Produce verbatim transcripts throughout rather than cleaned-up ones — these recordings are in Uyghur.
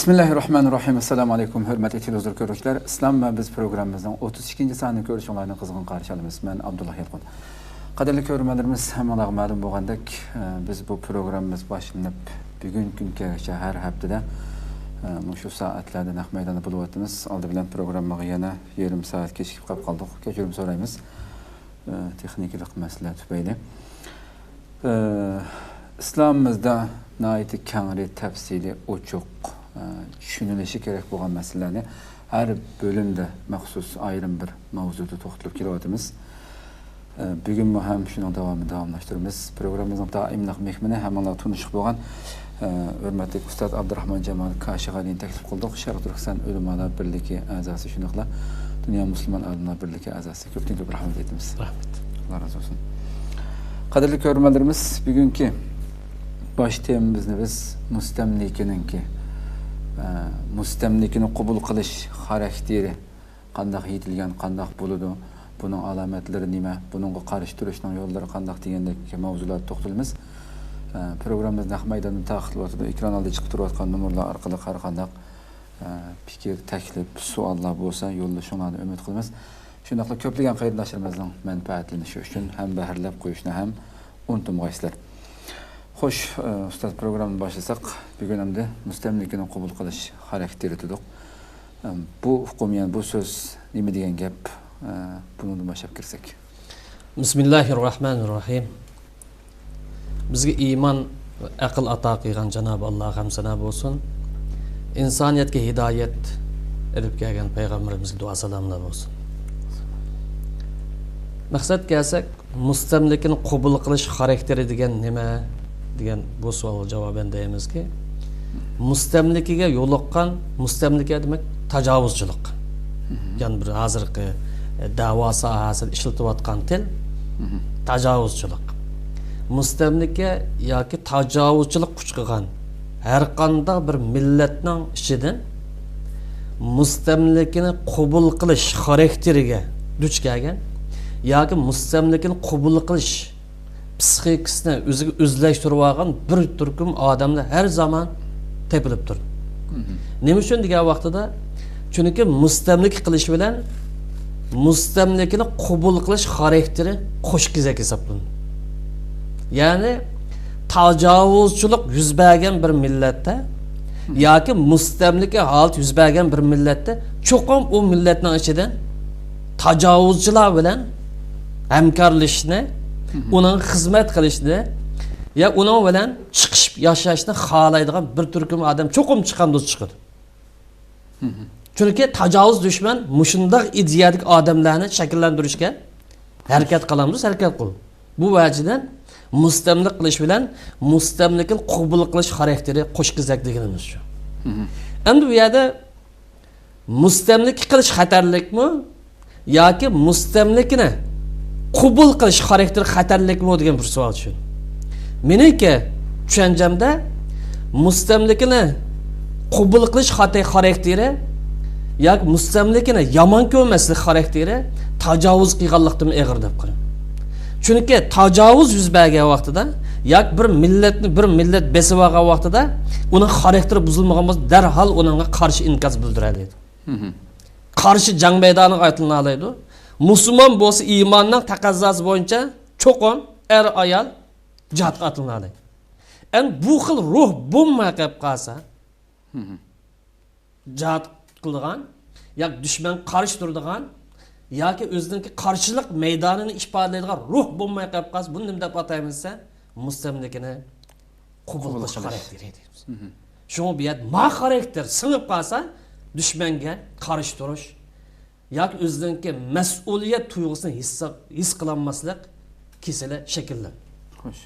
بىسمىللاھىررەھمانىررەھىم. ئەسسالامۇئەلەيكۇم، ھۆرمەتلىك تېلېۋىزور كۆرۈشلەر. ئىسلام ۋە بىز پروگراممىمىزنىڭ ئوتتۇز ئىككىنچى سانىنى كۆرۈشۈڭلارنى قىزغىن قارشى ئالىمىز. مەن ئابدۇللا يالقۇن. قەدىرلىك كۆرۈرمەنلىرىمىز، ھەممىڭلارغا مەلۇم بولغاندەك، ئە، بىز بۇ پروگراممىمىز باشلىنىپ بۈگۈنكى كۈنگىچە ھەر ھەپتىدە، ئە، مۇشۇ سائەتلەردە نەق مەيداندا بولۇۋاتىمىز. ئالدى بىلەن پروگراممىغا يەنە يېرىم سائەت كېچىكىپ قاپ قالدۇق. كەچۈرۈم سورايمىز. ئە، تېخنىكىلىق مەسىلە تۈپەيلى. ئە، ئىسلامىمىزدا ناھايىتى كەڭرى، تەپسىلىي، ئوچۇق، ئە، چۈشىنىلىشى كېرەك بولغان مەسىلىلەرنى ھەر بۆلۈمدە مەخسۇس ئايرىم بىر ماۋزۇدا توختىلىپ كېلىۋاتىمىز. ئە، بۈگۈنمۇ ھەم شۇنىڭ داۋامىنى داۋاملاشتۇرىمىز. پروگراممىمىزنىڭ دائىملىق مېھمىنى، ھەممىڭلار تونۇشلۇق بولغان، ئە، ھۆرمەتلىك ئۇستاز ئابدۇراخمان جامال كاشىغەلىنى تەكلىپ قىلدۇق. شەرقىي تۈركىستان ئۆلىمالار بىرلىكى ئەزاسى، شۇنداقلا دۇنيا مۇسۇلمان ئالىملار بىرلىكى ئەزاسى. كۆپتىن كۆپ رەھمەت ئېيتىمىز. رەھمەت. ئاللا رازى بولسۇن. قەدىرلىك كۆرۈرمەنلىرىمىز، بۈگۈنكى باش تېمىمىزنى بىز مۇستەملىكىنىڭكى، ئە، مۇستەملىكىنى قوبۇل قىلىش خاراكتېرى قانداق يېتىلگەن، قانداق بولىدۇ، بۇنىڭ ئالامەتلىرى نېمە، بۇنىڭغا قارشى تۇرۇشنىڭ يوللىرى قانداق دېگەندەك ماۋزۇلاردا توختىلىمىز. ئە، پروگراممىمىز نەق مەيداندا تارقىتىلىۋاتىدۇ. ئېكران ئالدىدا چىقىپ تۇرۇۋاتقان نومۇرلار ئارقىلىق ھەر قانداق ئە، پىكىر، تەكلىپ، سوئاللار بولسا يوللىشىڭلارنى ئۈمىد قىلىمىز. شۇنداقلا كۆپلىگەن قېرىنداشلىرىمىزنىڭ مەنپەئەتلىنىشى ئۈچۈن ھەم بەھرىلەپ قويۇشنى ھەم ئۇنتۇمىغايسىلەر. خوش، ئە، ئۇستاز، پروگراممىنى باشلىساق، بۈگۈن ئەمدى مۇستەملىكىنى قوبۇل قىلىش خاراكتېرى دېدۇق. ئە، بۇ ئۇقۇم، يەنى بۇ سۆز نېمە دېگەن گەپ؟ ئە، بۇنىڭدىن باشلاپ كىرسەك. بىسمىللاھىررەھمانىررەھىم. بىزگە ئىمان ۋە ئەقىل ئاتا قىلغان جانابى ئاللاغا ھەمسەنا بولسۇن. ئىنسانىيەتكە ھىدايەت ئېلىپ كەلگەن پەيغەمبىرىمىزگە دۇئا سالاملار بولسۇن. مەقسەتكە كەلسەك، مۇستەملىكىنى قوبۇل قىلىش خاراكتېرى دېگەن نېمە؟ دېگەن بۇ سوئالغا جاۋابەن دەيمىزكى، مۇستەملىكىگە يولۇققان، مۇستەملىكە دېمەك تاجاۋۇزچىلىق. يەنى بىر ھازىرقى، ئە، دەۋا ساھەسىدە ئىشلىتىۋاتقان تىل تاجاۋۇزچىلىق. مۇستەملىكە ياكى تاجاۋۇزچىلىق قۇچقىغان ھەر قانداق بىر مىللەتنىڭ ئىچىدىن مۇستەملىكىنى قوبۇل قىلىش خاراكتېرىگە دۇچ كەلگەن ياكى مۇستەملىكىنى قوبۇل قىلىش پسىخىكىسىنى ئۆزىگە ئۆزلەشتۈرۈۋالغان بىر تۈركۈم ئادەملەر ھەر زامان تېپىلىپ تۇرىدۇ. نېمە ئۈچۈن دېگەن ۋاقتىدا، چۈنكى مۇستەملىكە قىلىش بىلەن مۇستەملىكىنى قوبۇل قىلىش خاراكتېرى قوش كېزەك ھېسابلىنىدۇ. يەنى تاجاۋۇزچىلىق يۈز بەرگەن بىر مىللەتتە ياكى مۇستەملىكە ھالىتى يۈز بەرگەن بىر مىللەتتە چوقۇم ئۇ مىللەتنىڭ ئىچىدىن تاجاۋۇزچىلار بىلەن ھەمكارلىشىشنى، ئۇنىڭغا خىزمەت قىلىشنى يا ئۇنىڭ بىلەن چىقىشىپ ياشاشنى خالايدىغان بىر تۈركۈم ئادەم چوقۇم چىقامدۇز چىقىدۇ. چۈنكى تاجاۋۇز دۈشمەن مۇشۇنداق ئىدىيەدىكى ئادەملەرنى شەكىللەندۈرۈشكە ھەرىكەت قىلامدۇز، ھەرىكەت قىل. بۇ ۋەجىدىن مۇستەملىك قىلىش بىلەن مۇستەملىكىنى قوبۇل قىلىش خاراكتېرى قوش كېزەك دېگىنىمىز شۇ. ئەمدى بۇ يەردە مۇستەملىكە قىلىش خەتەرلىكمۇ ياكى مۇستەملىكىنى قوبۇل قىلىش خاراكتېرى خەتەرلىكمۇ دېگەن بىر سوئال چۈشىدۇ. مېنىڭكى چۈشەنچەمدە مۇستەملىكىنى قوبۇل قىلىش خاتا خاراكتېرى ياكى مۇستەملىكىنى يامان كۆرمەسلىك خاراكتېرى تاجاۋۇز قىلغانلىقتىن ئېغىر دەپ قارايمەن. چۈنكى تاجاۋۇز يۈز بەرگەن ۋاقتىدا ياكى بىر مىللەتنى بىر مىللەت بېسىپ ئالغان ۋاقتىدا ئۇنىڭ خاراكتېرى بۇزۇلمىغان بولسا، دەرھال ئۇنىڭغا قارشى ئىنكاس بىلدۈرەلەيدۇ. قارشى جەڭ مەيدانىغا ئاتلىنالايدۇ. مۇسۇلمان بولسا ئىماننىڭ تەقەززاسى بويىچە چوقۇم ئەر-ئايال جىھادقا ئاتلىنالايدۇ. ئەمدى بۇ خىل روھ بولماي قېلىپ قالسا، جىھاد قىلىدىغان ياكى دۈشمەنگە قارشى تۇرىدىغان ياكى ئۆزىنىڭكى قارشىلىق مەيدانىنى ئىپادىلەيدىغان روھ بولماي قېلىپ قالسا، بۇنى نېمە دەپ ئاتايمىز دېسە، مۇستەملىكىنى قوبۇل قىلىش خاراكتېرى دەيمىز. شۇڭا بۇ يەردە ما خاراكتېر سىڭىپ قالسا، دۈشمەنگە قارشى تۇرۇش ياكى ئۆزىنىڭكى مەسئۇلىيەت تۇيغۇسىنى ھېس، ھېس قىلالماسلىق كېسىلى شەكىللىنىدۇ. خوش.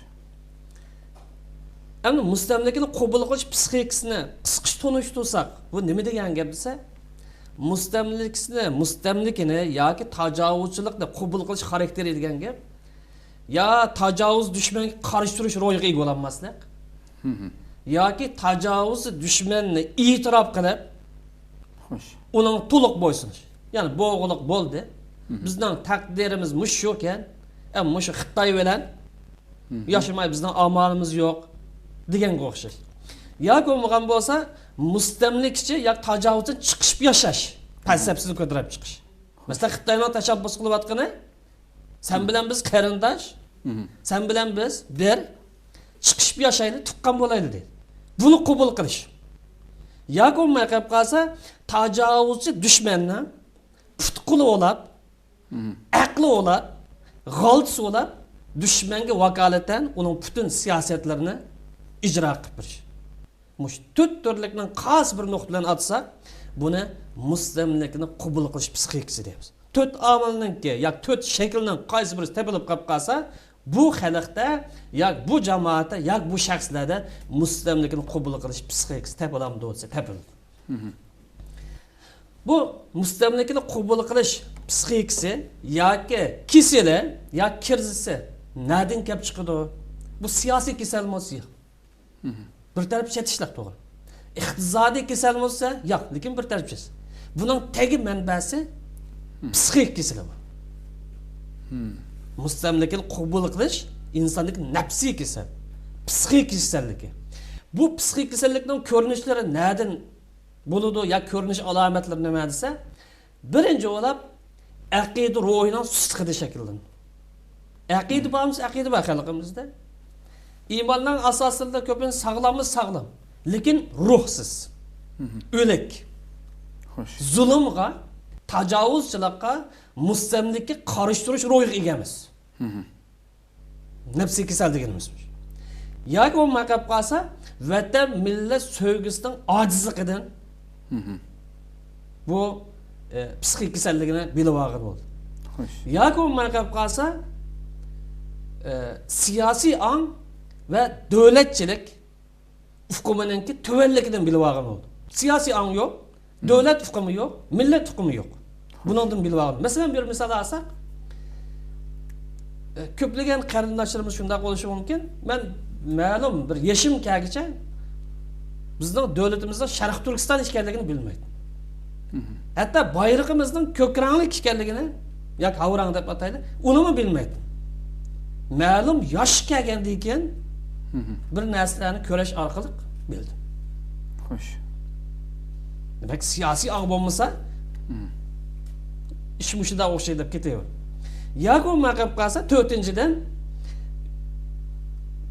ئەمدى مۇستەملىكىنى قوبۇل قىلىش پسىخىكىسىنى قىسقىچە تونۇشتۇرساق، بۇ نېمە دېگەن گەپ دېسە، مۇستەملىكىسىنى، مۇستەملىكىنى ياكى تاجاۋۇزچىلىقنى قوبۇل قىلىش خاراكتېرى دېگەن گەپ، يا تاجاۋۇز دۈشمەنگە قارشى تۇرۇش روھىغا ئىگە بولالماسلىق، ياكى تاجاۋۇز دۈشمەننى ئېتىراپ قىلىپ، خوش. ئۇنىڭ تولۇق بويسۇنۇش. يەنى بولغۇلۇق بولدى. بىزنىڭ تەقدىرىمىز مۇشۇ ئىكەن. ئە، مۇشۇ خىتاي بىلەن ياشىماي بىزنىڭ ئامالىمىز يوق دېگەنگە ئوخشاش. ياكى بولمىغان بولسا، مۇستەملىكىچى ياكى تاجاۋۇزچى چىقىشىپ ياشاش پەلسەپىسىنى كۆتۈرۈپ چىقىش. مەسىلەن، خىتاينىڭ تەشەببۇس قىلىۋاتقىنى، سەن بىلەن بىز قېرىنداش، سەن بىلەن بىز بىر، چىقىشىپ ياشايلى، تۇغقان بولايلى دەيدۇ. بۇنى قوبۇل قىلىش. ياكى بولماي قېلىپ قالسا، تاجاۋۇزچى دۈشمەننىڭ پۇت-قولى بولاپ، ئەقلى بولاپ، غالتىسى بولاپ، دۈشمەنگە ۋاكالىتەن ئۇنىڭ پۈتۈن سىياسەتلىرىنى ئىجرا قىلىپ بېرىش. مۇشۇ تۆت تۈرلۈكنىڭ قايسى بىر نۇقتا بىلەن ئاتىساق، بۇنى مۇستەملىكىنى قوبۇل قىلىش پسىخىكىسى دەيمىز. تۆت ئامىلنىڭكى ياكى تۆت شەكىلنىڭ قايسى بىرسى تېپىلىپ قاپ قالسا، بۇ خەلقتە ياكى بۇ جامائەتتە ياكى بۇ شەخسلەردە مۇستەملىكىنى قوبۇل قىلىش پسىخىكىسى تېپىلامدۇ دېسە، تېپىلىدۇ. بۇ مۇستەملىكىنى قوبۇل قىلىش پسىخىكىسى ياكى كېسىلى ياكى كىرىزىسى نەدىن كەپ چىقىدۇ؟ بۇ سىياسىي كېسەلمۇ؟ ياق. بىر تەرەپ چېتىشلىق، توغرا. ئىقتىسادىي كېسەلمۇ؟ ياق، لېكىن بىر تەرەپ چېتىش. بۇنىڭ تېگى مەنبەسى پسىخىك كېسىلى بۇ. مۇستەملىكىنى قوبۇل قىلىش ئىنساندىكى نەپسىي كېسەل، پسىخىك كېسەللىكى. بۇ پسىخىك كېسەللىكنىڭ كۆرۈنۈشلىرى نەدىن بولىدۇ يا كۆرۈنۈش ئالامەتلىرى نېمە دېسە، بىرىنچى بولۇپ، ئەقىدە روھىنىڭ سۇسلۇقىدا شەكىللىنىدۇ. ئەقىدە بارمىسا، ئەقىدە بار خەلقىمىزدە. ئىماننىڭ ئاساسلىرىدا كۆپىنچە ساغلاممۇ ساغلام، لېكىن روھسىز، ئۆلۈك. زۇلۇمغا، تاجاۋۇزچىلىققا، مۇستەملىكىگە قارشى تۇرۇش روھىغا ئىگە ئەمەس. نەپسىي كېسەل دېگىنىمىز. ياكى بولماي قېلىپ قالسا، ۋەتەن، مىللەت سۆيگۈسىنىڭ ئاجىزلىقىدىن بۇ، ئە، پسىخىك كېسەللىكىنى بىلىۋالغىلى بولىدۇ. ياكى بولماي قېلىپ قالسا، ئە، سىياسىي ئاڭ ۋە دۆلەتچىلىك ئۇقۇمىنىڭكى تۆۋەنلىكىدىن بىلىۋالغىلى بولىدۇ. سىياسىي ئاڭ يوق، دۆلەت ئۇقۇمى يوق، مىللەت ئۇقۇمى يوق. بۇنىڭدىن بىلىۋالغىلى. مەسىلەن، بىر مىسال ئالساق، ئە، كۆپلىگەن قېرىنداشلىرىمىز شۇنداق بولۇشى مۇمكىن. مەن مەلۇم بىر يېشىم كەلگۈچە بىزنىڭ دۆلىتىمىزنىڭ شەرقىي تۈركىستان ئىكەنلىكىنى بىلمەيتتىم. ھەتتا بايرىقىمىزنىڭ كۆك رەڭلىك ئىكەنلىكىنى ياكى ھاۋا رەڭ دەپ ئاتايلى، ئۇنىمۇ بىلمەيتتىم. مەلۇم ياش كەلگەندىن كېيىن بىر نەرسىلەرنى كۆرۈش ئارقىلىق بىلدىم. دېمەك، سىياسىي ئاڭ بولمىسا، ئىش مۇشۇنداق ئوخشايدۇ دەپ كېتىۋېرىدۇ. ياكى بولماي قېلىپ قالسا، تۆتىنچىدىن،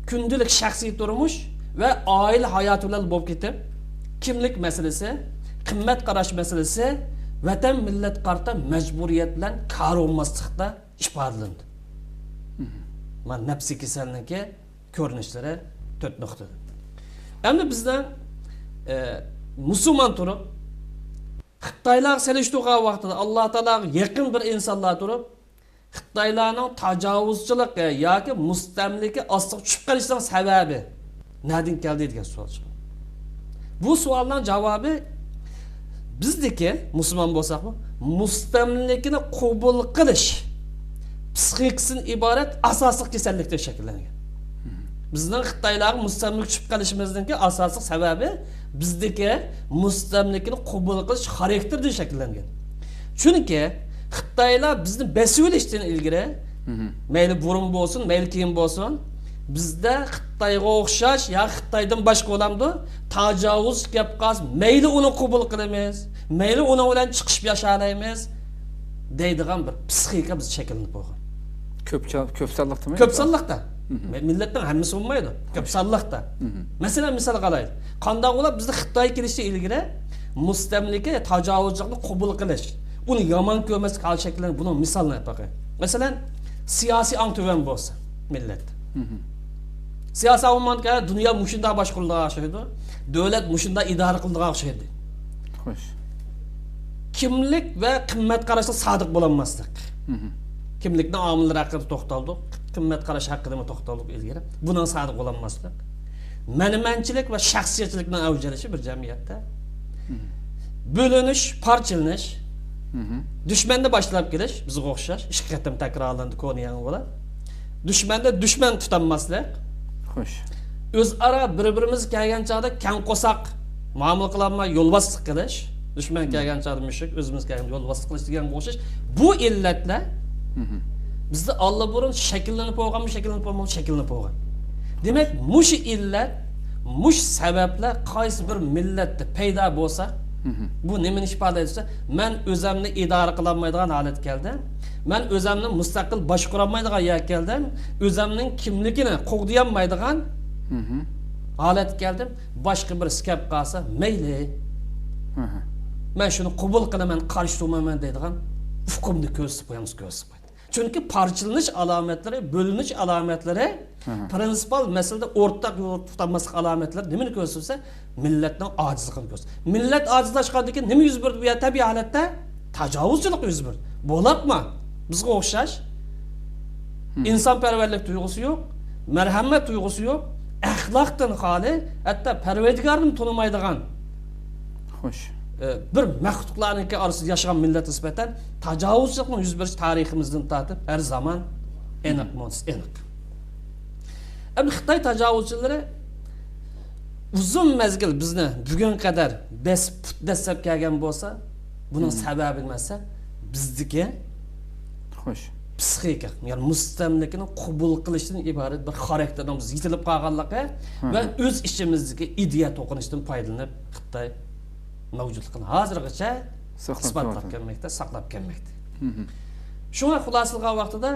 كۈندىلىك شەخسىي تۇرمۇش ۋە ئائىلە ھاياتى بىلەن بولۇپ كېتىپ، كىملىك مەسىلىسى، قىممەت قاراش مەسىلىسى، ۋەتەن، مىللەتكە قارىتا مەجبۇرىيەت بىلەن كارى بولماسلىقتا ئىپادىلىنىدۇ. مانا نەپسىي كېسەلنىڭكى كۆرۈنۈشلىرى تۆت نۇقتىدا. ئەمدى بىزنىڭ، ئە، مۇسۇلمان تۇرۇپ، خىتايلارغا سېلىشتۇرغان ۋاقتىدا ئاللا تائالاغا يېقىن بىر ئىنسانلار تۇرۇپ، خىتايلارنىڭ تاجاۋۇزچىلىقى ياكى مۇستەملىكە ئاستىغا چۈشۈپ قېلىشىنىڭ سەۋەبى نەدىن كەلدى دېگەن سوئال چىقىدۇ. بۇ سوئالنىڭ جاۋابى بىزدىكى، مۇسۇلمان بولساقمۇ، مۇستەملىكىنى قوبۇل قىلىش پسىخىكىسىدىن ئىبارەت ئاساسلىق كېسەللىكتىن شەكىللەنگەن. بىزنىڭ خىتايلارغا مۇستەملىكە چۈشۈپ قېلىشىمىزنىڭكى ئاساسلىق سەۋەبى بىزدىكى مۇستەملىكىنى قوبۇل قىلىش خاراكتېرىدىن شەكىللەنگەن. چۈنكى خىتايلار بىزنى بېسىۋېلىشتىن ئىلگىرى، مەيلى بۇرۇن بولسۇن، مەيلى كېيىن بولسۇن، بىزدە خىتايغا ئوخشاش يا خىتايدىن باشقا بولامدۇ، تاجاۋۇز كەپ قالسا، مەيلى ئۇنى قوبۇل قىلىمىز، مەيلى ئۇنىڭ بىلەن چىقىشىپ ياشالايمىز دەيدىغان بىر پسىخىكا بىزدە شەكىللىنىپ بولغان. كۆپ چا-، كۆپ سانلىقتىمۇ؟ كۆپ سانلىقتا. مە-، مىللەتنىڭ ھەممىسى بولمايدۇ. كۆپ سانلىقتا. مەسىلەن، مىسالغا ئالايلى. قانداق بولۇپ بىزدە خىتاي كېلىشتىن ئىلگىرى مۇستەملىكە تاجاۋۇزچىلىقنى قوبۇل قىلىش، ئۇنى يامان كۆرمەسلىك ھالى شەكىللەنگەن. بۇنىڭ مىسالىنى ئېلىپ باقايلى. مەسىلەن، سىياسىي ئاڭ تۆۋەن بولسا مىللەتتە. سىياسىي ئاڭ بولمىغاندا دۇنيا مۇشۇنداق باشقۇرۇلىدىغان ئوخشايدۇ. دۆلەت مۇشۇنداق ئىدارە قىلىدىغان ئوخشايدۇ. خوش. كىملىك ۋە قىممەت قاراشقا سادىق بولالماسلىق. كىملىكنىڭ ئامىللىرى ھەققىدە توختالدۇق. قىممەت قاراش ھەققىدىمۇ توختالدۇق ئىلگىرى. بۇنىڭ سادىق بولالماسلىق. مەنمەنچىلىك ۋە شەخسىيەتچىلىكنىڭ ئەۋج ئېلىشى بىر جەمئىيەتتە. بۆلۈنۈش، پارچىلىنىش، دۈشمەننى باشلاپ كېلىش، بىزگە ئوخشاش، ئىككى قېتىم تەكرارلاندى كونا يېڭى بولاپ. دۈشمەندە دۈشمەن تۇتالماسلىق. خوش. ئۆزئارا بىر-بىرىمىزگە كەلگەن چاغدا كەڭ قورساق مۇئامىلە قىلالماي يولۋاسلىق قىلىش. دۈشمەن كەلگەن چاغدا مۈشۈك، ئۆزىمىز كەلگەندە يولۋاسلىق قىلىش دېگەنگە ئوخشاش. بۇ ئىللەتلەر بىزدە ئاللىبۇرۇن شەكىللىنىپ بولغانمۇ، شەكىللىنىپ بولمىغان، شەكىللىنىپ بولغان. دېمەك، مۇشۇ ئىللەت مۇشۇ سەۋەبلەر قايسى بىر مىللەتتە پەيدا بولسا، بۇ نېمىنى ئىپادىلەيدۇ دېسە، مەن ئۆزەمنى ئىدارە قىلالمايدىغان ھالەتكە كەلدىم، مەن ئۆزەمنى مۇستەقىل باشقۇرالمايدىغان يەرگە كەلدىم، ئۆزەمنىڭ كىملىكىنى قوغدىيالمايدىغان ھالەتكە كەلدىم، باشقا بىرسى كەپ قالسا مەيلى، مەن شۇنى قوبۇل قىلىمەن، قارشى تۇرمايمەن دەيدىغان ئۇقۇمنى كۆرسىتىپ قويامسىز، كۆرسىتىپ قويدى. چۈنكى پارچىلىنىش ئالامەتلىرى، بۆلۈنۈش ئالامەتلىرى، پرىنسىپال مەسىلىدە ئورتاق يول تۇتالماسلىق ئالامەتلىرى نېمىنى كۆرسىتىدۇ دېسە، مىللەتنىڭ ئاجىزلىقىنى كۆرسىتىدۇ. مىللەت ئاجىزلاشقاندىن كېيىن نېمە يۈز بېرىدۇ بۇ يەردە؟ تەبىئىي ھالەتتە تاجاۋۇزچىلىق يۈز بېرىدۇ. بولاپمۇ؟ بىزگە ئوخشاش ئىنسانپەرۋەرلىك تۇيغۇسى يوق، مەرھەمەت تۇيغۇسى يوق، ئەخلاقتىن خالىي، ھەتتا پەرۋەردىگارنىمۇ تونۇمايدىغان، خوش، ئە، بىر مەخلۇقلارنىڭكى ئارىسىدا ياشىغان مىللەت نىسبەتەن تاجاۋۇزچىلىقنىڭ يۈز بېرىش تارىخىمىزدىن تارتىپ ھەر زامان ئېنىق، مۇنسىز ئېنىق. ئەمدى خىتاي تاجاۋۇزچىلىرى ئۇزۇن مەزگىل بىزنى بۈگۈنگە قەدەر دەس-، پۇت دەسسەپ كەلگەن بولسا، بۇنىڭ سەۋەبى نېمە دېسە، بىزدىكى، خوش، پسىخىكا، يەنى مۇستەملىكىنى قوبۇل قىلىشتىن ئىبارەت بىر خاراكتېرنىڭ بىز يېتىلىپ قالغانلىقى ۋە ئۆز ئىچىمىزدىكى ئىدىيە توقۇنۇشتىن پايدىلىنىپ خىتاي مەۋجۇتلۇقىنى ھازىرغىچە ساقلاپ ئىسپاتلاپ كەلمەكتە، ساقلاپ كەلمەكتە. شۇڭا خۇلاسىلىغان ۋاقتىدا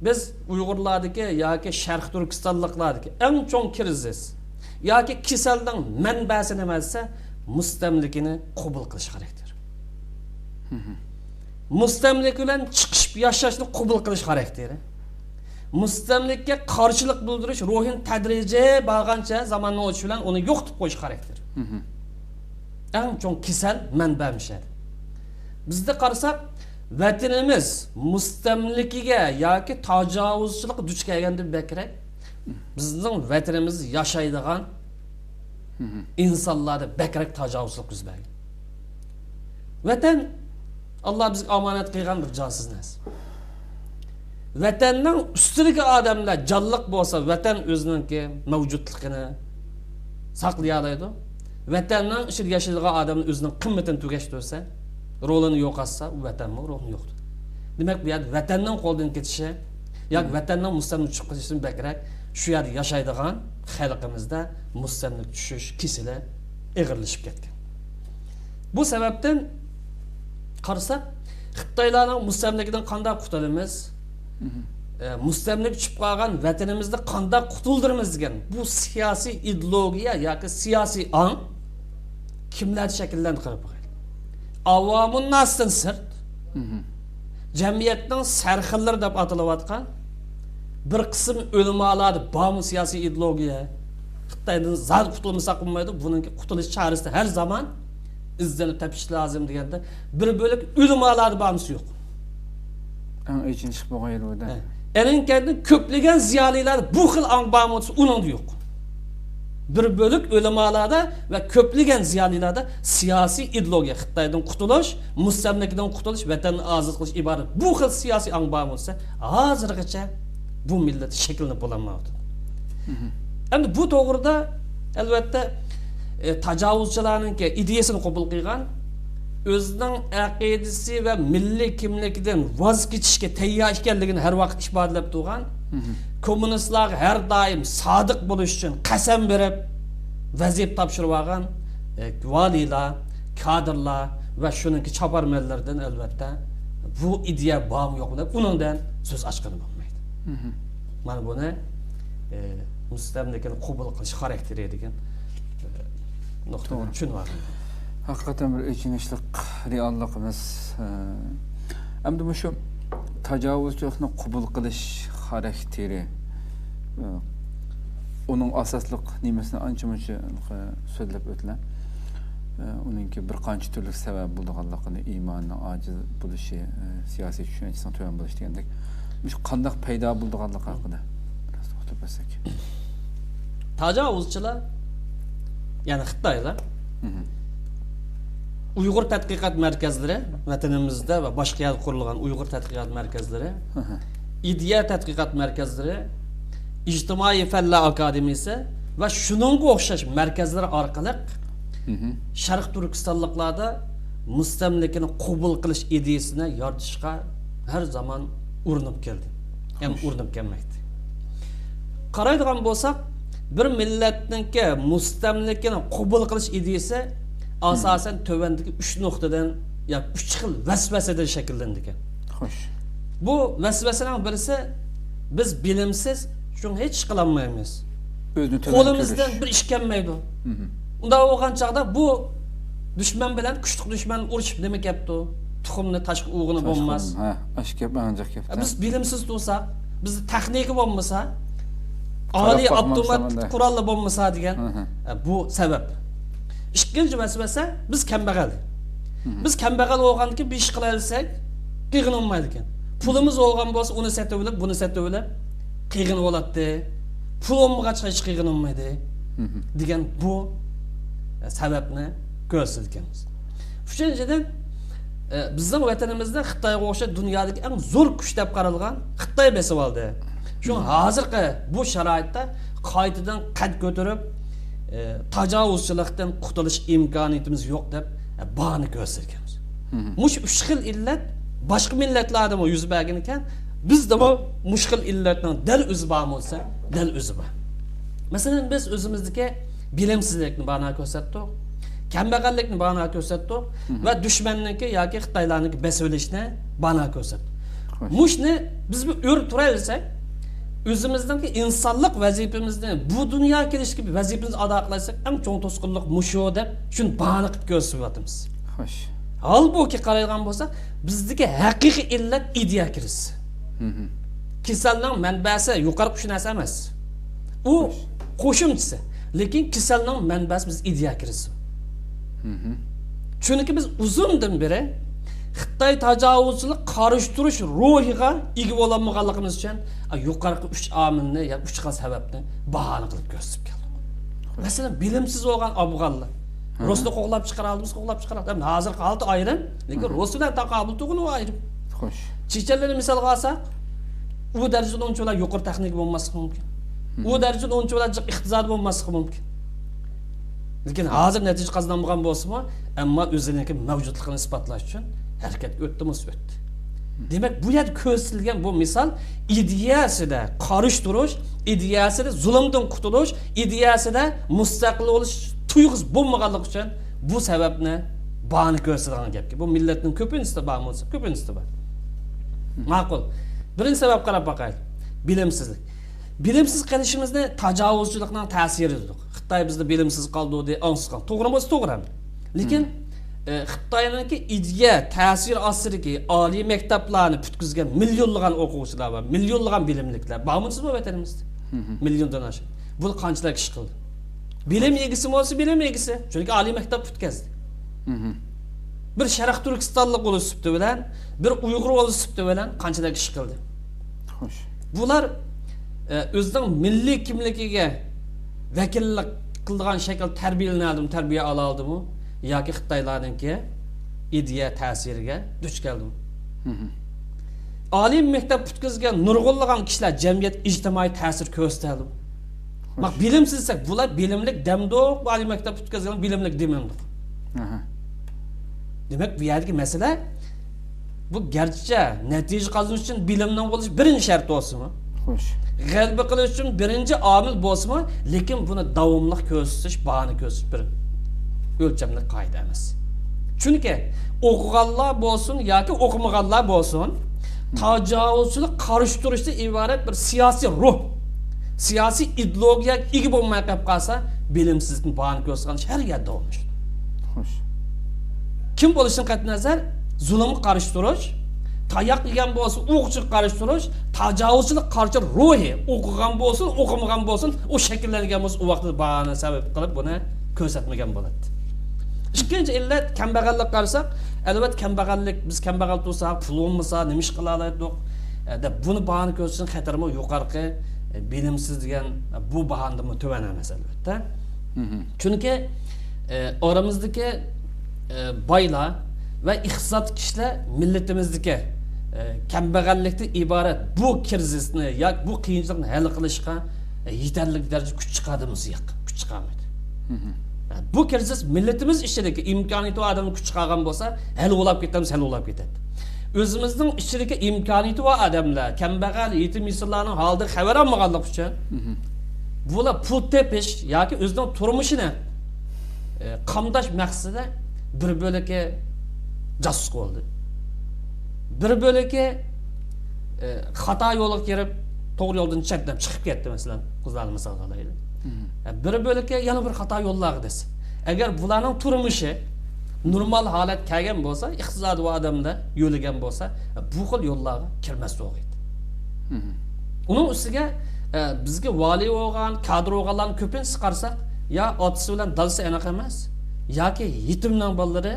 بىز ئۇيغۇرلاردىكى ياكى شەرقىي تۈركىستانلىقلاردىكى ئەڭ چوڭ كىرىزىس ياكى كېسەلنىڭ مەنبەسى نېمە دېسە، مۇستەملىكىنى قوبۇل قىلىش خاراكتېرى. مۇستەملىكە بىلەن چىقىشىپ ياشاشنى قوبۇل قىلىش خاراكتېرى. مۇستەملىكىگە قارشىلىق بىلدۈرۈش روھىنى تەدرىجىي بارغانچە زاماننىڭ ئۆتۈشى بىلەن ئۇنى يوقىتىپ قويۇش خاراكتېرى. ئەڭ چوڭ كېسەل مەنبە مۇشۇ. بىزدە قارىساق، ۋەتىنىمىز مۇستەملىكىگە ياكى تاجاۋۇزچىلىققا دۇچ كەلگەندىن بەكرەك، بىزنىڭ ۋەتىنىمىزدە ياشايدىغان ئىنسانلاردا بەكرەك تاجاۋۇزچىلىق يۈز بەرگەن. ۋەتەن، ئاللا بىزگە ئامانەت قىلغان بىر جانسىز نەرسە. ۋەتەننىڭ ئۈستىدىكى ئادەملەر جانلىق بولسا، ۋەتەن ئۆزىنىڭكى مەۋجۇتلۇقىنى ساقلىيالايدۇ. ۋەتەننىڭ ئىچىدە ياشايدىغان ئادەملەر ئۆزىنىڭ قىممىتىنى تۈگەشتۈرسە، رولىنى يوقاتسا، ئۇ ۋەتەنمۇ رولىنى يوقىتىدۇ. دېمەك، بۇ يەردە ۋەتەننىڭ قولدىن كېتىشى ياكى ۋەتەننىڭ مۇستەملىكە چۈشۈپ قېلىشىدىن بەكرەك، شۇ يەردە ياشايدىغان خەلقىمىزدە مۇستەملىكە چۈشۈش كېسىلى ئېغىرلىشىپ كەتكەن. بۇ سەۋەبتىن قارىساق، خىتايلارنىڭ مۇستەملىكىدىن قانداق قۇتۇلىمىز؟ ئە، مۇستەملىكە چۈشۈپ قالغان ۋەتىنىمىزنى قانداق قۇتۇلدۇرىمىز دېگەن بۇ سىياسىي ئىدېئولوگىيە ياكى سىياسىي ئاڭ كىملەردە شەكىللەندى قاراپ باقايلى. ئاۋامۇنناستىن سىرت، جەمئىيەتنىڭ سەرخىللىرى دەپ ئاتىلىۋاتقان بىر قىسىم ئۆلىمالاردا بارمۇ سىياسىي ئىدېئولوگىيە؟ خىتايدىن زادى قۇتۇلمىساق بولمايدۇ، بۇنىڭكى قۇتۇلۇش چارىسىنى ھەر زامان ئىزدىنىپ تېپىش لازىم دېگەندە، بىر بۆلەك ئۆلىمالاردا بارمىسى يوق. ئەڭ ئېچىنىشلىق بولغان يېرى بۇ-دە. ھە. ئەنىڭ كەينىدىن كۆپلىگەن زىيالىيلاردا بۇ خىل ئاڭ بارمۇ دېسە، ئۇنىڭدا يوق. بىر بۆلەك ئۆلىمالاردا ۋە كۆپلىگەن زىيالىيلاردا سىياسىي ئىدېئولوگىيە، خىتايدىن قۇتۇلۇش، مۇستەملىكىدىن قۇتۇلۇش، ۋەتەننى ئازاد قىلىش ئىبارەت بۇ خىل سىياسىي ئاڭ بارمۇ دېسە، ھازىرغىچە بۇ مىللەت شەكىللىنىپ بولالمايۋاتىدۇ. ئەمدى بۇ توغرىدا، ئەلۋەتتە، ئە، تاجاۋۇزچىلارنىڭكى ئىدىيەسىنى قوبۇل قىلغان، ئۆزىنىڭ ئەقىدىسى ۋە مىللىي كىملىكىدىن ۋاز كېچىشكە تەييار ئىكەنلىكىنى ھەر ۋاقىت ئىپادىلەپ تۇرغان، كوممۇنىستلارغا ھەر دائىم سادىق بولۇش ئۈچۈن قەسەم بېرىپ، ۋەزىپە تاپشۇرۇۋالغان، ئە، ۋالىيلار، كادىرلار ۋە شۇنىڭكى چاپارمەنلىرىدىن، ئەلۋەتتە، بۇ ئىدىيە بارمۇ يوقمۇ دەپ، ئۇنىڭدىن سۆز ئاچقىلى بولمايدۇ. مانا بۇنى، ئە، مۇستەملىكىنى قوبۇل قىلىش خاراكتېرى دېگەن، ئە، نۇقتىدىن توغرا. چۈشىنىۋالدىم. ھەقىقەتەن بىر ئېچىنىشلىق رېئاللىقىمىز. ئە، ئەمدى مۇشۇ تاجاۋۇزچىلىقنى قوبۇل قىلىش خاراكتېرى، ئە، ئۇنىڭ ئاساسلىق نېمىسىنى ئانچە-مۇنچە سۆزلەپ ئۆتىلا. ئە، ئۇنىڭكى بىر قانچە تۈرلۈك سەۋەب بولىدىغانلىقىنى، ئىماننىڭ ئاجىز بولۇشى، ئە، سىياسىي چۈشەنچىسىنىڭ تۆۋەن بولۇشى دېگەندەك، مۇشۇ قانداق پەيدا بولىدىغانلىقى ھەققىدە بىراز توختىلىپ ئۆتسەك. تاجاۋۇزچىلار، يەنى خىتايلار، ئۇيغۇر تەتقىقات مەركەزلىرى، ۋەتىنىمىزدە ۋە باشقا يەردە قۇرۇلغان ئۇيغۇر تەتقىقات مەركەزلىرى، ئىدىيە تەتقىقات مەركەزلىرى، ئىجتىمائىي پەنلەر ئاكادېمىيىسى ۋە شۇنىڭغا ئوخشاش مەركەزلەر ئارقىلىق شەرقىي تۈركىستانلىقلاردا مۇستەملىكىنى قوبۇل قىلىش ئىدىيەسىنى يارىتىشقا ھەر زامان ئۇرۇنۇپ كەلدى ھەم ئۇرۇنۇپ كەلمەكتە. قارايدىغان بولساق، بىر مىللەتنىڭكى مۇستەملىكىنى قوبۇل قىلىش ئىدىيىسى ئاساسەن تۆۋەندىكى ئۈچ نۇقتىدىن يا ئۈچ خىل ۋەسۋەسىدىن شەكىللىنىدىكەن. خوش. بۇ ۋەسۋەسىنىڭ بىرسى، بىز بىلىمسىز، شۇڭا ھېچ ئىش قىلالمايمىز. ئۆزىنى تۆۋەن قولىمىزدىن كۆرۈش. بىر ئىش كەلمەيدۇ. مھم. ئۇنداق بولغان چاغدا بۇ دۈشمەن بىلەن، كۈچلۈك دۈشمەن ئۇرۇشۇپ نېمە كەپتۇ؟ تۇخۇمنى تاشقا ئۇرغىلى بولماس. ھە، ئاشۇ گەپ، ئانجاق گەپ. بىز بىلىمسىز تۇرساق، بىزدە تېخنىكا بولمىسا، قاراپ ئالىي باقماڭ ئاپتومات سەمەندە. قوراللار بولمىسا دېگەن، ھە، ھە. ئە، بۇ سەۋەب. ئىككىنچى ۋەسۋەسە، بىز كەمبەغەل. مھم. بىز كەمبەغەل بولغاندىكىن بىر ئىش قىلالىساق، قىيغىنى بولمايدىكەن. پۇلىمىز بولغان بولسا، ئۇنى سېتىۋېلىپ، بۇنى سېتىۋېلىپ، قىيغىنى بولاتتى. پۇل بولمىغاچقا ھېچ قىيغىنى بولمايدۇ. مھم. دېگەن بۇ، ئە، سەۋەبنى كۆرسىتىدىكەنمىز. ئۈچىنچىدىن، ئە، بىزنىڭ ۋەتىنىمىزدە خىتايغا ئوخشاش دۇنيادىكى ئەڭ زور كۈچ دەپ قارالغان خىتاي بېسىۋالدى. شۇڭا ھازىرقى بۇ شارائىتتا قايتىدىن قەد كۆتۈرۈپ، ئە، تاجاۋۇزچىلىقتىن قۇتۇلۇش ئىمكانىيىتىمىز يوق دەپ، ئە، باھانە كۆرسەتكەنمىز. مھم. مۇشۇ ئۈچ خىل ئىللەت باشقا مىللەتلەردىمۇ يۈز بەرگەنىكەن، بىزدىمۇ مۇشۇ خىل ئىللەتنىڭ دەل ئۆزى بارمۇ دېسە، دەل ئۆزى بار. مەسىلەن، بىز ئۆزىمىزدىكى بىلىمسىزلىكنى باھانە كۆرسەتتۇق، كەمبەغەللىكنى باھانە كۆرسەتتۇق مھم. ۋە دۈشمەننىڭكى ياكى خىتايلارنىڭكى بېسىۋېلىشنى باھانە كۆرسەتتۇق. خوش. مۇشۇنى بىز بىر ئۆرە تۇرايلىساق، ئۆزىمىزنىڭكى ئىنسانلىق ۋەزىپىمىزنى، بۇ دۇنياغا كېلىشتىكى ۋەزىپىمىزنى ئادا قىلايساق، ئەڭ چوڭ توسقۇنلۇق مۇشۇ دەپ شۇنى باھانە قىلىپ كۆرسىتىۋاتىمىز. خوش. ھالبۇكى، قارايدىغان بولساق، بىزدىكى ھەقىقىي ئىللەت ئىدىيە كىرىزىسى. مھم. كېسەلنىڭ مەنبەسى يۇقىرىقى ئۈچ نەرسە ئەمەس. ئۇ خوش. قوشۇمچىسى. لېكىن كېسەلنىڭ مەنبەسى بىز ئىدىيە كىرىزىسى. مھم. چۈنكى بىز ئۇزۇندىن بېرى خىتاي تاجاۋۇزچىلىق قارشى تۇرۇش روھىغا ئىگە بولالمىغانلىقىمىز ئۈچۈن، ئا، يۇقىرىقى ئۈچ ئامىلنى يا ئۈچ خىل سەۋەبنى باھانە قىلىپ كۆرسىتىپ كەلدۇق. خوش. مەسىلەن، بىلىمسىز بولغان ئافغانلار. ھە. رۇسنى قوغلاپ چىقىرالدىمىز، قوغلاپ چىقىرالدۇق. ھازىرقى ھالىتى ئايرىم، لېكىن ھە. رۇس بىلەن تاقابىل تۇرغىنى ئايرىم. خوش. چېچەنلەرنى مىسالغا ئالساق، ئۇ دەرىجىدە ئۇنچىۋالا يۇقىرى تېخنىكا بولماسلىقى مۇمكىن. ھە. ئۇ دەرىجىدە ئۇنچىۋالا جىق ئىقتىسادى بولماسلىقى مۇمكىن. لېكىن ھازىر نەتىجە قازىنالمىغان بولسىمۇ، ئەمما ئۆزىنىڭكى مەۋجۇتلۇقىنى ئىسپاتلاش ئۈچۈن ھەرىكەتكە ئۆتتىمۇ ئۆتتى. دېمەك، بۇ يەردە كۆرسىتىلگەن بۇ مىسال ئىدىيەسىدە قارشى تۇرۇش، ئىدىيەسىدە زۇلۇمدىن قۇتۇلۇش، ئىدىيەسىدە مۇستەقىل بولۇش تۇيغۇسى بولمىغانلىقى ئۈچۈن بۇ سەۋەبنى باھانە كۆرسىتىدىغان گەپكەن. بۇ مىللەتنىڭ كۆپىنچىسىدە بارمۇ دېسە، كۆپىنچىسىدە بار. ماقۇل. بىرىنچى سەۋەبكە قاراپ باقايلى. بىلىمسىزلىك. بىلىمسىز قېلىشىمىزنى تاجاۋۇزچىلىقنىڭ تەسىرى دېدۇق. خىتاي بىزنى بىلىمسىز قالدۇردى، ئاڭسىز قالدى. توغرىمۇ بولسا توغرا. لېكىن، ئە، خىتاينىڭكى ئىدىيە تەسىرى ئاستىدىكى ئالىي مەكتەپلەرنى پۈتكۈزگەن مىليونلىغان ئوقۇغۇچىلار بار، مىليونلىغان بىلىملىكلەر بارمۇ دېسە بۇ ۋەتىنىمىزدە؟ مىليوندىن ئاشىدۇ. بۇ قانچىلىك ئىش قىلدى؟ بىلىم ئىگىسى بولسا بىلىم ئىگىسى. چۈنكى ئالىي مەكتەپ پۈتكەزدى. بىر شەرق تۈركىستانلىق بولۇش سۈپىتى بىلەن، بىر ئۇيغۇر بولۇش سۈپىتى بىلەن قانچىلىك ئىش قىلدى؟ خوش. بۇلار، ئە، ئۆزىنىڭ مىللىي كىملىكىگە ۋەكىللىك قىلىدىغان شەكىلدە تەربىيەلىنەلىدىمۇ، تەربىيە ئالالىدىمۇ ياكى خىتايلارنىڭكى ئىدىيە تەسىرىگە دۇچ كەلدىمۇ؟ ئالىي مەكتەپ پۈتكۈزگەن نۇرغۇنلىغان كىشىلەر جەمئىيەتكە ئىجتىمائىي تەسىر كۆرسىتەلىدىمۇ؟ ماق بىلىمسىز دېسەك، بۇلار بىلىملىك دەمدۇق، بۇ ئالىي مەكتەپ پۈتكۈزگەن بىلىملىك دېمەمدۇق. ئاھا. دېمەك، بۇ يەردىكى مەسىلە، بۇ گەرچە نەتىجە قازىنىش ئۈچۈن بىلىمنىڭ بولۇشى بىرىنچى شەرت بولسىمۇ، خوش. غەلىبە قىلىش ئۈچۈن بىرىنچى ئامىل بولسىمۇ، لېكىن بۇنى داۋاملىق كۆرسىتىش، باھانە كۆرسىتىش بىر ئۆلچەملىك قائىدە ئەمەس. چۈنكى ئوقۇغانلار بولسۇن ياكى ئوقۇمىغانلار بولسۇن، تاجاۋۇزچىلىق قارشى تۇرۇشتىن ئىبارەت بىر سىياسىي روھ، سىياسىي ئىدېئولوگىيەگە ئىگە بولماي قېلىپ قالسا، بىلىمسىزلىكنى باھانە كۆرسىتىدىغان ئىش ھەر يەردە داۋاملىشىدۇ. خوش. كىم بولۇشىدىن قەتئىينەزەر، زۇلۇمغا قارشى تۇرۇش، تاياق يېگەن بولسا، ئوقچىغا قارشى تۇرۇش، تاجاۋۇزچىلىق قارشى روھى، ئوقۇغان بولسۇن، ئوقۇمىغان بولسۇن، ئۇ شەكىللەنگەن بولسا، ئۇ ۋاقىتتا باھانە سەۋەب قىلىپ بۇنى كۆرسەتمىگەن بولاتتى. ئىككىنچى ئىللەت، كەمبەغەللىككە قارىساق، ئەلۋەتتە، كەمبەغەللىك، بىز كەمبەغەل تۇرساق، پۇل بولمىسا، نېمە ئىش قىلالايتتۇق، ئە، دەپ بۇنى باھانە كۆرسىتىشنىڭ خەتىرىمۇ يۇقىرىقى، ئە، بىلىمسىز دېگەن، ئە، بۇ باھانىدىنمۇ تۆۋەن ئەمەس، ئەلۋەتتە. چۈنكى، ئە، ئارىمىزدىكى، ئە، بايلار ۋە ئىقتىسادلىق كىشىلەر مىللىتىمىزدىكى، ئە، كەمبەغەللىكتىن ئىبارەت بۇ كىرىزىسنى ياكى بۇ قىيىنچىلىقنى ھەل قىلىشقا، ئە، يېتەرلىك دەرىجىدە كۈچ چىقاردىمۇ ياق، كۈچ چىقارمىدى. بۇ كىرىزىس مىللىتىمىز ئىچىدىكى ئىمكانىيىتى بار ئادەمنىڭ كۈچ چىقارغان بولسا، ھەل بولاپ كېتەمسە، ھەل بولاپ كېتەتتى. ئۆزىمىزنىڭ ئىچىدىكى ئىمكانىيىتى بار ئادەملەر، كەمبەغەل، يېتىم يېسىرلارنىڭ ھالىدىن خەۋەر ئالمىغانلىقى ئۈچۈن، بۇلار پۇل تېپىش ياكى ئۆزىنىڭ تۇرمۇشىنى، ئە، قامداش مەقسىتىدە بىر بۆلىكى جاسۇسقا بولدى. بىر بۆلىكى، ئە، خاتا يولغا كىرىپ، توغرا يولدىن چەتنەپ چىقىپ كەتتى، مەسىلەن، قىزلارنى مىسالغا ئالايلى. مم. ئە، بىر بۆلىكى يەنە بىر خاتا يوللارغا دەسسە. ئەگەر بۇلارنىڭ تۇرمۇشى نورمال ھالەت كەلگەن بولسا، ئىقتىسادى بار ئادەملەر يۆلىگەن بولسا، بۇ خىل يوللارغا كىرمەس بولغىيدى. مم. ئۇنىڭ ئۈستىگە، ئە، بىزگە ۋالىي بولغان، كادىر بولغانلارنىڭ كۆپىنچىسى قارىساق، يا ئاتىسى بىلەن دادىسى ئېنىق ئەمەس، ياكى يېتىمنىڭ بالىلىرى،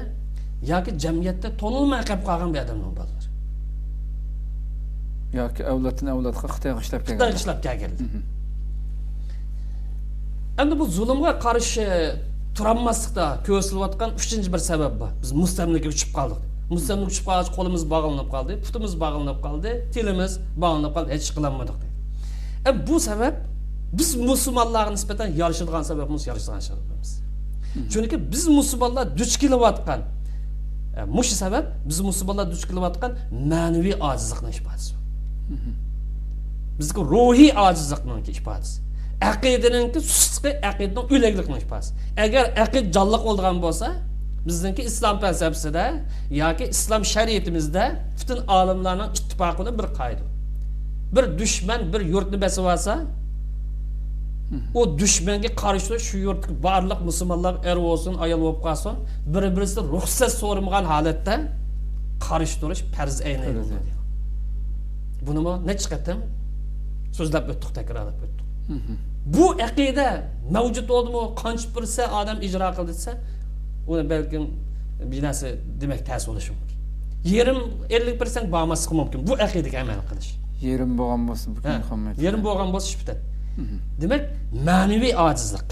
ياكى جەمئىيەتتە تونۇلماي قېلىپ قالغان بىر ئادەمنىڭ بالىلىرى. ياكى ئەۋلادتىن ئەۋلادقا خىتايغا ئىشلەپ كەلگەن. خىتايغا ئىشلەپ كەلگەن. مم. ئەمدى بۇ زۇلۇمغا قارشى تۇرالماسلىقتا كۆرسىتىلىۋاتقان ئۈچىنچى بىر سەۋەب بار. بىز مۇستەملىكىگە چۈشۈپ قالدۇق. مۇستەملىكىگە چۈشۈپ قالغاچ، قولىمىز باغلىنىپ قالدى، پۇتىمىز باغلىنىپ قالدى، تىلىمىز باغلىنىپ قالدى، ھېچ ئىش قىلالمىدۇق دەيدۇ. ئە، بۇ سەۋەب بىز مۇسۇلمانلارغا نىسبەتەن يارىشىدىغان سەۋەب ئەمەس، يارىشىدىغان سەۋەب ئەمەس. مم. چۈنكى بىز مۇسۇلمانلار دۇچ كېلىۋاتقان، ئە، مۇشۇ سەۋەب بىز مۇسۇلمانلار دۇچ كېلىۋاتقان مەنىۋى ئاجىزلىقنىڭ ئىپادىسى. مم. بىزدىكى روھىي ئاجىزلىقنىڭكى ئىپادىسى. ئەقىدىنىڭكى سۇسلۇقى، ئەقىدىنىڭ ئۆلۈكلۈكىنىڭ ئىپادىسى. ئەگەر ئەقىدە جانلىق بولىدىغان بولسا، بىزنىڭكى ئىسلام پەلسەپىسىدە ياكى ئىسلام شەرىئىتىمىزدە پۈتۈن ئالىملارنىڭ ئىتتىپاقى بىلەن بىر قائىدە. بىر دۈشمەن بىر يۇرتنى بېسىۋالسا، مم. ئۇ دۈشمەنگە قارشى تۇرۇش شۇ يۇرتتىكى بارلىق مۇسۇلمانلار، ئەر بولسۇن، ئايال بولۇپ قالسۇن، بىر-بىرسىدىن رۇخسەت سورىمىغان ھالەتتە قارشى تۇرۇش پەرز ئەينى پەرز بولىدۇ. بۇنىمۇ نەچچە قېتىم سۆزلەپ ئۆتتۇق، تەكرارلاپ ئۆتتۇق. مم. بۇ ئەقىدە مەۋجۇت بولدىمۇ، قانچە بىرسى ئادەم ئىجرا قىلدى دېسە، ئۇنى بەلكىم بىر نەرسە دېمەك تەس بولۇشى مۇمكىن. يېرىم، ئەللىك پىرسەنت بارماسلىقى مۇمكىن بۇ ئەقىدىگە ئەمەل قىلىش. يېرىم بولغان بولسا، بۇ ھە، كۈن قالمايدۇ. يېرىم بولغان بولسا، شۇ پېتى. مم. دېمەك، مەنىۋى ئاجىزلىق.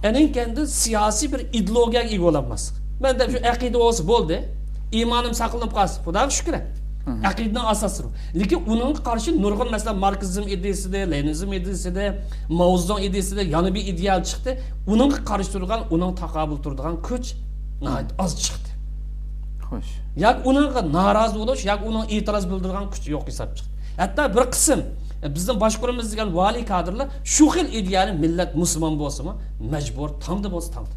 ئەنىڭ كەينىدىن سىياسىي بىر ئىدېئولوگىيەگە ئىگە بولالماسلىق. مەن دەپ شۇ ئەقىدە بولسا بولدى. ئىمانىم ساقلىنىپ قالسا، خۇداغا شۈكرى. مم. ئەقىدىنىڭ ئاساسى بۇ. لېكىن ئۇنىڭغا قارشى نۇرغۇن، مەسىلەن، ماركسىزم ئىدىيىسىدە، لېنىنىزم ئىدىيىسىدە، ماۋزېدۇڭ ئىدىيىسىدە يەنە بىر ئىدېيە چىقتى. ئۇنىڭغا قارشى تۇرىدىغان، ئۇنىڭ تاقابىل تۇرىدىغان كۈچ ناھايىتى ئاز چىقتى. خوش. ياكى ئۇنىڭغا نارازى بولۇش، ياكى ئۇنىڭ ئېتىراز بىلدۈرىدىغان كۈچ يوق ھېساب چىقتى. ھەتتا بىر قىسىم، ئە، بىزنىڭ باشقۇرۇمىز دېگەن ۋالىي كادىرلار شۇ خىل ئىدىيەنى مىللەت مۇسۇلمان بولسىمۇ، مەجبۇر تاڭدى بولسا تاڭدى.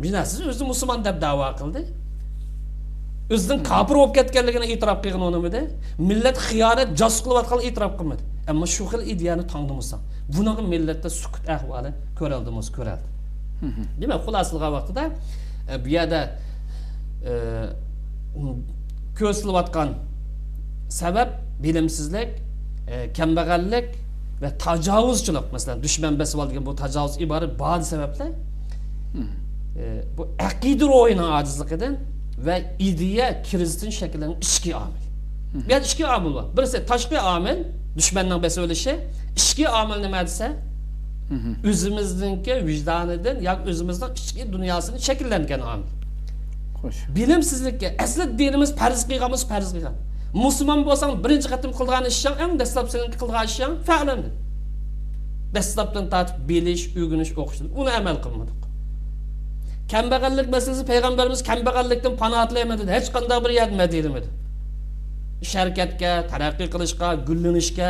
بىر نەرسىسى ئۆزىنى مۇسۇلمان دەپ دەۋا قىلدى. ئۆزىنىڭ كاپىر بولۇپ كەتكەنلىكىنى ئېتىراپ قىلغىنى ئۇنىمىدى. مىللەتكە خىيانەت، جاسۇس قىلىۋاتقانلىقىنى ئېتىراپ قىلمىدى. ئەمما شۇ خىل ئىدىيەنى تاڭدىمۇساڭ، بۇنىڭغا مىللەتتە سۈكۈت ئەھۋالى كۆرەلدىمۇسا كۆرەلدى. مم. دېمەك، خۇلاسىلىغان ۋاقتىدا، ئە، بۇ يەردە، ئە، كۆرسىتىلىۋاتقان سەۋەب بىلىمسىزلىك، ئە، كەمبەغەللىك ۋە تاجاۋۇزچىلىق. مەسىلەن، دۈشمەن بېسىۋالدى دېگەن بۇ تاجاۋۇز ئىبارىتى بار سەۋەبلەر، مم. ئە، بۇ ئەقىدە روھىنىڭ ئاجىزلىقىدىن ۋە ئىدىيە كىرىزىسىدىن شەكىللەنگەن ئىچكى ئامىل. مم. بۇ يەردە ئىككى ئامىل بار. بىرسى تاشقى ئامىل، دۈشمەننىڭ بېسىۋېلىشى. ئىچكى ئامىل نېمە دېسە، مم. ئۆزىمىزنىڭكى ۋىجدانىدىن ياكى ئۆزىمىزنىڭ ئىچكى دۇنياسىدىن شەكىللەنگەن ئامىل. خوش. بىلىمسىزلىككە، ئەسلى دىنىمىز پەرز قىلغانمىز، پەرز قىلغان. مۇسۇلمان بولساڭ، بىرىنچى قېتىم قىلىدىغان ئىشىڭ، ئەڭ دەسلەپ سېنىڭكى قىلىدىغان ئىشىڭ فەلەندىن. دەسلەپتىن تارتىپ بىلىش، ئۆگىنىش، ئوقۇشتىن. ئۇنى ئەمەل قىلمىدۇق. كەمبەغەللىك مەسىلىسى، پەيغەمبىرىمىز كەمبەغەللىكتىن پانا تىلەيمەن دېدى. ھېچقانداق بىر يەردە مەدھىيەلىمىدى. ئىش ھەرىكەتكە، تەرەققىي قىلىشقا، گۈللىنىشكە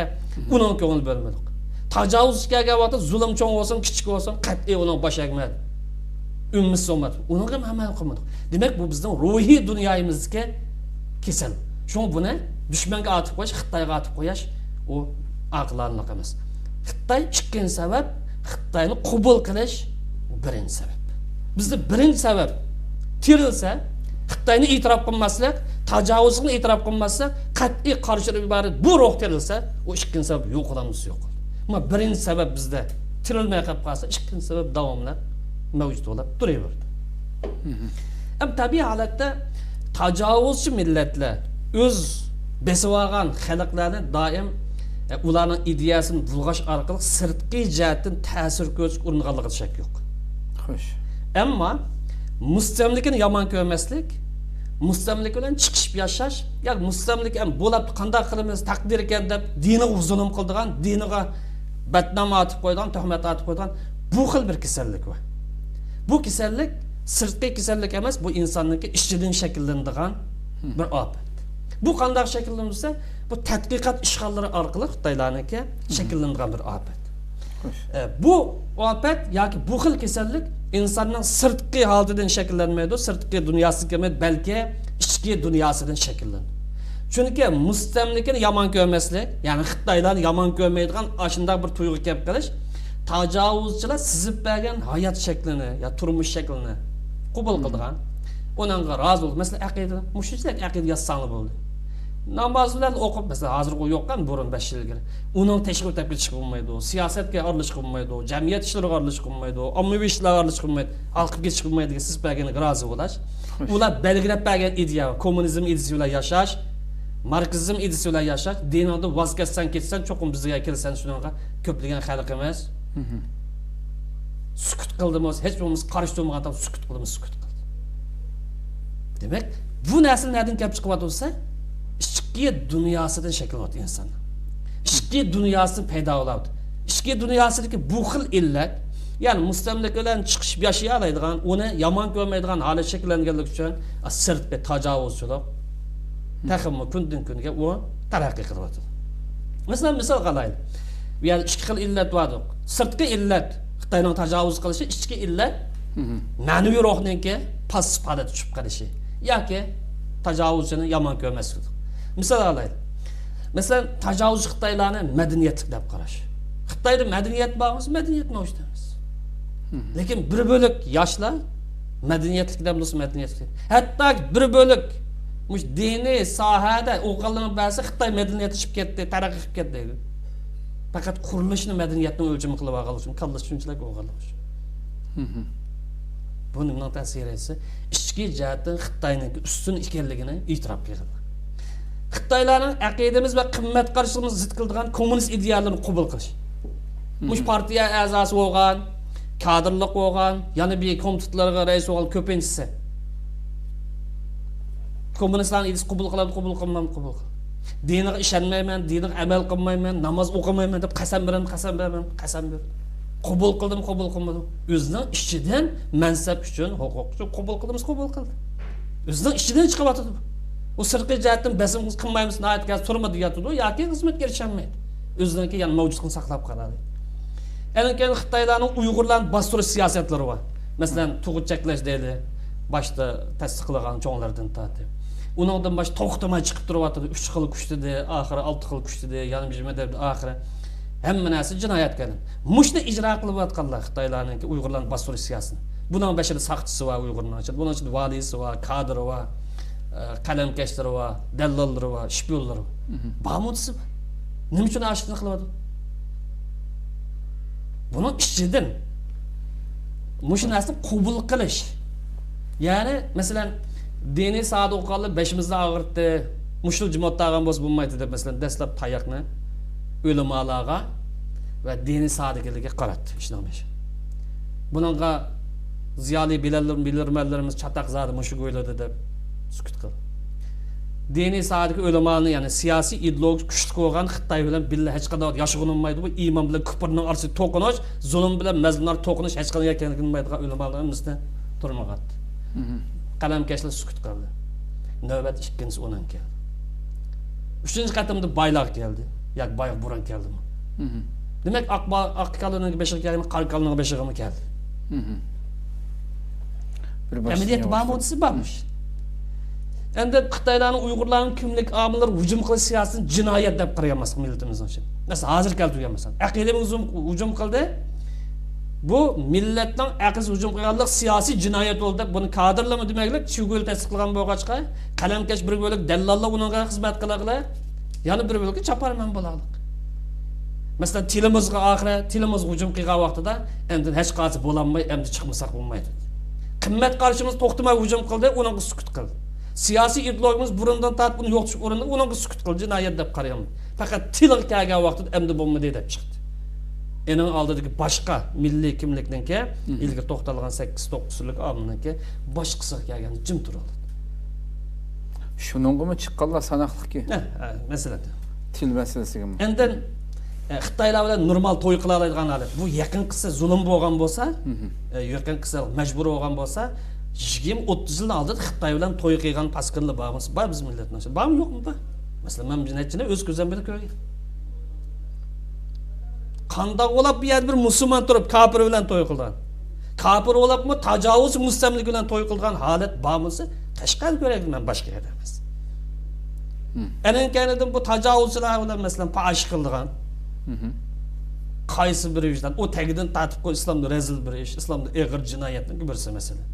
ئۇنىڭ كۆڭۈل بۆلمىدۇق. تاجاۋۇزچى كەلگەن ۋاقىتتا زۇلۇم چوڭ بولسۇن، كىچىك بولسۇن، قەتئىي ئۇنىڭ باش ئەگمەدى. ئۈنمىسى بولمىدى. ئۇنىڭغا ھەم ئەمەل قىلمىدۇق. دېمەك، بۇ بىزنىڭ روھىي دۇنيايىمىزدىكى كېسەل. شۇڭا بۇنى دۈشمەنگە ئاتىپ قويۇش، خىتايغا ئاتىپ قويۇش، ئۇ ئاقىلانىلىق ئەمەس. خىتاي ئىككىنچى سەۋەب، خىتاينى قوبۇل قىلىش بىرىنچى سەۋەب. بىزدە بىرىنچى سەۋەب تىرىلسە، خىتاينى ئېتىراپ قىلماسلىق، تاجاۋۇزچىلىقنى ئېتىراپ قىلماسلىق، قەتئىي قارشى تۇرۇپ ئىبارەت بۇ روھ تىرىلسە، ئۇ ئىككىنچى سەۋەب يوقىلامدىسى يوقالدى. ئەمما بىرىنچى سەۋەب بىزدە تىرىلمەي قېلىپ قالسا، ئىككىنچى سەۋەب داۋاملىق مەۋجۇت بولۇپ تۇرۇۋېرىدۇ. مم. ئەمما تەبىئىي ھالەتتە تاجاۋۇزچى مىللەتلەر ئۆز بېسىۋالغان خەلقلەرنى دائىم، ئە، ئۇلارنىڭ ئىدىيەسىنى بۇلغاش ئارقىلىق سىرتقى جەھەتتىن تەسىر كۆرسىتىشكە ئۇرۇنغانلىقىدا شەك يوق. خوش. ئەمما مۇستەملىكىنى يامان كۆرمەسلىك، مۇستەملىكە بىلەن چىقىشىپ ياشاش، ياكى مۇستەملىكە ئەمدى بولاپتۇ، قانداق قىلىمىز، تەقدىر ئىكەن دەپ دىنىغا زۇلۇم قىلىدىغان، دىنىغا بەتنام ئارتىپ قويىدىغان، تۆھمەت ئارتىپ قويىدىغان بۇ خىل بىر كېسەللىك بار. بۇ كېسەللىك سىرتقى كېسەللىك ئەمەس، بۇ ئىنساننىڭكى ئىچىدىن شەكىللىنىدىغان بىر ئاپەت. بۇ قانداق شەكىللىنىدۇ دېسە، بۇ تەتقىقات ئىشخانىلىرى ئارقىلىق خىتايلارنىڭكى شەكىللىنىدىغان بىر ئاپەت. ئە، بۇ ئاپەت ياكى بۇ خىل كېسەللىك ئىنساننىڭ سىرتقى ھالىتىدىن شەكىللەنمەيدۇ، سىرتقى دۇنياسىدىن كەلمەيدۇ، بەلكى ئىچكى دۇنياسىدىن شەكىللىنىدۇ. چۈنكى مۇستەملىكىنى يامان كۆرمەسلىك، يەنى خىتايلارنى يامان كۆرمەيدىغان ئاشۇنداق بىر تۇيغۇ كەپ قېلىش، تاجاۋۇزچىلار سىزىپ بەرگەن ھايات شەكلىنى يا تۇرمۇش شەكلىنى قوبۇل قىلىدىغان، ئۇنىڭغا رازى بولىدۇ. مەسىلەن، ئەقىدە، مۇشۇنچىلىك ئەقىدە يازساڭلا بولدى. ناماز بىلەن ئوقۇپ، مەسىلەن، ھازىرغۇ يوق، بۇرۇن بەش يىل ئىلگىرى. ئۇنىڭ تېشىغا ئۆتۈپ كېتىشكە بولمايدۇ، سىياسەتكە ئارىلىشىشقا بولمايدۇ، جەمئىيەت ئىشلىرىغا ئارىلىشىشقا بولمايدۇ، ئاممىۋى ئىشلارغا ئارىلىشىشقا بولمايدۇ، ھالقىپ كېتىشكە بولمايدۇ دېگەن سىز بەرگەنگە رازى بولاش. ئۇلار بەلگىلەپ بەرگەن ئىدىيە، كوممۇنىزم ئىدىيىسى بىلەن ياشاش، ماركسىزم ئىدىيىسى بىلەن ياشاش، دىنىڭدىن ۋاز كەچسەڭ كەتسەڭ، چوقۇم بىزگە كېلىسەن، شۇنىڭغا كۆپلىگەن خەلقىمىز سۈكۈت قىلدىمۇ، ھېچ بولمىسا قارشى تۇرمىغان، سۈكۈت قىلدىمۇ، سۈكۈت قىلدى. دېمەك، بۇ نەرسە نەدىن كەپ چىقىۋاتىدۇ دېسە، ئىچكى دۇنياسىدىن شەكىللىنىۋاتىدۇ ئىنسان. ئىچكى دۇنياسىدىن پەيدا بولۇۋاتىدۇ. ئىچكى دۇنياسىدىكى بۇ خىل ئىللەت، يەنى مۇستەملىكە بىلەن چىقىشىپ ياشىيالايدىغان، ئۇنى يامان كۆرمەيدىغان ھالەت شەكىللەنگەنلىكى ئۈچۈن، سىرتقى تاجاۋۇزچىلىق تېخىمۇ كۈندىن كۈنگە ئۇ تەرەققىي قىلىۋاتىدۇ. مەسىلەن، مىسالغا ئالايلى. بۇ يەردە ئىككى خىل ئىللەت باردۇق. سىرتقى ئىللەت، خىتاينىڭ تاجاۋۇز قىلىشى، ئىچكى ئىللەت، مەنىۋى روھنىڭكى پاسسىپ ھالەتكە چۈشۈپ قېلىشى ياكى تاجاۋۇزچىنى يامان كۆرمەسلىك. مىسال ئالايلى. مەسىلەن، تاجاۋۇزچى خىتايلارنى مەدەنىيەتلىك دەپ قاراش. خىتايدا مەدەنىيەت بار بولسا، مەدەنىيەت مەۋجۇت ئەمەس. لېكىن بىر بۆلەك ياشلار مەدەنىيەتلىك دەپ بولسا، مەدەنىيەتلىك. ھەتتا بىر بۆلەك مۇشۇ دىنىي ساھەدە ئوقۇغانلىرىنى بەرسە، خىتاي مەدەنىيەتلىشىپ كەتتى، تەرەققىي قىلىپ كەتتى دەيدۇ. پەقەت قۇرۇلۇشنى مەدەنىيەتنىڭ ئۆلچىمى قىلىپ ئالغانلىقى ئۈچۈن، كاللىسى شۇنچىلىك ئوغرىلىقى ئۈچۈن. بۇ نېمىنىڭ تەسىرى دېسە، ئىچكى جەھەتتىن خىتاينىڭكى ئۈستۈن ئىكەنلىكىنى ئېتىراپ قىلغان. خىتايلارنىڭ ئەقىدىمىز ۋە قىممەت قارىشىمىزغا زىت كېلىدىغان كوممۇنىست ئىدىيەلىرىنى قوبۇل قىلىش. مۇشۇ پارتىيە ئەزاسى بولغان، كادىرلىق بولغان، يەنە بىر كومىتېتلارغا رەئىس بولغان كۆپىنچىسى كوممۇنىستلارنىڭ ئىدىيىسىنى قوبۇل قىلامدۇ، قوبۇل قىلمامدۇ، قوبۇل قىل. دىنىغا ئىشەنمەيمەن، دىنىغا ئەمەل قىلمايمەن، ناماز ئوقۇمايمەن دەپ قەسەم بېرەمدۇ، قەسەم بېرەمەن، قەسەم بېرىمەن. قوبۇل قىلدىمۇ، قوبۇل قىلمىدىمۇ، ئۆزىنىڭ ئىچىدىن مەنسەپ ئۈچۈن، ھوقۇق ئۈچۈن قوبۇل قىلدىمىز، قوبۇل قىلدى. ئۆزىنىڭ ئىچىدىن چىقىۋاتىدۇ. ئۇ سىرتقى جەھەتتىن بەسىمىز قىلمايمىز، ناھايىتى كەلسە تۇرما دېيەتىدۇ ياكى خىزمەتكە ئېرىشەلمەيدۇ. ئۆزىنىڭكى يەنە مەۋجۇتلۇقىنى ساقلاپ قالالى. ئەنە كېيىن خىتايلارنىڭ ئۇيغۇرلارنى باستۇرۇش سىياسەتلىرى بار. مەسىلەن، تۇغۇت چەكلەش دەيلى، باشتا تەستىقلىغان چوڭلاردىن تارتىپ. ئۇنىڭدىن باشقا توختىماي چىقىپ تۇرۇۋاتىدۇ. ئۈچ خىل كۈچتىدى، ئاخىرى ئالتە خىل كۈچتىدى، يەنە بىر نېمە دەپ، ئاخىرى ھەممە نەرسە جىنايەتكە ئايلاندى. مۇشۇنى ئىجرا قىلىۋاتقانلار خىتايلارنىڭكى ئۇيغۇرلارنى باستۇرۇش سىياسىتىنى. بۇنىڭ بەشىدە ساقچىسى بار ئۇيغۇرنىڭ ئىچىدە. بۇنىڭ ئىچىدە ۋالىيسى بار، كادىرى بار، ئە، قەلەمكەشلىرى بار، دەللاللىرى بار، شپىيونلىرى بار. بارمۇ دېسە بار. نېمە ئۈچۈن ئاشۇنى قىلىۋاتىدۇ؟ بۇنىڭ ئىچىدىن مۇشۇ نەرسىنى قوبۇل قىلىش. يەنى، مەسىلەن، دىنىي ساھەدە ئوقۇغانلار بېشىمىزنى ئاغرىتتى، مۇشۇ يىل جىمى ئوتتۇرىغا بولسا بولمايتتى دەپ، مەسىلەن، دەسلەپ تاياقنى ئۆلىمالارغا ۋە دىنىي ساھەدىكىلەرگە قاراتتى ئىشنىڭ بېشى. بۇنىڭغا زىيالىي بىلەنلىرىم-، بىلىرمەنلىرىمىز چاتاق زادى مۇشۇ ئويلىدى دەپ سۈكۈت قىلدى. دىنىي ساھەدىكى ئۆلىمالارنى، يەنى سىياسىي ئىدېئولوگىيە كۈچلۈك بولغان خىتاي بىلەن بىللە ھېچقانداق ۋاقىت ياشىغىلى بولمايدۇ. بۇ ئىمان بىلەن كۇپۇرنىڭ ئارىسىدا توقۇنۇش، زۇلۇم بىلەن مەزلۇملار توقۇنۇش ھېچقانداق يەكۈنگە بولمايدىغان ئۆلىمالارنىڭ ھەممىسىنى تۈرمىگە ئاتتى. قەلەمكەشلەر سۈكۈت قىلدى. نۆۋەت ئىككىنچىسى ئۇنىڭ كەلدى. ئۈچىنچى قېتىمدا بايلار كەلدى. ياكى بايغا بۇرۇن كەلدىمۇ؟ دېمەك، ئاق با-، ئاق كالىنىڭ بېشىغا كەلگەن قارا كالىنىڭ بېشىغىمۇ كەلدى. بىر باشتىن ئەمەلىيەتتە بارمۇ دېسە، بارمىش. ئەمدى خىتايلارنىڭ ئۇيغۇرلارنىڭ كىملىك ئامىللىرى ھۇجۇم قىلىش سىياسىتىنى جىنايەت دەپ قارىغان بولساق مىللىتىمىزنىڭ ئىچىدە. مەسىلەن، ھازىر كەلتۈرگەن مەسىلەن، ئەقىدىمىزگە ھۇجۇم، ھۇجۇم قىلدى. بۇ مىللەتنىڭ ئەقىدىسىگە ھۇجۇم قىلغانلىق سىياسىي جىنايەت بولدى دەپ، بۇنى كادىرلارمۇ دېمەكلىك، چۈگۈل تەستىقلىغان بولغاچقا، قەلەمكەش بىر بۆلەك دەللاللار ئۇنىڭغا خىزمەت قىلغىلى، يەنە بىر بۆلىكى چاپارمەن بولاغلىق. مەسىلەن، تىلىمىزغا ئاخىرى، تىلىمىزغا ھۇجۇم قىلغان ۋاقتىدا، ئەمدى ھېچقايسى بولالماي، ئەمدى چىقمىساق بولمايدۇ. قىممەت قارىشىمىز توختىماي ھۇجۇم قىلدى، ئۇنىڭغا سۈكۈت قىلدى. سىياسىي ئىدېئولوگىيىمىز بۇرۇندىن تارتىپ ئۇنى يوقىتىش ئورنىدا ئۇنىڭغا سۈكۈت قىلدى، جىنايەت دەپ قارىيالمىدى. پەقەت تىلغا كەلگەن ۋاقتىدا ئەمدى بولمىدى دەپ چىقتى. ئېنىڭ ئالدىدىكى باشقا مىللىي كىملىكنىڭكى، ئىلگىرى توختالغان سەككىز، توققۇز تۈرلۈك ئامىلنىڭكى باشقىسىغا كەلگەندە جىم تۇرۇلدى. شۇنىڭغىمۇ چىققانلار ساناقلىقكى. ھە، ھە، مەسىلەن. تىل مەسىلىسىگىمۇ. ئەندىن، ئە، خىتايلار بىلەن نورمال توي قىلالايدىغان ھالەت. بۇ يېقىنقىسى زۇلۇم بولغان بولسا، ئە، يېقىنقىسى مەجبۇر بولغان بولسا، يىگىرمە، ئوتتۇز يىلدىن ئالدىدا خىتاي بىلەن توي قىلغان پاسكىنلار بارمۇ؟ بار بىز مىللەتنىڭ ئىچىدە. بارمۇ يوقمۇ؟ بار. مەسىلەن، مەن نەچچىنى ئۆز كۆزۈم بىلەن كۆرگەن. قانداق بولۇپ بۇ يەردە بىر مۇسۇلمان تۇرۇپ كاپىر بىلەن توي قىلغان؟ كاپىر بولۇپمۇ تاجاۋۇز مۇستەملىكە بىلەن توي قىلغان ھالەت بارمىسا، قەشقەرنى كۆرەيلى، مەن باشقا يەردە ئەمەس. ئەنەن كەينىدىن بۇ تاجاۋۇزچىلار بىلەن، مەسىلەن، پاھىشە قىلىدىغان قايسى بىر ۋىجدان، ئۇ تەگىدىن تارتىپ قوي، ئىسلامدا رەزىل بىر ئىش، ئىسلامدا ئېغىر جىنايەتنىڭ بىرسى مەسىلەن.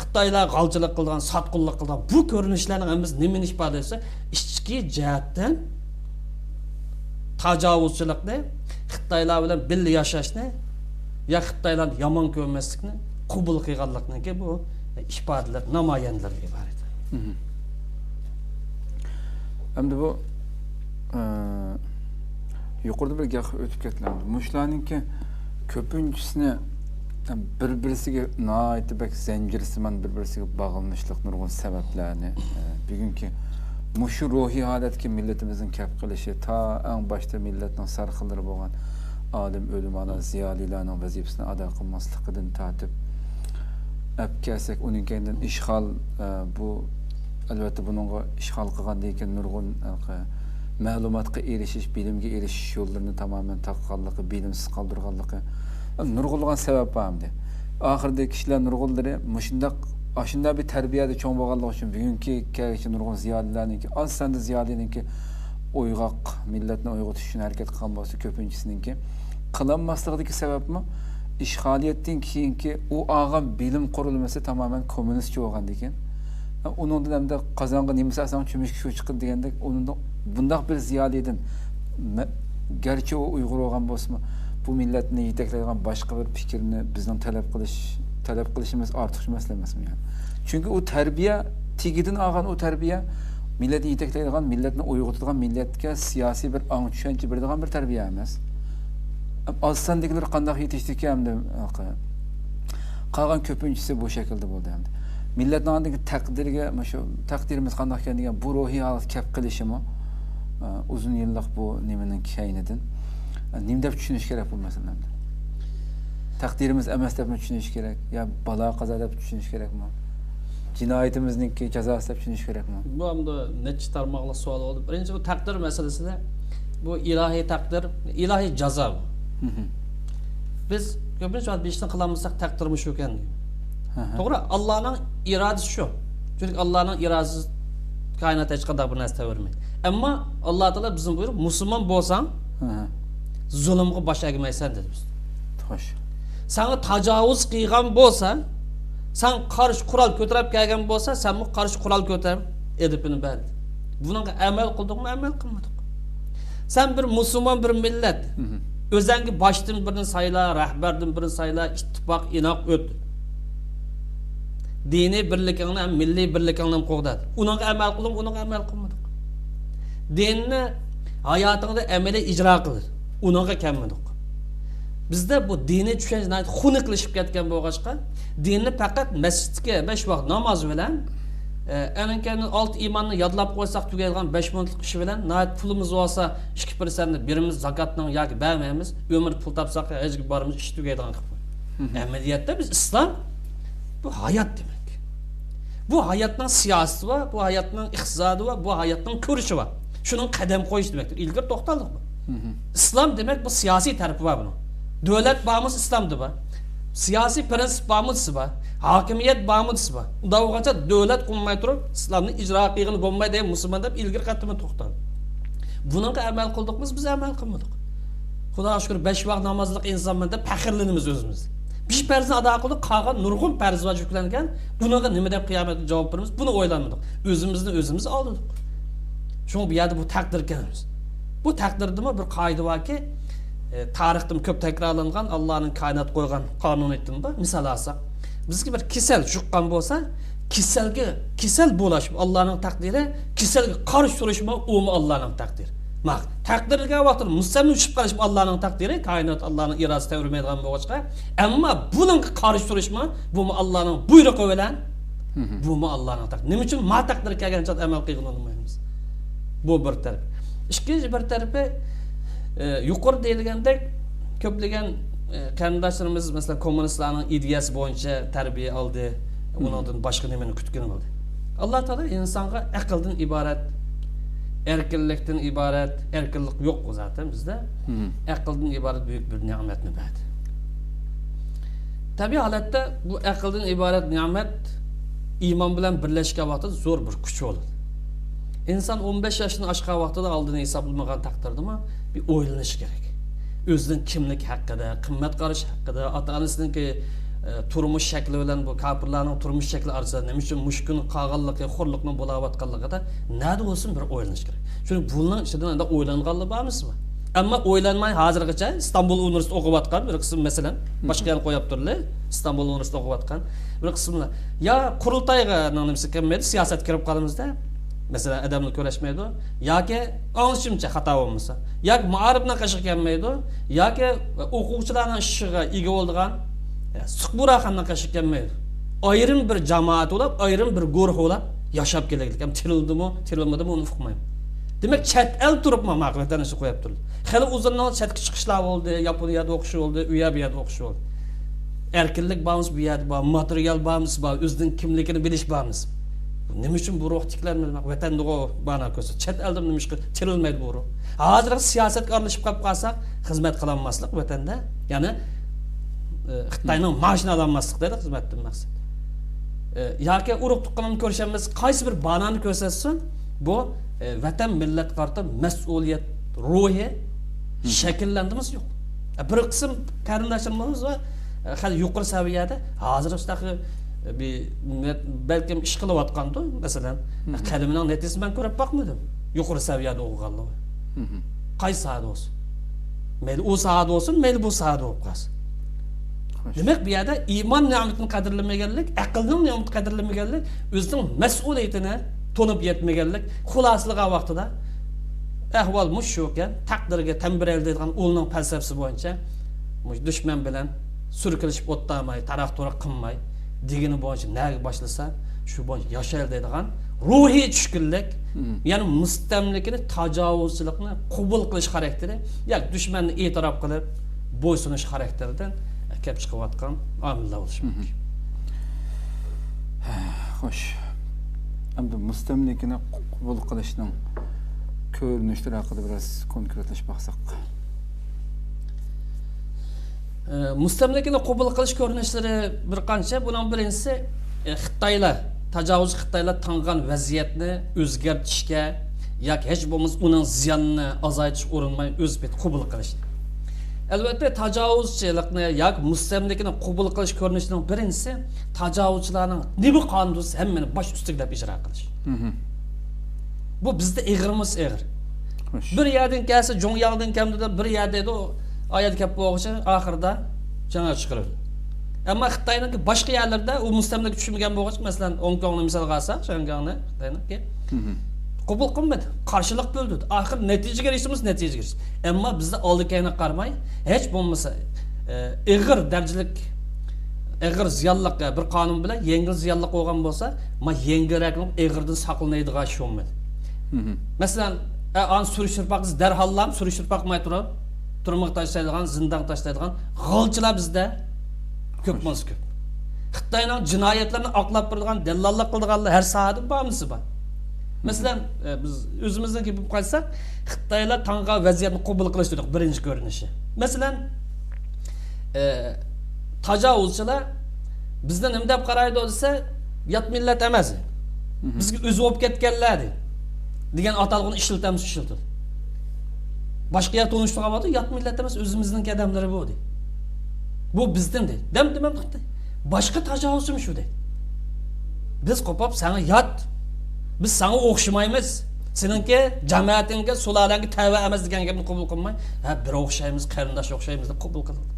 خىتايلار غالچىلىق قىلىدىغان، ساتقۇنلۇق قىلىدىغان بۇ كۆرۈنۈشلەرنىڭ ھەممىسى نېمىنى ئىپادىلەيدۇ دېسە، ئىچكى جەھەتتىن تاجاۋۇزچىلىقنى، خىتايلار بىلەن بىللە ياشاشنى يا خىتايلارنى يامان كۆرمەسلىكنى قوبۇل قىلغانلىقنىڭكى بۇ ئىپادىلەر، نامايەندىلەردىن ئىبارەت. ئەمدى بۇ، ئە، يۇقىرىدا بىر گەپ ئۆتۈپ كەتتىم. مۇشۇلارنىڭكى كۆپىنچىسىنى بىر بىرسىگە ناھايىتى بەك زەنجىرسىمان، بىر بىرسىگە باغلىنىشلىق نۇرغۇن سەۋەبلەرنى، ئە، بۈگۈنكى مۇشۇ روھىي ھالەتكە مىللىتىمىزنىڭ كەپ قېلىشى، تا ئەڭ باشتا مىللەتنىڭ سەرخىللىرى بولغان ئالىم، ئۆلىمالار، زىيالىيلارنىڭ ۋەزىپىسىنى ئادا قىلماسلىقىدىن تارتىپ، ئەپ كەلسەك، ئۇنىڭ كەينىدىن ئىشغال، ئە، بۇ، ئەلۋەتتە، بۇنىڭغا ئىشغال قىلغاندىن كېيىن نۇرغۇن، ھېلىقى، مەلۇماتقا ئېرىشىش، بىلىمگە ئېرىشىش يوللىرىنى تامامەن تاقىغانلىقى، بىلىمسىز قالدۇرغانلىقى، نۇرغۇنلىغان سەۋەب بار ئەمدى. ئاخىرىدا كىشىلەر نۇرغۇنلىرى مۇشۇنداق، ئاشۇنداق بىر تەربىيەدە چوڭ بولغانلىقى ئۈچۈن، بۈگۈنكى كەلگۈچى نۇرغۇن زىيالىيلارنىڭكى، ئاز ساندا زىيالىينىڭكى ئويغاق، مىللەتنى ئويغىتىش ئۈچۈن ھەرىكەت قىلغان بولسا، كۆپىنچىسىنىڭكى قىلالماسلىقىدىكى سەۋەبمۇ ئىشغالىيەتتىن كېيىنكى ئۇ ئالغان بىلىم قۇرۇلمىسى تامامەن كوممۇنىستچە بولغاندىكىن، ئۇنىڭدىن ئەمدى قازانغا نېمە سالساڭ چۆمۈچكە شۇ چىقىدۇ دېگەندەك، ئۇنىڭدا بۇنداق بىر زىيالىيدىن، مە-، گەرچە ئۇ ئۇيغۇر بولغان بولسىمۇ، بۇ مىللەتنى يېتەكلەيدىغان باشقا بىر پىكىرنى بىزنىڭ تەلەپ قىلىش، تەلەپ قىلىشىمىز ئارتۇقچە مەسىلە ئەمەسمۇ يەنى؟ چۈنكى ئۇ تەربىيە، تېگىدىن ئالغان ئۇ تەربىيە مىللەتنى يېتەكلەيدىغان، مىللەتنى ئويغىتىدىغان، مىللەتكە سىياسىي بىر ئاڭ چۈشەنچە بېرىدىغان بىر تەربىيە ئەمەس. ئاز ساندىكىلەر قانداق يېتىشتىكى ئەمدى؟ قالغان كۆپىنچىسى بۇ شەكىلدە بولدى ئەمدى. مىللەتنىڭ ئاندىكى تەقدىرىگە، مۇشۇ تەقدىرىمىز قانداق ئىكەن دېگەن بۇ روھىي ھالەت كەپ قېلىشىمۇ، ئە، ئۇزۇن يىللىق بۇ نېمىنىڭ كەينىدىن، ئە، نېمە دەپ چۈشىنىش كېرەك بۇ مەسىلىنى ئەمدى؟ تەقدىرىمىز ئەمەس دەپمۇ چۈشىنىش كېرەك، يا بالا قازا دەپ چۈشىنىش كېرەكمۇ؟ جىنايىتىمىزنىڭكى جازاسى دەپ چۈشىنىش كېرەكمۇ؟ بۇ ئەمدى نەچچە تارماقلىق سوئال بولدى. بىرىنچى، بۇ تەقدىر مەسىلىسىدە، بۇ ئىلاھىي تەقدىر، ئىلاھىي جازا بۇ. بىز كۆپىنچە ۋاقىت بىر ئىشنى قىلالمىساق، تەقدىرمۇ شۇكەن دەيمىز. توغرا، ئاللانىڭ ئىرادىسى شۇ. چۈنكى ئاللانىڭ ئىرادىسىز كائىنات ھېچقانداق بىر نەرسە تەۋرىمەيدۇ. ئەمما ئاللا تائالا بىزنى بۇيرۇپ، مۇسۇلمان بولساڭ، زۇلۇمغا باش ئەگمەيسەن دېدى بىزگە. خوش. ساڭا تاجاۋۇز قىلغان بولسا، ساڭا قارشى قورال كۆتۈرۈپ كەلگەن بولسا، سەنمۇ قارشى قورال كۆتۈرۈپ ئېدىپىنى بەر دېدى. بۇنىڭغا ئەمەل قىلدۇقمۇ؟ ئەمەل قىلمىدۇق. سەن بىر مۇسۇلمان بىر مىللەت. ئۆزەڭگە باشتىن بىرنى سايلا، رەھبەردىن بىرنى سايلا، ئىتتىپاق، ئىناق ئۆت. دىنىي بىرلىكىڭنى ھەم مىللىي بىرلىكىڭنى ھەم قوغدا. ئۇنىڭغا ئەمەل قىلدىڭ، ئۇنىڭغا ئەمەل قىلمىدىڭ. دىننى ھاياتىڭدا ئەمەلىي ئىجرا قىل. ئۇنىڭغا كەلمىدۇق. بىزدە بۇ دىنىي چۈشەنچە ناھايىتى خۇنۈكلىشىپ كەتكەن بولغاچقا، دىننى پەقەت مەسچىتتىكى بەش ۋاق ناماز بىلەن، ئە، ئەنىڭ كەينىدىن ئالتە ئىماننى يادلاپ قويساق تۈگەيدىغان بەش مىنۇتلۇق ئىش بىلەن، ناھايىتى پۇلىمىز بولسا ئىككى پىرسەنتنى بېرىمىز زاكاتنىڭ ياكى بەرمەيمىز، ئۆمۈر پۇل تاپساق ھەجگە بارىمىز، ئىش تۈگەيدىغان قىلىپ قويدى. ئەمەلىيەتتە بىز ئىسلام، بۇ ھايات دېمەك. بۇ ھاياتنىڭ سىياسىتى بار، بۇ ھاياتنىڭ ئىقتىسادى بار، بۇ ھاياتنىڭ كۈرىشى بار. شۇنىڭ قەدەم قويۇش دېمەكتۇر. ئىلگىرى توختالدۇق بۇ. ئىسلام دېمەك، بۇ سىياسىي تەرىپى بار بۇنىڭ. دۆلەت بارمۇ ئىسلامدا بار. سىياسىي پرىنسىپ بارمۇ دېسە بار. ھاكىمىيەت بارمۇ دېسە بار. ئۇنداق بولغانچە دۆلەت قۇرماي تۇرۇپ، ئىسلامنى ئىجرا قىلغىلى بولمايدۇ دەيدۇ مۇسۇلمان دەپ ئىلگىرى قەدىمى توختالدى. بۇنىڭغا ئەمەل قىلدۇقمىز، بىز ئەمەل قىلمىدۇق. خۇداغا شۈكۈر، بەش ۋاق نامازلىق ئىنسانمەن دەپ پەخىرلىنىمىز ئۆزىمىز. بىر پەرزنى ئادا قىلدۇق، قالغان نۇرغۇن پەرز ۋاجىپ يۈكلەنگەن. بۇنىڭغا نېمە دەپ قىيامەتتە جاۋاب بېرىمىز؟ بۇنى ئويلانمىدۇق. ئۆزىمىزنى ئۆزىمىز ئالدىدۇق. شۇڭا بۇ يەردە بۇ تەقدىر ئىكەنمىز. بۇ تەقدىردىمۇ بىر قائىدە باركى، ئە، تارىختىمۇ كۆپ تەكرارلانغان، ئاللانىڭ كائىنات قويغان قانۇنىيىتىمۇ بار. مىسال ئالساق، بىزگە بىر كېسەل يۇققان بولسا، كېسەلگە، كېسەل بولۇشمۇ ئاللانىڭ تەقدىرى، كېسەلگە قارشى تۇرۇشمۇ ئۇمۇ ئاللانىڭ تەقدىرى. ماق، تەقدىر دېگەن ۋاقىتتا مۇسەلمەن چۈشۈپ قېلىشمۇ ئاللانىڭ تەقدىرى، كائىنات ئاللانىڭ ئىرادىسى تەۋرىمەيدىغان بولغاچقا، ئەمما بۇنىڭغا قارشى تۇرۇشمۇ، بۇمۇ ئاللانىڭ بۇيرۇقى بىلەن، بۇمۇ ئاللانىڭ تەقدىرى. نېمە ئۈچۈن ما تەقدىر كەلگەن چاغدا ئەمەل قىلغىلى ئۇنىمايمىز؟ بۇ بىر تەرەپ. ئىككىنچى بىر تەرىپى، ئە، يۇقىرىدا دېيىلگەندەك، كۆپلىگەن، ئە، قېرىنداشلىرىمىز، مەسىلەن، كوممۇنىستلارنىڭ ئىدىيەسى بويىچە تەربىيە ئالدى، ئۇنىڭدىن باشقا نېمىنى كۈتكىنى بولدى؟ ئاللا تائالا ئىنسانغا ئەقىلدىن ئىبارەت ئەركىنلىكتىن ئىبارەت، ئەركىنلىك يوق زاتەن بىزدە. ئەقىلدىن ئىبارەت بۈيۈك بىر نېمەتنى بەردى. تەبىئىي ھالەتتە بۇ ئەقىلدىن ئىبارەت نېمەت ئىمان بىلەن بىرلەشكەن ۋاقتىدا زور بىر كۈچ بولىدۇ. ئىنسان ئون بەش ياشتىن ئاشقان ۋاقتىدا ئالدىنى ھېسابلىمىغان تەقدىردىمۇ بىر ئويلىنىش كېرەك. ئۆزىنىڭ كىملىك ھەققىدە، قىممەت قارىشى ھەققىدە، ئاتا-ئانىسىنىڭكى، ئە، تۇرمۇش شەكلى بىلەن بۇ كاپىرلارنىڭ تۇرمۇش شەكلى ئارىسىدا نېمە ئۈچۈن مۇشۇ كۈن قالغانلىقى، خورلۇقنىڭ بولاۋاتقانلىقىدا نەدە بولسۇن بىر ئويلىنىش كېرەك. چۈنكى بۇنىڭ ئىچىدىن ئەمدى ئويلانغانلار بارمۇ سىزمۇ؟ ئەمما ئويلانماي ھازىرغىچە ئىستانبۇل ئۇنىۋېرسىتېتىدا ئوقۇۋاتقان بىر قىسىم، مەسىلەن، باشقا يەرنى قويۇپ تۇرلى، ئىستانبۇل ئۇنىۋېرسىتېتىدا ئوقۇۋاتقان بىر قىسىملار يا قۇرۇلتايغا نېمىسى كەلمەيدۇ، سىياسەتكە كىرىپ قالىمىزدە، مەسىلەن، ئادەملەر كۆرۈشمەيدۇ، ياكى ئاڭلىشىمچە خاتا بولمىسا، ياكى مائارىپنىڭ قېشىغا كەلمەيدۇ، ياكى ئوقۇغۇچىلارنىڭ ئىشىغا ئىگە بولىدىغان، يا، سۇقبۇراخاننىڭ قېشىغا كەلمەيدۇ. ئايرىم بىر جامائەت بولۇپ، ئايرىم بىر گۇرۇھ بولۇپ ياشاپ كېلەيلىك. ھەم تىرىلدىمۇ، تىرىلمىدىمۇ، ئۇنى ئۇقمايمەن. دېمەك، چەت ئەل تۇرۇپمۇ مانا ۋەتەن ئىچىدە قويۇپ تۇردى. خېلى ئۇزۇندىن چەتكە چىقىشلار بولدى، ياپونىيەدە ئوقۇش بولدى، ئۇ يەر بۇ يەردە ئوقۇش بولدى. ئەركىنلىك بارمىسا بۇ يەردە بار، ماتېرىيال بارمىسا بار، ئۆزىنىڭ كىملىكىنى بىلىش بارمىسا. نېمە ئۈچۈن بۇ روھ تىكلەنمىدى؟ ۋەتەندىغۇ مانا كۆرسە، چەت ئەلدە نېمە ئىشقا تىرىلمەيدۇ بۇ روھ؟ ھازىرقى سىياسەتكە ئارىلىشىپ قېلىپ قالساق، خىزمەت قىلالماسلىق ۋەتەندە، يەنى، ئى، خىتاينىڭ مائاشىنى ئالالماسلىق دەيدۇ خىزمەتتىن مەقسەت. ئى، ياكى ئۇرۇق تۇغقىنىمنى كۆرۈشەلمەس، قايسى بىر بانانى كۆرسەتسۇن، بۇ، ئى، ۋەتەن مىللەتكە قارىتا مەسئۇلىيەت روھى شەكىللەندىمىز يوق. بىر قىسىم قېرىنداشلىرىمىز بار، خېلى يۇقىرى سەۋىيەدە، ھازىر شۇنداق، بىر، بەلكىم ئىش قىلىۋاتقاندۇ، مەسىلەن، قەلىمىنىڭ نەتىجىسىنى مەن كۆرۈپ باقمىدىم. يۇقىرى سەۋىيەدە ئوقۇغانلار. قايسى ساھەدە بولسۇن. مەيلى ئۇ ساھەدە بولسۇن، مەيلى بۇ ساھەدە بولۇپ قالسۇن. خوش. دېمەك، بۇ يەردە ئىمان نېمىتىنى قەدىرلىمىگەنلىك، ئەقىلنىڭ نېمىتىنى قەدىرلىمىگەنلىك، ئۆزىنىڭ مەسئۇلىيىتىنى تونۇپ يەتمىگەنلىك، خۇلاسىلىغان ۋاقتىدا ئەھۋال مۇشۇ ئىكەن، تەقدىرگە تەن بېرەيلى دەيدىغان ئۇلنىڭ پەلسەپىسى بويىچە مۇشۇ دۈشمەن بىلەن سۈركىلىشىپ ئولتۇرماي، تاراق-تۇراق قىلماي، دېگىنى بويىچە نەگە باشلىسا، شۇ بويىچە ياشايلى دەيدىغان روھىي چۈشكۈنلۈك، يەنى مۇستەملىكىنى، تاجاۋۇزچىلىقنى قوبۇل قىلىش خاراكتېرى، ياكى دۈشمەننى ئېتىراپ قىلىپ، بويسۇنۇش خاراكتېرىدىن كېلىپ چىقىۋاتقان ئامىللار بولۇشى مۇمكىن. خوش. ئەمدى مۇستەملىكىنى قوبۇل قىلىشنىڭ كۆرۈنۈشلىرى ھەققىدە بىراز كونكرېتلىشىپ باقساق. ئى، مۇستەملىكىنى قوبۇل قىلىش كۆرۈنۈشلىرى بىر قانچە. بۇنىڭ بىرىنچىسى، ئى، خىتايلار، تاجاۋۇزچى خىتايلار تاڭغان ۋەزىيەتنى ئۆزگەرتىشكە ياكى ھېچ بولمىسا ئۇنىڭ زىيانىنى ئازايتىشقا ئۇرۇنماي ئۆز پېتى قوبۇل قىلىش. ئەلۋەتتە، تاجاۋۇزچىلىقنى ياكى مۇستەملىكىنى قوبۇل قىلىش كۆرۈنۈشىنىڭ بىرىنچىسى تاجاۋۇزچىلارنىڭ نېمە قانۇن تۇرسا ھەممىنى باش ئۈستىگە دەپ ئىجرا قىلىش. بۇ بىزدە ئېغىرمۇ ئېغىر. خوش. بىر يەردىن كەلسە، جۇڭياڭدىن كەلدى دەپ بىر يەردە ئېيتىدۇ، ئۇ يەردە گەپ بولغۇچە ئاخىرىدا جاڭا چىقىرىدۇ. ئەمما خىتاينىڭكى باشقا يەرلىرىدە ئۇ مۇستەملىكە چۈشمىگەن بولغاچ، مەسىلەن، ھوڭكوڭنى مىسالغا ئالساق، شياڭگاڭنى خىتاينىڭكى قوبۇل قىلمىدى. قارشىلىق بىلدۈردى. ئاخىر نەتىجىگە ئېرىشسىمىز، نەتىجىگە ئېرىشتى. ئەمما بىزدە ئالدى كەينىگە قارىماي، ھېچ بولمىسا، ئېغىر دەرىجىلىك، ئېغىر زىيانلىق بىر قانۇن بىلەن يەڭگىل زىيانلىق بولغان بولسا، ما يەڭگىلرەكنىڭ ئېغىرىدىن ساقلىنىدىغان ئىش بولمىدى. مەسىلەن، ئە، ئانى سۈرۈشتۈرۈپ باقىسىز، دەرھاللا سۈرۈشتۈرۈپ باقماي تۇرۇپ، تۈرمىگە تاشلايدىغان، زىندانغا تاشلايدىغان غالچىلار بىزدە كۆپ بولسا كۆپ. خىتاينىڭ جىنايەتلىرىنى ئاقلاپ بېرىدىغان، دەللاللىق قىلىدىغانلار ھەر ساھەدە بارمىسى بار. مەسىلەن، ئە، بىز ئۆزىمىزنىڭ گېپىگە قايتساق، خىتايلار تاڭغان ۋەزىيەتنى قوبۇل قىلىش دېدۇق، بىرىنچى كۆرۈنۈشى. مەسىلەن، ئە، تاجاۋۇزچىلار بىزنى نېمە دەپ قارايدۇ دېسە، يات مىللەت ئەمەس. بىزگە ئۆزى بولۇپ كەتكەنلەر دەيدۇ. دېگەن ئاتالغۇنى ئىشلىتەمسە ئىشلىتىدۇ. باشقا يەر تونۇشتۇرغان ۋاقىتتا يات مىللەت ئەمەس، ئۆزىمىزنىڭ ئادەملىرى بۇ دەيدۇ. بۇ بىزدىن دەيدۇ. دەم دېمەمدۇق دەيدۇ. باشقا تاجاۋۇزچىمۇ شۇ دەيدۇ. بىز قوپۇپ ساڭا يات. بىز ساڭا ئوخشىمايمىز. سېنىڭكى جامائىتىڭگە، سۇلالەڭگە تەۋە ئەمەس دېگەن گەپنى قوبۇل قىلماي، ھە، بىر ئوخشايمىز، قېرىنداش ئوخشايمىز دەپ قوبۇل قىلدۇق.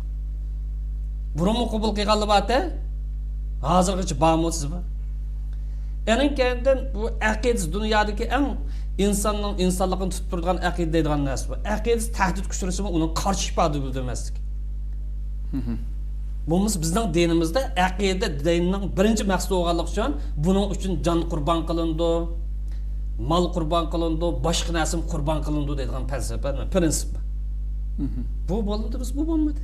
بۇرۇنمۇ قوبۇل قىلغانلار بارتى. ھازىرغىچە بارمۇ سىز بۇ؟ ئېنىڭ كەينىدىن بۇ ئەقىدىسى دۇنيادىكى ئەڭ ئىنساننىڭ ئىنسانلىقىنى تۇتۇپ تۇرىدىغان ئەقىدە دەيدىغان نەرسە بار. ئەقىدىسى تەھدىتكە ئۇچرىسىمۇ ئۇنىڭ قارشى ئىپادە بىلدۈرمەسلىك. بولمىسا بىزنىڭ دىنىمىزدە ئەقىدە دىننىڭ بىرىنچى مەقسىتى بولغانلىقى ئۈچۈن بۇنىڭ ئۈچۈن جان قۇربان قىلىنىدۇ، مال قۇربان قىلىنىدۇ، باشقا نەرسىمۇ قۇربان قىلىنىدۇ دەيدىغان پەلسەپە، پىرىنسىپ بار. بۇ بولمىدى، بىز بۇ بولمىدى.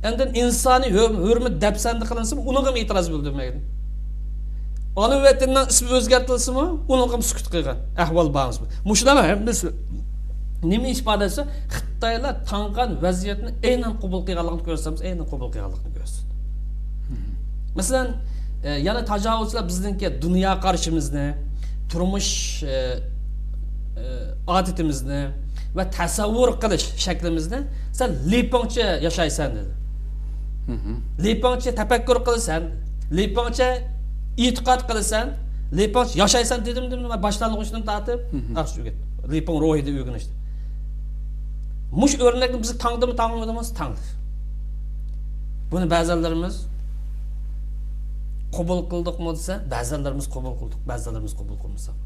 ئاندىن ئىنسانىي ھۆر-، ھۆرمەت دەپسەندە قىلىنسىمۇ ئۇنىڭغىمۇ ئېتىراز بىلدۈرمەيدۇ. ئانا ۋەتىنىنىڭ ئىسمى ئۆزگەرتىلسىمۇ، ئۇنىڭغا سۈكۈت قىلغان ئەھۋال بارمىز. مۇشۇلارنىڭ ھەممىسى نېمە ئىپادە ئەتسە، خىتايلار تاڭغان ۋەزىيەتنى ئەينەن قوبۇل قىلغانلىقىنى كۆرسىتىمىز، ئەينەن قوبۇل قىلغانلىقىنى كۆرسىتىدۇ. مەسىلەن، ئە، يەنە تاجاۋۇزچىلار بىزنىڭكى دۇنيا قارىشىمىزنى، تۇرمۇش، ئە، ئە، ئادىتىمىزنى ۋە تەسەۋۋۇر قىلىش شەكلىمىزنى، سەن لىپىڭچە ياشايسەن دېدى. لىپىڭچە تەپەككۇر قىلىسەن، لىپىڭچە ئېتىقاد قىلىسەن، لىپىڭچە ياشايسەن دېدىم، دېدىم، مەن باشلانغۇچتىن تارتىپ، ئاقسۇ ئۆگەت-، لىپىڭ روھىدا ئۆگىنىشتە. مۇشۇ ئۆرنەكنى بىز تاڭدىمۇ تاڭلىمىدىمىز؟ تاڭلىدى. بۇنى بەزەنلىرىمىز قوبۇل قىلدۇقمۇ دېسە، بەزەنلىرىمىز قوبۇل قىلدۇق، بەزەنلىرىمىز قوبۇل قىلمىساق.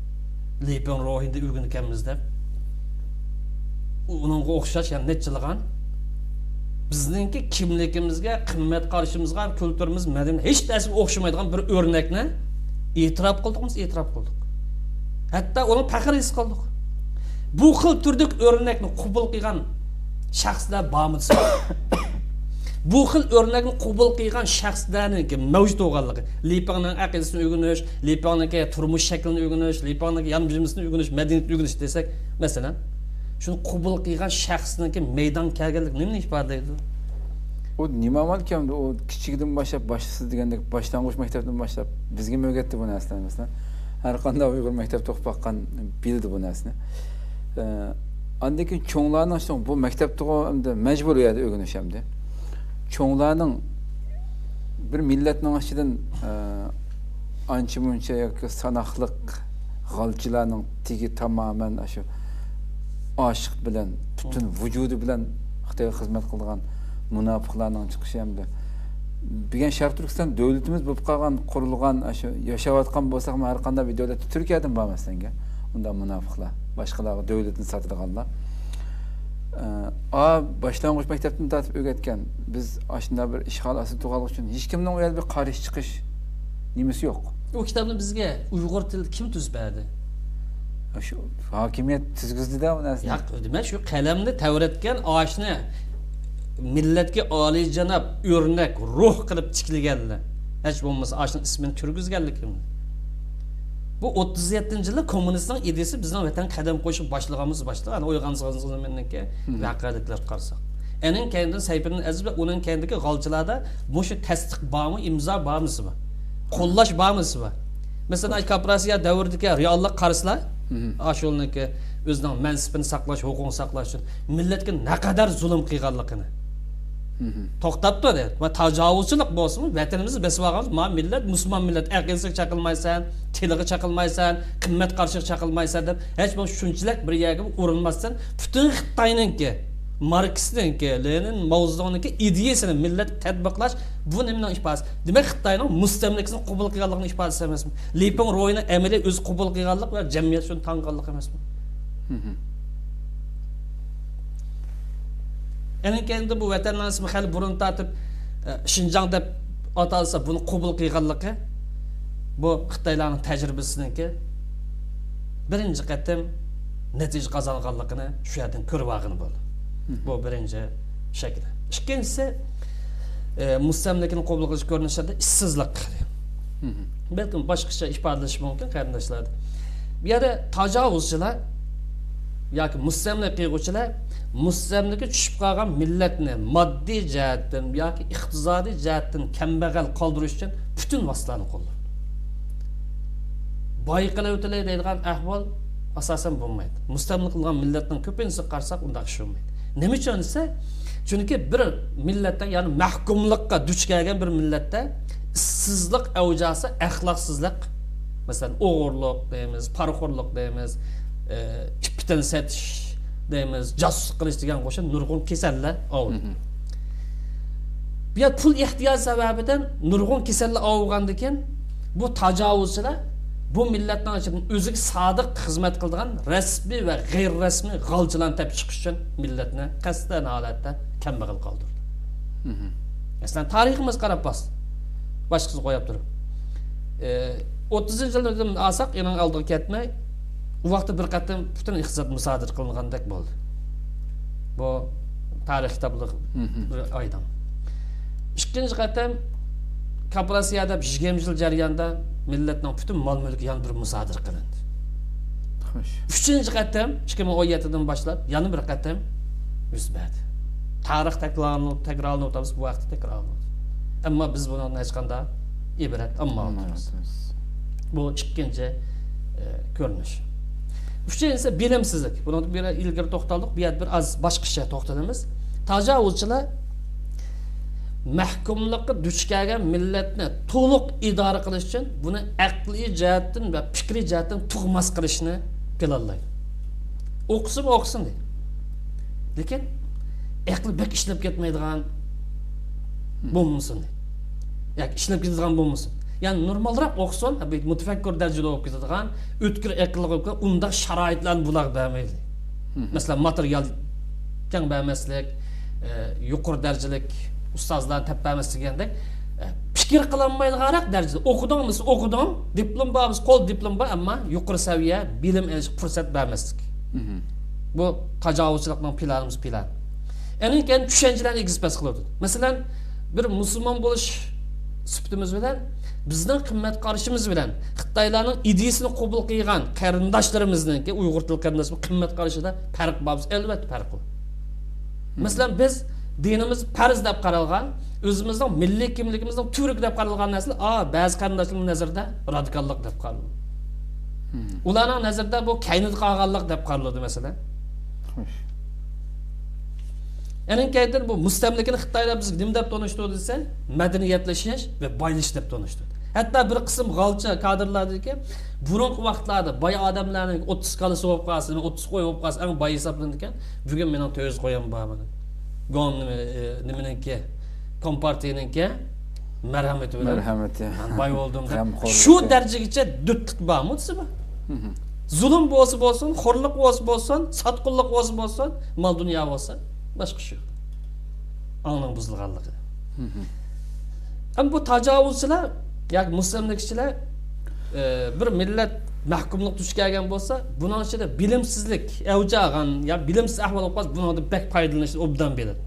لىپىڭ روھىدا ئۆگىنىكەنمىز دەپ، ئۇنىڭغا ئوخشاش يەنە نەچچىلىغان بىزنىڭكى كىملىكىمىزگە، قىممەت قارىشىمىزغا، كۈلتۈرىمىز، مەدەنىيىتىمىز ھېچ نەرسىگە ئوخشىمايدىغان بىر ئۆرنەكنى ئېتىراپ قىلدۇقمىز، ئېتىراپ قىلدۇق. ھەتتا ئۇنىڭ پەخرى ھېس قىلدۇق. بۇ خىل تۈردىكى ئۆرنەكنى قوبۇل قىلغان شەخسلەر بارمۇ دېسە، بۇ خىل ئۆرنەكنى قوبۇل قىلغان شەخسلەرنىڭكى مەۋجۇت بولغانلىقى، لىپىڭنىڭ ئەقىدىسىنى ئۆگىنىش، لىپىڭنىڭكى تۇرمۇش شەكلىنى ئۆگىنىش، لىپىڭنىڭكى يان بېجىمىسىنى ئۆگىنىش، مەدەنىيىتىنى ئۆگىنىش دېسەك، مەسىلەن، شۇنى قوبۇل قىلغان شەخسنىڭكى مەيدانغا كەلگەنلىكى نېمىنى ئىپادىلەيدۇ؟ ئۇ نېمە ئامالكەن، ئۇ كىچىكىدىن باشلاپ، باشلىسا دېگەندەك، باشلانغۇچ مەكتەپتىن باشلاپ، بىزگىمۇ ئۆگەتتى بۇ نەرسىلەرنى، مەسىلەن. ھەر قانداق ئۇيغۇر مەكتەپتە ئوقۇپ باققان بىلىدۇ بۇ نەرسىنى. ئە، ئاندىن كېيىن چوڭلارنىڭ، شۇ بۇ مەكتەپتىغۇ ئەمدى مەجبۇر ئۇ يەردە ئۆگىنىش ئەمدى. چوڭلارنىڭ بىر مىللەتنىڭ ئىچىدىن، ئە، ئانچە مۇنچە ياكى ساناقلىق غالچىلارنىڭ تېگى تامامەن ئاشۇ ئاشىق بىلەن، پۈتۈن ۋۇجۇدى بىلەن خىتايغا خىزمەت قىلىدىغان مۇناپىقلارنىڭ چىقىشى ھەمدە بۈگۈن شەرقىي تۈركىستان دۆلىتىمىز بولۇپ قالغان، قۇرۇلغان، ئاشۇ ياشاۋاتقان بولساقمۇ، ھەر قانداق بىر دۆلەتتە تۈركىيەدىن بار مەسىلەنگە، ئۇنداق مۇناپىقلار، باشقىلارغا دۆلىتىنى ساتىدىغانلار. ئا، باشلانغۇچ مەكتەپتىن تارتىپ ئۆگەتكەن، بىز ئاشۇنداق بىر ئىشغال ئاستىدا تۇرغانلىقى ئۈچۈن ھېچكىمنىڭ ئۇ يەردە بىر قارشى چىقىش نېمىسى يوق. ئۇ كىتابنى بىزگە ئۇيغۇر تىلىدا كىم تۈزۈپ بەردى؟ شۇ ھاكىمىيەت تۈزگۈزدى-دە بۇ نەرسىنى. ياق، دېمەك، شۇ قەلەمنى تەۋرەتكەن، ئاشۇنى مىللەتكە ئالىيجاناب ئۆرنەك، روھ قىلىپ تىكلىگەنلەر. ھېچ بولمىسا ئاشۇنىڭ ئىسمىنى كىرگۈزگەنلىكىمىز. بۇ ئوتتۇز يەتتىنچى يىلى كوممۇنىستنىڭ ئىدىيىسى بىزنىڭ ۋەتەنگە قەدەم قويۇشقا باشلىغانمىز، باشلىغان ئويغانسىغىنىڭكى ۋەقەلىكلەرگە قارىساق. ئەنىڭ كەينىدىن سەيپىدىن ئەزىز ۋە ئۇنىڭ كەينىدىكى غالچىلاردا مۇشۇ تەستىق بارمۇ، ئىمزا بارمۇ دېسە بار. قوللاش بارمۇ دېسە بار. مەسىلەن، ئاي كوپىراتسىيە دەۋرىدىكى رېئاللىققا قارىسىلا، ئاشۇنىڭكى ئۆزىنىڭ مەنسىپىنى ساقلاش، ھوقۇقىنى ساقلاش ئۈچۈن مىللەتكە نەقەدەر زۇلۇم قىلغانلىقىنى. توختاپ تۇر، دەيدۇ. ما تاجاۋۇزچىلىق بولسىمۇ، ۋەتىنىمىزنى بېسىپ ئالغان، ما مىللەت، مۇسۇلمان مىللەت، ئەقىدىسىگە چېقىلمايسەن، تىلىغا چېقىلمايسەن، قىممەت قارىشىغا چېقىلمايسەن دەپ، ھېچ بولمىسا شۇنچىلىك بىر يەرگە ئۇرۇنماستىن، پۈتۈن خىتاينىڭكى، ماركسنىڭكى، لېنىن، ماۋزېدۇڭنىڭكى ئىدىيىسىنى مىللەتكە تەتبىقلاش، بۇ نېمىنىڭ ئىپادىسى؟ دېمەك، خىتاينىڭ مۇستەملىكىسىنى قوبۇل قىلغانلىقىنىڭ ئىپادىسى ئەمەسمۇ؟ لىپىڭ روينى ئەمەلىي ئۆزى قوبۇل قىلغانلىق ۋە جەمئىيەت شۇنى تاڭغانلىق ئەمەسمۇ؟ ئەنىڭ كەينىدىن بۇ ۋەتەننىڭ ئىسمى خېلى بۇرۇن تارتىپ، ئە، شىنجاڭ دەپ ئاتالسا، بۇنى قوبۇل قىلغانلىقى، بۇ خىتايلارنىڭ تەجرىبىسىنىڭكى بىرىنچى قېتىم نەتىجە قازانغانلىقىنى شۇ يەردىن كۆرۈۋالغىلى بولىدۇ. بۇ بىرىنچى شەكلى. ئىككىنچىسى، ئە، مۇستەملىكىنى قوبۇل قىلىش كۆرۈنۈشىدە ئىشسىزلىق. بەلكىم باشقىچە ئىپادىلىشى مۇمكىن، قېرىنداشلار. بۇ يەردە تاجاۋۇزچىلار ياكى مۇستەملىكە قىلغۇچىلار مۇستەملىكىگە چۈشۈپ قالغان مىللەتنى ماددىي جەھەتتىن ياكى ئىقتىسادىي جەھەتتىن كەمبەغەل قالدۇرۇش ئۈچۈن پۈتۈن ۋاسىتىلەرنى قوللىدى. باي قىلىۋېتىلەي دەيدىغان ئەھۋال ئاساسەن بولمايدۇ. مۇستەملىكە قىلغان مىللەتنىڭ كۆپىنچىسىگە قارىساق، ئۇنداق ئىش بولمايدۇ. نېمە ئۈچۈن دېسە، چۈنكى بىر مىللەتتە، يەنى مەھكۇملۇققا دۇچ كەلگەن بىر مىللەتتە ئىشسىزلىق ئەۋج ئالسا، ئەخلاقسىزلىق، مەسىلەن، ئوغرىلىق دەيمىز، پارىخورلۇق دەيمىز، ئى، ئىپپىتىنى سېتىش دەيمىز، جاسۇسلۇق قىلىش دېگەن قوشۇن نۇرغۇن كېسەللەر ئاۋۇ. بۇ يەر پۇل ئېھتىياجى سەۋەبىدىن نۇرغۇن كېسەللەر ئاۋۇغاندىكىن، بۇ تاجاۋۇزچىلار بۇ مىللەتنىڭ ئىچىدىن ئۆزىگە سادىق خىزمەت قىلىدىغان رەسمىي ۋە غەيرىي رەسمىي غالچىلارنى تېپىپ چىقىش ئۈچۈن مىللەتنى قەستەن ھالەتتە كەمبەغەل قالدۇردى. مەسىلەن، تارىخىمىزغا قاراپ باقسا، باشقىسىنى قويۇپ تۇرۇپ، ئى، ئوتتۇزىنچى يىلدىن ئالساق، ئېنىڭ ئالدىغا كەتمەي، ئۇ ۋاقىتتا بىر قېتىم پۈتۈن ئىقتىساد مۇسادىرە قىلىنغاندەك بولدى. بۇ تارىخ كىتابلىق بىر ئايدىڭ. ئىككىنچى قېتىم كوپىراتسىيە دەپ يىگىرمە يىل جەرياندا مىللەتنىڭ پۈتۈن مال مۈلكى يەنە بىر مۇسادىرە قىلىندى. خوش. ئۈچىنچى قېتىم ئىككى مىڭ ئون يەتتىدىن باشلاپ يەنە بىر قېتىم يۈز بەردى. تارىخ تەكرارلىنىپ، تەكرارلىنىپ ئۆتىمىز، بۇ ھەقتە تەكرارلىنىۋاتىدۇ. ئەمما بىز بۇنىڭدىن ھېچقانداق ئىبرەت ئالمايۋاتىمىز. بۇ ئىككىنچى ئە، كۆرۈنۈش. ئۈچىنچىسى بىلىمسىزلىك. بۇنىڭدا بىر ئىلگىرى توختالدۇق، بۇ يەردە بىر ئاز باشقىچە توختىلىمىز. تاجاۋۇزچىلار مەھكۇملۇققا دۇچ كەلگەن مىللەتنى تولۇق ئىدارە قىلىش ئۈچۈن بۇنى ئەقلىي جەھەتتىن ۋە پىكرىي جەھەتتىن تۇغماس قىلىشنى پىلانلايدۇ. ئوقۇسىمۇ ئوقۇسۇن دەيدۇ. لېكىن ئەقلى بەك ئىشلەپ كەتمەيدىغان بولمىسۇن دەيدۇ. ياكى ئىشلەپ كېتىدىغان بولمىسۇن. يەنى نورمالراق ئوقۇسۇن، بىر مۇتەپەككۇر دەرىجىدە ئوقۇپ كېتىدىغان، ئۆتكۈر ئەقىللىق ئوقۇپ كېتىدىغان، ئۇنداق شارائىتلارنى بۇلارغا بەرمەيلى. مەسىلەن، ماتېرىيال كەڭ بەرمەسلىك، ئە، يۇقىرى دەرىجىلىك ئۇستازلارنى تېپىپ بەرمەسلىك دېگەندەك، ئە، پىكىر قىلالمايدىغانراق دەرىجىدە ئوقۇدۇڭ دېسە ئوقۇدۇڭ، دىپلوم بار دېسە قول دىپلوم بار، ئەمما يۇقىرى سەۋىيە بىلىم ئېلىشقا پۇرسەت بەرمەسلىك. بۇ تاجاۋۇزچىلىقنىڭ پىلانىمىز پىلان. ئەنىڭ كېيىن چۈشەنچىلەرنى ئېگىز پەس قىلىۋاتىدۇ. مەسىلەن، بىر مۇسۇلمان بولۇش سۈپىتىمىز بىلەن، بىزنىڭ قىممەت قارىشىمىز بىلەن خىتايلارنىڭ ئىدىيىسىنى قوبۇل قىلغان قېرىنداشلىرىمىزنىڭكى، ئۇيغۇر تىل قېرىنداشلىرىمىز قىممەت قارىشىدا پەرق بار بولسا، ئەلۋەتتە پەرق بار. مەسىلەن، بىز دىنىمىز پەرز دەپ قارالغان، ئۆزىمىزنىڭ مىللىي كىملىكىمىزنىڭ تۈۋرۈكى دەپ قارالغان نەرسىلەر، ئا، بەزى قېرىنداشلىرىمىز نەزىرىدە رادىكاللىق دەپ قارىلىدۇ. ئۇلارنىڭ نەزىرىدە بۇ كەينىدە قالغانلىق دەپ قارىلىدۇ، مەسىلەن. ئەنىڭ كەينىدىن بۇ مۇستەملىكىنى خىتايلار بىزگە نېمە دەپ تونۇشتۇردى دېسە، مەدەنىيەتلىشىش ۋە بايلىشىش دەپ تونۇشتۇردى. ھەتتا بىر قىسىم غالچا كادىرلاردىكى بۇرۇنقى ۋاقىتلاردا باي ئادەملەرنىڭ ئوتتۇز كالىسى بولۇپ قالسا، ئوتتۇز قوي بولۇپ قالسا، ئەڭ باي ھېسابلىنىدىكەن. بۈگۈن مېنىڭ تۆت يۈز قويۇم بار مانا. گوڭ نېمە، ئە، نېمىنىڭكى، كومپارتىيىنىڭكى مەرھەمىتى بىلەن مەرھەمىتى. مەن باي بولدۇم دەپ. شۇ دەرىجىگىچە دۆتلۈك بارمۇ دېسە بار. زۇلۇم بولسا بولسۇن، خورلۇق بولسا بولسۇن، ساتقۇنلۇق بولسا بولسۇن، مال دۇنيا بولسا، باشقا ئىش يوق. ئاڭنىڭ بۇزۇلغانلىقى. ئەمما بۇ تاجاۋۇزچىلار ياكى مۇستەملىكىچىلەر، ئە، بىر مىللەت مەھكۇملۇق دۇچ كەلگەن بولسا، بۇنىڭ ئىچىدە بىلىمسىزلىك ئەۋج ئالغان يا بىلىمسىز ئەھۋال بولۇپ قالسا، بۇنىڭدىن بەك پايدىلىنىشنى ئوبدان بىلىدۇ.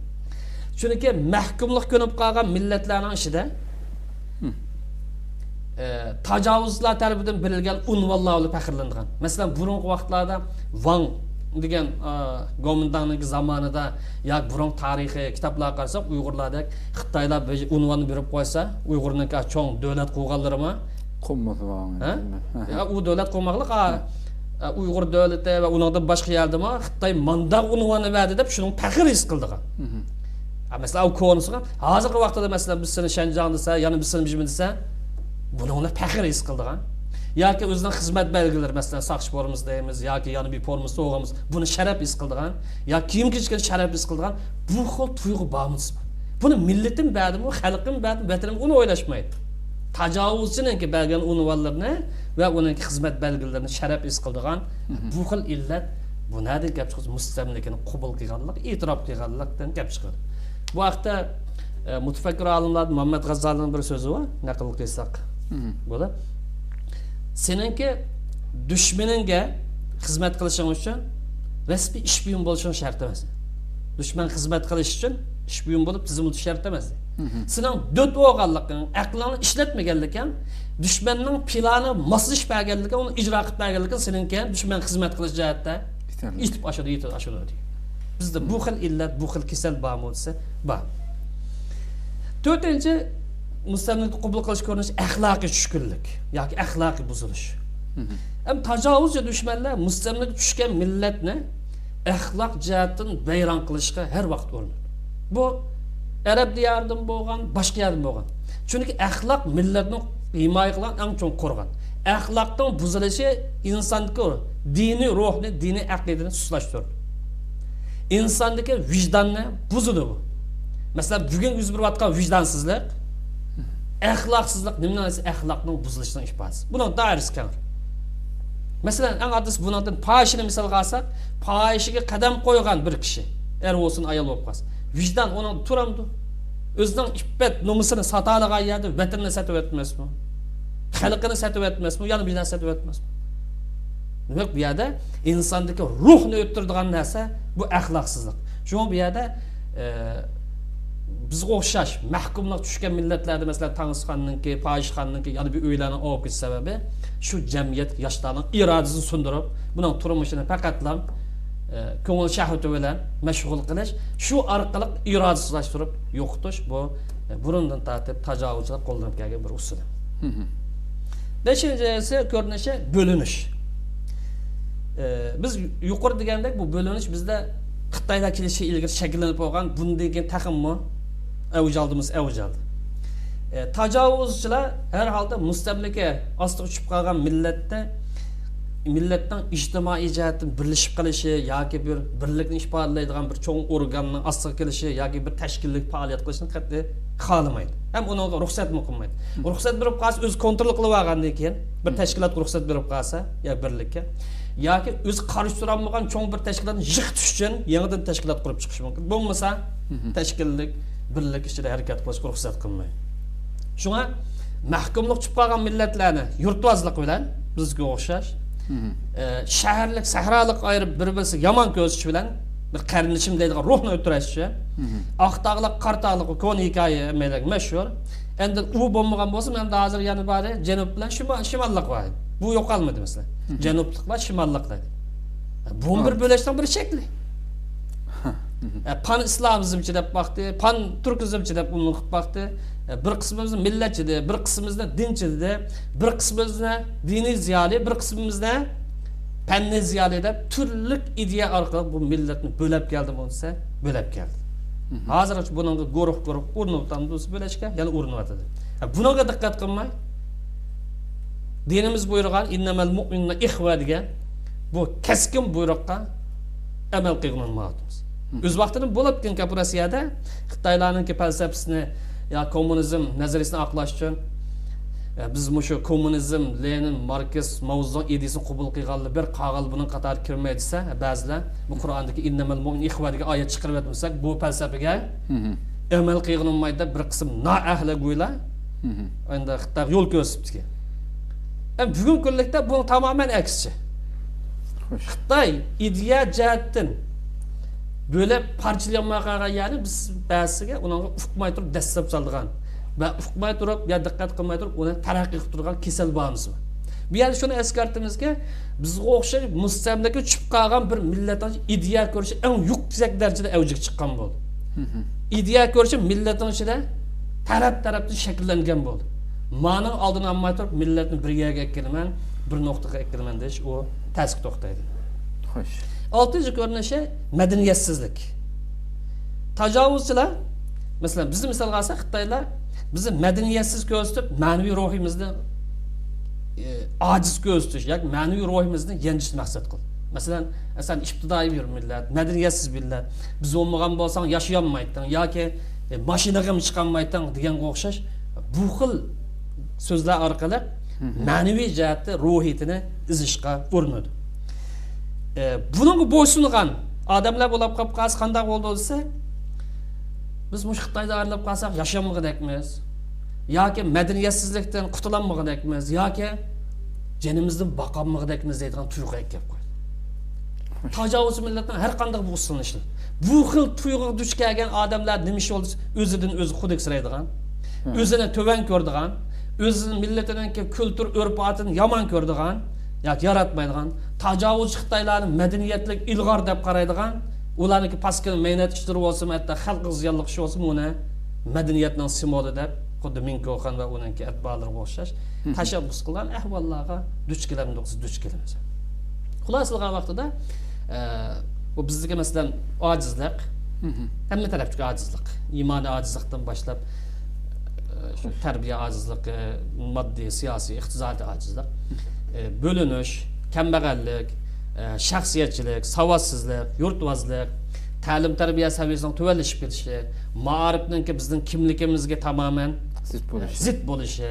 چۈنكى مەھكۇملۇق كۆنۈپ قالغان مىللەتلەرنىڭ ئىچىدە، ئە، تاجاۋۇزچىلار تەرىپىدىن بېرىلگەن ئۇنۋانلار بىلەن پەخىرلىنىدىغان. مەسىلەن، بۇرۇنقى ۋاقىتلاردا ۋاڭ دېگەن، ئە، گومىنداڭنىڭكى زامانىدا ياكى بۇرۇنقى تارىخىي كىتابلارغا قارىساق، ئۇيغۇرلاردەك خىتايلار بىر ئۇنۋاننى بېرىپ قويسا، ئۇيغۇرنىڭكى چوڭ دۆلەت قۇرغانلىرىمۇ، قۇرمىسا بولغان ھە؟ يا، ئۇ دۆلەت قۇرماقلىق، ئا، ئۇيغۇر دۆلىتى ۋە ئۇنىڭدىن باشقا يەردىمۇ خىتاي مانداق ئۇنۋاننى بەردى دەپ شۇنىڭ پەخىر ھېس قىلىدىغان. ئا، مەسىلەن، ئۇ كونىسىغا، ھازىرقى ۋاقىتتا، مەسىلەن، بىز سېنى شەنجاڭ دېسە، يەنە بىز سېنى بىجمە دېسە، بۇنىڭ بىلەن پەخىر ھېس قىلىدىغان. ياكى ئۆزىنىڭ خىزمەت بەلگىلىرى، مەسىلەن، ساقچى فورمىسى دەيمىز ياكى يەنە بىر فورمىسى تۇغىمىز، بۇنى شەرەپ ھېس قىلىدىغان. يا كىيىم كىيىشكە شەرەپ ھېس قىلىدىغان. بۇ خىل تۇيغۇ بارمۇ دېسە بار. بۇنى مىللىتىم بەردىمۇ، خەلقىم بەردىمۇ، ۋەتىنىم، ئۇنى ئويلاشمايدۇ. تاجاۋۇزچىنىڭكى بەرگەن ئۇنۋانلىرىنى ۋە ئۇنىڭكى خىزمەت بەلگىلىرىنى شەرەپ ھېس قىلىدىغان بۇ خىل ئىللەت، بۇ نەدىن كەپ چىقىدۇ؟ مۇستەملىكىنى قوبۇل قىلغانلىق، ئېتىراپ قىلغانلىقتىن كەپ چىقىدۇ. بۇ ھەقتە، ئە، مۇتەپەككۇر ئالىملاردىن مۇھەممەد غازالىنىڭ بىر سۆزى بار، نەقىل قىلساق بولار. سېنىڭكى دۈشمىنىڭگە خىزمەت قىلىشىڭ ئۈچۈن رەسمىي ئىش بۇيۇم بولۇشۇڭ شەرت ئەمەس. دۈشمەنگە خىزمەت قىلىش ئۈچۈن ئىش بۇيۇم بولۇپ، تىزىملىتىش شەرت ئەمەس. سېنىڭ دۆت بولغانلىقىڭ، ئەقلىڭنى ئىشلەتمىگەنلىكىڭ، دۈشمەننىڭ پىلانىغا ماسلىشىپ بەرگەنلىكىڭ، ئۇنى ئىجرا قىلىپ بەرگەنلىكىڭ سېنىڭكى دۈشمەنگە خىزمەت قىلىش جەھەتتە يېتەرلىك. يېتىپ ئاشىدۇ، يېتىپ ئاشىدۇ دېگەن. بىزدە بۇ خىل ئىللەت، بۇ خىل كېسەل بارمۇ دېسە، بار. تۆتىنچى، مۇستەملىكە قوبۇل قىلىش كۆرۈنۈشى ئەخلاقىي چۈشكۈنلۈك ياكى ئەخلاقىي بۇزۇلۇش. ئەمما تاجاۋۇزچى دۈشمەنلەر مۇستەملىكە چۈشكەن مىللەتنى ئەخلاق جەھەتتىن ۋەيران قىلىشقا ھەر ۋاقىت ئۇرۇنىدۇ. بۇ ئەرەب دىيارىدىمۇ بولغان، باشقا يەردىمۇ بولغان. چۈنكى ئەخلاق مىللەتنى ھىمايە قىلغان ئەڭ چوڭ قورغان. ئەخلاقنىڭ بۇزۇلۇشى ئىنساندىكى دىنىي روھنى، دىنىي ئەقىدىنى سۇسلاشتۇرىدۇ. ئىنساندىكى ۋىجداننى بۇزىدۇ بۇ. مەسىلەن، بۈگۈن يۈز بېرىۋاتقان ۋىجدانسىزلىق، ئەخلاقسىزلىق نېمىنىڭ دېسە، ئەخلاقنىڭ بۇزۇلۇشىنىڭ ئىپادىسى. بۇنىڭ دائىرىسى كەڭ. مەسىلەن، ئەڭ ئاددىيسى بۇنىڭدىن پاھىشىنى مىسالغا ئالساق، پاھىشىگە قەدەم قويغان بىر كىشى، ئەر بولسۇن، ئايال بولۇپ قالسۇن، ۋىجدان ئۇنىڭدا تۇرامدۇ؟ ئۆزىنىڭ ئىپپەت نومۇسىنى ساتالىغان يەردە ۋەتىنىنى سېتىۋەتمەسمۇ؟ خەلقىنى سېتىۋەتمەسمۇ؟ يەنە بىر نەرسە سېتىۋەتمەسمۇ؟ دېمەك، بۇ يەردە ئىنساندىكى روھنى ئۆلتۈرىدىغان نەرسە بۇ ئەخلاقسىزلىق. شۇڭا بۇ يەردە، ئە، بىزگە ئوخشاش مەھكۇملۇققا چۈشكەن مىللەتلەردە، مەسىلەن، تاڭسىخاننىڭكى، پاھىشخاننىڭكى يەنە بىر ئۆيلەرنىڭ ئاۋۇپ كېتىش سەۋەبى شۇ جەمئىيەت ياشلارنىڭ ئىرادىسىنى سۇندۇرۇپ، بۇنىڭ تۇرمۇشىنى پەقەتلا، ئە، كۆڭۈل شەھۋىتى بىلەن مەشغۇل قىلىش، شۇ ئارقىلىق ئىرادىسىزلاشتۇرۇپ يوقىتىش، بۇ، ئە، بۇرۇندىن تارتىپ تاجاۋۇزچىلار قوللىنىپ كەلگەن بىر ئۇسۇلى. بەشىنچىسى كۆرۈنۈشى بۆلۈنۈش. ئە، بىز يۇقىرىدا دېگەندەك، بۇ بۆلۈنۈش بىزدە خىتايلار كېلىشى ئىلگىرى شەكىللىنىپ بولغان، بۇندىن كېيىن تېخىمۇ ئەۋج ئالدى، ئەۋج ئالدى. ئە، تاجاۋۇزچىلار ھەر ھالدا مۇستەملىكە ئاستىغا چۈشۈپ قالغان مىللەتتە، مىللەتنىڭ ئىجتىمائىي جەھەتتىن بىرلىشىپ قېلىشى ياكى بىر بىرلىكنى ئىپادىلەيدىغان بىر چوڭ ئورگاننىڭ ئاستىغا كېلىشى ياكى بىر تەشكىللىك پائالىيەت قىلىشنى قەتئىي خالىمايدۇ. ھەم ئۇنىڭغا رۇخسەتمۇ قىلمايدۇ. رۇخسەت بېرىپ قالسا، ئۆزى كونترول قىلىپ ئالغاندىن كېيىن، بىر تەشكىلاتقا رۇخسەت بېرىپ قالسا يا بىرلىككە، ياكى ئۆزى قارشى تۇرالمىغان چوڭ بىر تەشكىلاتنى يىغىتىش ئۈچۈن يېڭىدىن تەشكىلات قۇرۇپ چىقىشى مۇمكىن. بولمىسا، تەشكىللىك بىرلىك ئىچىدە ھەرىكەت قىلىشقا رۇخسەت قىلمايدۇ. شۇڭا مەھكۇملۇققا چۈشۈپ قالغان مىللەتلەرنى يۇرتۋازلىق بىلەن، بىزگە ئوخشاش، ئە، شەھەرلىك، سەھرالىق ئايرىپ، بىر-، بىرسىگە يامان كۆرسىتىش بىلەن، بىر قېرىندىشىم دەيدىغان روھنى ئۆلتۈرۈش ئۈچۈن. ئاق تاغلىق، قارا تاغلىق، كونا ھېكايە ھەممەيلەنگە مەشھۇر. ئەمدى ئۇ بولمىغان بولسا، مەن ھازىر يەنە بارى جەنۇب بىلەن شىما-، شىماللىق بار. بۇ يوقالمىدى، مەسىلەن. جەنۇبلۇقلار، شىماللىقلار. بۇمۇ بىر بۆلۈشنىڭ بىر شەكلى. ئە، پان ئىسلامىزمچى دەپ باقتى، پان تۈركىزمچى دەپ ئۇنى قىلىپ باقتى. ئە، بىر قىسمىمىزنى مىللەتچى دېدى، بىر قىسمىمىزنى دىنچى دېدى، بىر قىسمىمىزنى دىنىي زىيالىي، بىر قىسمىمىزنى پەننىي زىيالىي دەپ تۈرلۈك ئىدىيە ئارقىلىق بۇ مىللەتنى بۆلەپ كەلدىمۇ دېسە، بۆلەپ كەلدى. ھازىرغىچە بۇنىڭغا گۇرۇھ گۇرۇھ ئۇرۇنۇۋاتامدۇ دېسە، بۆلەشكە يەنە ئۇرۇنۇۋاتىدۇ. ھە، بۇنىڭغا دىققەت قىلماي، دىنىمىز بۇيرۇغان «ئىننەمەل مۇئمىنۇنە ئىخۋە» دېگەن بۇ كەسكىن بۇيرۇققا ئەمەل قىلغىلى ئۇنىمايۋاتىمىز. ئۆز ۋاقتىدا بولۇپتىكەن، كەپۇرەسىيەدە خىتايلارنىڭكى پەلسەپىسىنى يا كوممۇنىزم نەزەرىيىسىنى ئاقلاش ئۈچۈن، يا بىز مۇشۇ كوممۇنىزم، لېنىن، ماركس، ماۋزېدۇڭ ئىدىيىسىنى قوبۇل قىلغانلا بىر، قالغانلار بۇنىڭ قاتارىغا كىرمەيدۇ دېسە، بەزىلەر بۇ قۇرئاندىكى «ئىننەمەل مۇئمىنۇنە ئىخۋە» دېگەن ئايەت چىقىرىۋەتمىسەك، بۇ پەلسەپىگە ئەمەل قىلغىلى ئۇنىمايدۇ دەپ بىر قىسىم نائەھلى گۇيلار ئەمدى خىتايغا يول كۆرسىتىپتىكەن. ئەمما بۈگۈنكى كۈنلۈكتە بۇ تامامەن ئەكسىچە. خىتاي ئىدىيە جەھەتتىن بۆلۈپ پارچىلىيالماي قالغان يەرنى بىز بەزىسىگە ئۇنىڭغا ئۇقماي تۇرۇپ دەسسەپ سالىدىغان ۋە ئۇقماي تۇرۇپ يا دىققەت قىلماي تۇرۇپ ئۇنى تەرەققىي قىلىپ تۇرىدىغان كېسەل بارمىسى بار. بۇ يەردە شۇنى ئەسكەرتىمىزكى، بىزگە ئوخشاش مۇستەملىكىگە چۈشۈپ قالغان بىر مىللەتنىڭ ئىدىيە كۆرۈشى ئەڭ يۈكسەك دەرىجىدە ئەۋجىگە چىققان بولدى. ئىدىيە كۆرۈشى مىللەتنىڭ ئىچىدە تەرەپ-تەرەپتىن شەكىللەنگەن بولدى. مانىڭ ئالدىنى ئالماي تۇرۇپ، مىللەتنى بىر يەرگە ئەكىلىمەن، بىر نۇقتىغا ئەكىلىمەن دېيىش، ئۇ تەسكە توختايدۇ. خوش. ئالتىنچى كۆرۈنۈشى مەدەنىيەتسىزلىك. تاجاۋۇزچىلار، مەسىلەن، بىزنى مىسالغا ئالساق، خىتايلار بىزنى مەدەنىيەتسىز كۆرسىتىپ، مەنىۋى روھىمىزنى، ئى، ئاجىز كۆرسىتىش ياكى مەنىۋى روھىمىزنى يەنچۈشنى مەقسەت قىلدى. مەسىلەن، سەن ئىپتىدائىي بىر مىللەت، مەدەنىيەتسىز مىللەت، بىز بولمىغان بولساڭ ياشىيالمايتتىڭ ياكى، ئى، ماشىنىغىمۇ چىقالمايتتىڭ دېگەنگە ئوخشاش بۇ خىل سۆزلەر ئارقىلىق مەنىۋى جەھەتتە روھىيىتىنى ئېزىشقا ئۇرۇنىدۇ. ئى، بۇنىڭغا بويسۇنغان ئادەملەر بولۇپ قاپ قالسا قانداق بولىدۇ دېسە، بىز مۇشۇ خىتايدا ئايرىلىپ قالساق ياشانمىغۇدەكمىز ياكى مەدەنىيەتسىزلىكتىن قۇتۇلالمىغۇدەكمىز ياكى جېنىمىزدىن باقالمىغۇدەكمىز دەيدىغان تۇيغۇغا ئەكىپ قويدى. تاجاۋۇزچى مىللەتنىڭ ھەر قانداق بۇ ئۇسۇلنى ئىشلىتىدۇ. بۇ خىل تۇيغۇغا دۇچ كەلگەن ئادەملەر نېمە ئىش بولدى؟ ئۆزىدىن ئۆزى خۇدۈكسىرەيدىغان، ئۆزىنى تۆۋەن كۆرىدىغان، ئۆزىنىڭ مىللىتىنىڭكى كۈلتۈر ئۆرپ-ئادىتىنى يامان كۆرىدىغان ياكى ياراتمايدىغان، تاجاۋۇزچى خىتايلارنى مەدەنىيەتلىك ئىلغار دەپ قارايدىغان، ئۇلارنىڭكى پاسكىنا مەينەت ئىشلىرى بولسىمۇ، ھەتتا خەلققە زىيانلىق ئىش بولسىمۇ، ئۇنى مەدەنىيەتنىڭ سىمۋولى دەپ، خۇددى مىڭ كوخان ۋە ئۇنىڭكى ئەتبالىرىغا ئوخشاش تەشەببۇس قىلغان ئەھۋاللارغا دۇچ كېلەمدۇق، دۇچ كېلىمىز. خۇلاسە قىلغان ۋاقتىدا، ئە، بۇ بىزدىكى، مەسىلەن، ئاجىزلىق، ھەممە تەرەپتىكى ئاجىزلىق، ئىمانىي ئاجىزلىقتىن باشلاپ، ئە، شۇ تەربىيە ئاجىزلىقى، ماددىي، سىياسىي، ئىقتىسادىي ئاجىزلىق، ئە، بۆلۈنۈش، كەمبەغەللىك، ئە، شەخسىيەتچىلىك، ساۋاتسىزلىق، يۇرتۋازلىق، تەلىم-تەربىيە سەۋىيەسىنىڭ تۆۋەنلىشىپ كېتىشى، مائارىپنىڭكى بىزنىڭ كىملىكىمىزگە تامامەن زىت بولۇشى. زىت بولۇشى،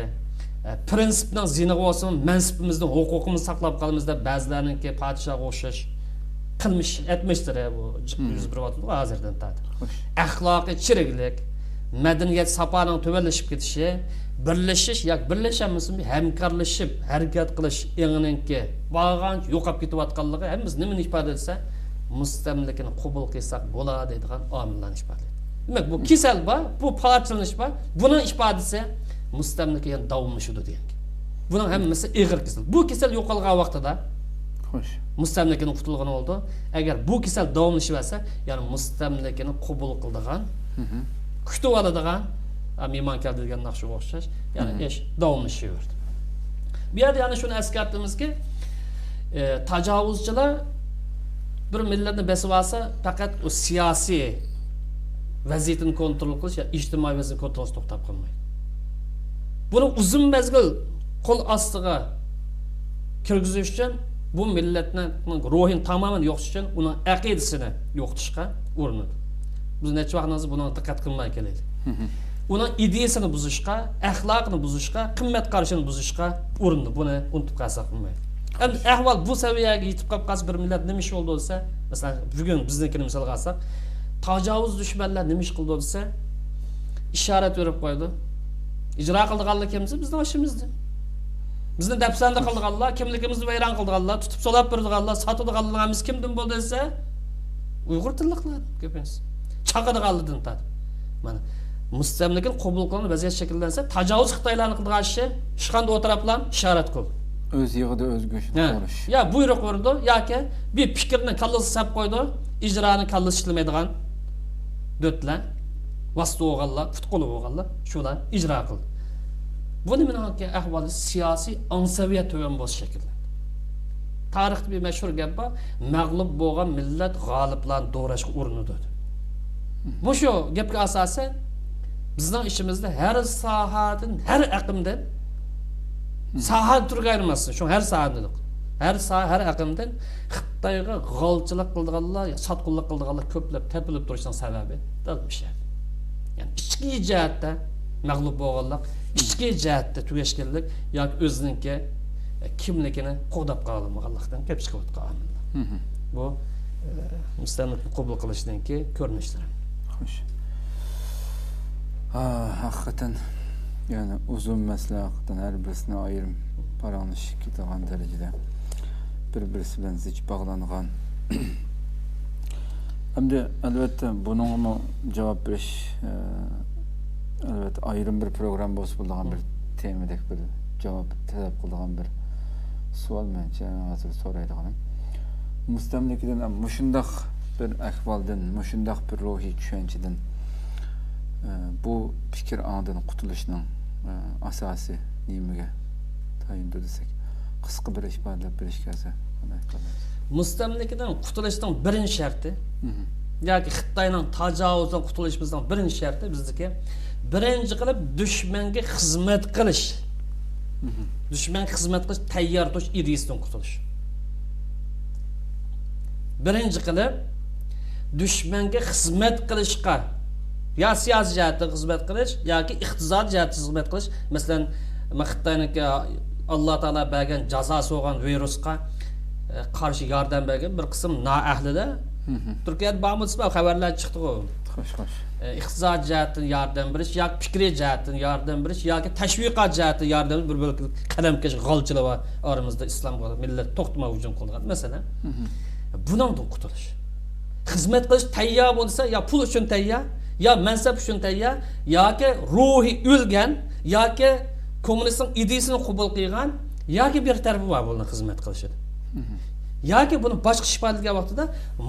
ئە، پىرىنسىپنىڭ زىيىنىغا بولسىمۇ، مەنسىپىمىزنى، ھوقۇقىمىزنى ساقلاپ قالىمىز دەپ بەزىلەرنىڭكى پادىشاھقا ئوخشاش قىلمىش ئەتمىشلىرى بۇ يۈز بېرىۋاتىدۇ ھازىردىن تارتىپ. خوش. ئەخلاقىي چىرىكلىك، مەدەنىيەت ساپانىڭ تۆۋەنلىشىپ كېتىشى، بىرلىشىش ياكى بىرلەشەلمىسىمۇ، ھەمكارلىشىپ ھەرىكەت قىلىش ئېڭىنىڭكى بارغانچە يوقاپ كېتىۋاتقانلىقى ھەممىمىز نېمىنى ئىپادىلىسە، مۇستەملىكىنى قوبۇل قىلساق بولا دەيدىغان ئامىللارنى ئىپادىلەيدۇ. دېمەك، بۇ كېسەل بار، بۇ پارچىلىنىش بار. بۇنىڭ ئىپادىسى مۇستەملىكە يەنە داۋاملىشىدۇ دېگەن گەپ. بۇنىڭ ھەممىسى ئېغىر كېسەل. بۇ كېسەل يوقالغان ۋاقتىدا، خوش، مۇستەملىكىدىن قۇتۇلغىلى بولىدۇ. ئەگەر بۇ كېسەل داۋاملىشىۋەرسە، يەنى مۇستەملىكىنى قوبۇل قىلىدىغان، كۈتۈۋالىدىغان، ئا، مېھمان كەلدى دېگەن ناخشىغا ئوخشاش، يەنى ئىش داۋاملىشىۋېرىدۇ. بۇ يەردە يەنە شۇنى ئەسكەرتىمىزكى، ئە، تاجاۋۇزچىلار بىر مىللەتنى بېسىۋالسا، پەقەت ئۇ سىياسىي ۋەزىيىتىنى كونترول قىلىش يا ئىجتىمائىي ۋەزىيىتىنى كونترول قىلىشتا توختاپ قالمايدۇ. بۇنى ئۇزۇن مەزگىل قول ئاستىغا كىرگۈزۈش ئۈچۈن بۇ مىللەتنىڭ روھىنى تامامەن يوقىتىش ئۈچۈن ئۇنىڭ ئەقىدىسىنى يوقىتىشقا ئۇرۇنىدۇ. بىز نەچچە ۋاقىت بۇنىڭغا دىققەت قىلماي كېلەيلى. ئۇنىڭ ئىدىيىسىنى بۇزۇشقا، ئەخلاقىنى بۇزۇشقا، قىممەت قارىشىنى بۇزۇشقا ئۇرۇنىدۇ. بۇنى ئۇنتۇپ قالساق بولمايدۇ. ئەمدى ئەھۋال بۇ سەۋىيەگە يېتىپ قالىپ قالسا، بىر مىللەت نېمە ئىش بولدى دېسە، مەسىلەن، بۈگۈن بىزنىڭكىنى مىسالغا ئالساق، تاجاۋۇز دۈشمەنلەر نېمە ئىش قىلدى دېسە، ئىشارەت بېرىپ قويىدۇ. ئىجرا قىلىدىغانلار كىم دېسە، بىزنىڭ ئىشىمىزدە. بىزنى دەپسەندە قىلىدىغانلار، كىملىكىمىزنى ۋەيران قىلىدىغانلار، تۇتۇپ سولاپ بېرىدىغانلار، ساتىدىغانلار ھەممىسى كىمدىن بولدى دېسە، ئۇيغۇر تىللىقلار كۆپىنچىسى. چاقىدىغانلاردىن تارتىپ. مانا، مۇستەملىكىنى قوبۇل قىلغان ۋەزىيەت شەكىللەنسە، تاجاۋۇز خىتايلارنىڭ قىلىدىغان ئىشى، ئىشخانىدا ئولتۇرۇپلا ئىشارەت قىل. ئۆز يېغىدا ئۆز گۆشىنى ھە. توغرىش. يا بۇيرۇق بېرىدۇ، ياكى بىر پىكىرنى كاللىسىغا سەپ قويىدۇ، ئىجرانى كاللىسى ئىشلىمەيدىغان دۆتلەر، ۋاسىتە بولغانلار، پۇت قولى بولغانلار، شۇلار ئىجرا قىلدى. بۇ نېمىنىڭكى ئەھۋالى؟ سىياسىي ئاڭ سەۋىيە تۆۋەن بولۇش شەكلى. تارىختا بىر مەشھۇر گەپ بار، مەغلۇپ بولغان مىللەت غالىبلارنى دوراشقا ئۇرۇنىدۇ. مۇشۇ گەپكە ئاساسەن، بىزنىڭ ئىچىمىزدە ھەر ساھەدىن، ھەر ئېقىمدىن، ساھە تۈرگە ئايرىماستىن، شۇ ھەر ساھەدىن، ھەر ساھە، ھەر ئېقىمدىن خىتايغا غالچىلىق قىلىدىغانلار، ساتقۇنلۇق قىلىدىغانلار كۆپلەپ تېپىلىپ تۇرۇشنىڭ سەۋەبى دەل مۇشۇ يەردە. يەنى ئىچكى جەھەتتە مەغلۇپ بولغانلىق، ئىچكى جەھەتتە تۈگەشكەنلىك ياكى ئۆزىنىڭكى كىملىكىنى قوغداپ قالالمىغانلىقتىن كېلىپ چىقىۋاتقان ئامىللار. بۇ، ئە، مۇستەملىكىنى قوبۇل قىلىشنىڭكى كۆرۈنۈشلىرى. خوش. ھا، ھەقىقەتەن، يەنى ئۇزۇن مەسىلە، ھەقىقەتەن ھەر بىرسىنى ئايرىم پاراڭلىشىپ كېتىدىغان دەرىجىدە بىر-بىرسى بىلەن زىچ باغلانغان. ئەمدى، ئەلۋەتتە، بۇنىڭغىمۇ جاۋاب بېرىش، ئە، ئەلۋەتتە، ئايرىم بىر پروگرامما بولسا بولىدىغان بىر تېمىدەك بىر جاۋاب تەلەپ قىلىدىغان بىر سوئال، مەنچە، ھازىر سورايدىغىنىم. مۇستەملىكىدىن، مۇشۇنداق بىر ئەھۋالدىن، مۇشۇنداق بىر روھىي چۈشەنچىدىن، ئە، بۇ پىكىر ئاڭدىن قۇتۇلۇشنىڭ، ئە، ئاساسى نېمىگە تايىنىدۇ دېسەك، قىسقا بىر ئىپادىلەپ بېرىشكە ھەرىكەت قىلىمىز. مۇستەملىكىدىن قۇتۇلۇشنىڭ بىرىنچى شەرتى، ياكى خىتاينىڭ تاجاۋۇزىدىن قۇتۇلۇشىمىزنىڭ بىرىنچى شەرتى بىزدىكى، بىرىنچى قىلىپ دۈشمەنگە خىزمەت قىلىش، دۈشمەنگە خىزمەت قىلىش تەييار تۇرۇش ئىدىيىسىدىن قۇتۇلۇش. بىرىنچى قىلىپ، دۈشمەنگە خىزمەت قىلىشقا، يا سىياسىي جەھەتتىن خىزمەت قىلىش، ياكى ئىقتىسادىي جەھەتتىن خىزمەت قىلىش. مەسىلەن، خىتاينىڭكى ئاللا تائالا بەرگەن جازاسى بولغان ۋىرۇسقا، ئە، قارشى ياردەم بەرگەن بىر قىسىم نائەھلىلەر تۈركىيەدە بارمۇ دېسە، خەۋەرلەر چىقتىغۇ. خوش، خوش. ئە، ئىقتىسادىي جەھەتتىن ياردەم بېرىش ياكى پىكرىي جەھەتتىن ياردەم بېرىش ياكى تەشۋىقات جەھەتتىن ياردەم بېرىش، بىر بۆلەك قەلەمكەش غالچىلار بار ئارىمىزدا، ئىسلامغا مىللەت توختىماي ھۇجۇم قىلىدىغان مەسىلە. بۇنىڭدىن قۇتۇلۇش. خىزمەت قىلىش تەييار بولسا، يا پۇل ئۈچۈن تەييار، يا مەنسەپ ئۈچۈن تەييار، ياكى روھى ئۆلگەن، ياكى كوممۇنىستنىڭ ئىدىيىسىنى قوبۇل قىلغان، ياكى بىر تەرىپى بار بۇنىڭ خىزمەت قىلىشىدا. ياكى بۇنى باشقىچە ئىپادىلىگەن ۋاقتىدا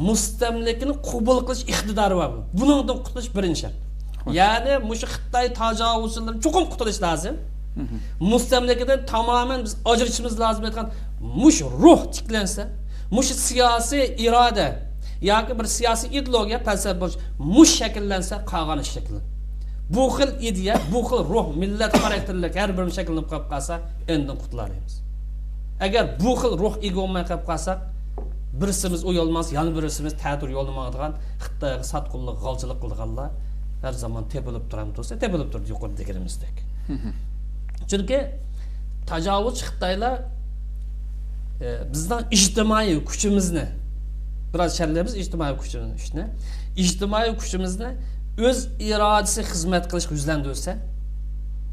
مۇستەملىكىنى قوبۇل قىلىش ئىقتىدارى بار. بۇنىڭدىن قۇتۇلۇش بىرىنچى شەرت. خوش. يەنى مۇشۇ خىتاي تاجاۋۇزچىلىرىدىن چوقۇم قۇتۇلۇش لازىم. مۇستەملىكىدىن تامامەن بىز ئاجرىشىمىز لازىم ئېيتقان مۇشۇ روھ تىكلەنسە، مۇشۇ سىياسىي ئىرادە ياكى بىر سىياسىي ئىدېئولوگىيە، پەلسەپە بولۇش، مۇشۇ شەكىللەنسە، قالغان ئىش شەكىللىنىدۇ. بۇ خىل ئىدىيە، بۇ خىل روھ، مىللەت خاراكتېرلىك ھەر بىرىمىز شەكىللىنىپ قېلىپ قالسا، ئاندىن قۇتۇلالايمىز. ئەگەر بۇ خىل روھ ئىگە بولماي قېلىپ قالساق، بىرسىمىز ئۇ يولنى ماڭسا، يەنە بىرسىمىز تەتۈر يولنى ماڭىدىغان، خىتايغا ساتقۇنلۇق، غالچىلىق قىلىدىغانلار ھەر زامان تېپىلىپ تۇرامدۇ دېسە، تېپىلىپ تۇرىدۇ، يۇقىرىدا دېگىنىمىزدەك. چۈنكى تاجاۋۇزچى خىتايلار، ئە، بىزنىڭ ئىجتىمائىي كۈچىمىزنى، بىراز شەرھلەيمىز ئىجتىمائىي كۈچىمىزنى، ئىجتىمائىي كۈچىمىزنى ئۆز ئىرادىسى خىزمەت قىلىشقا يۈزلەندۈرسە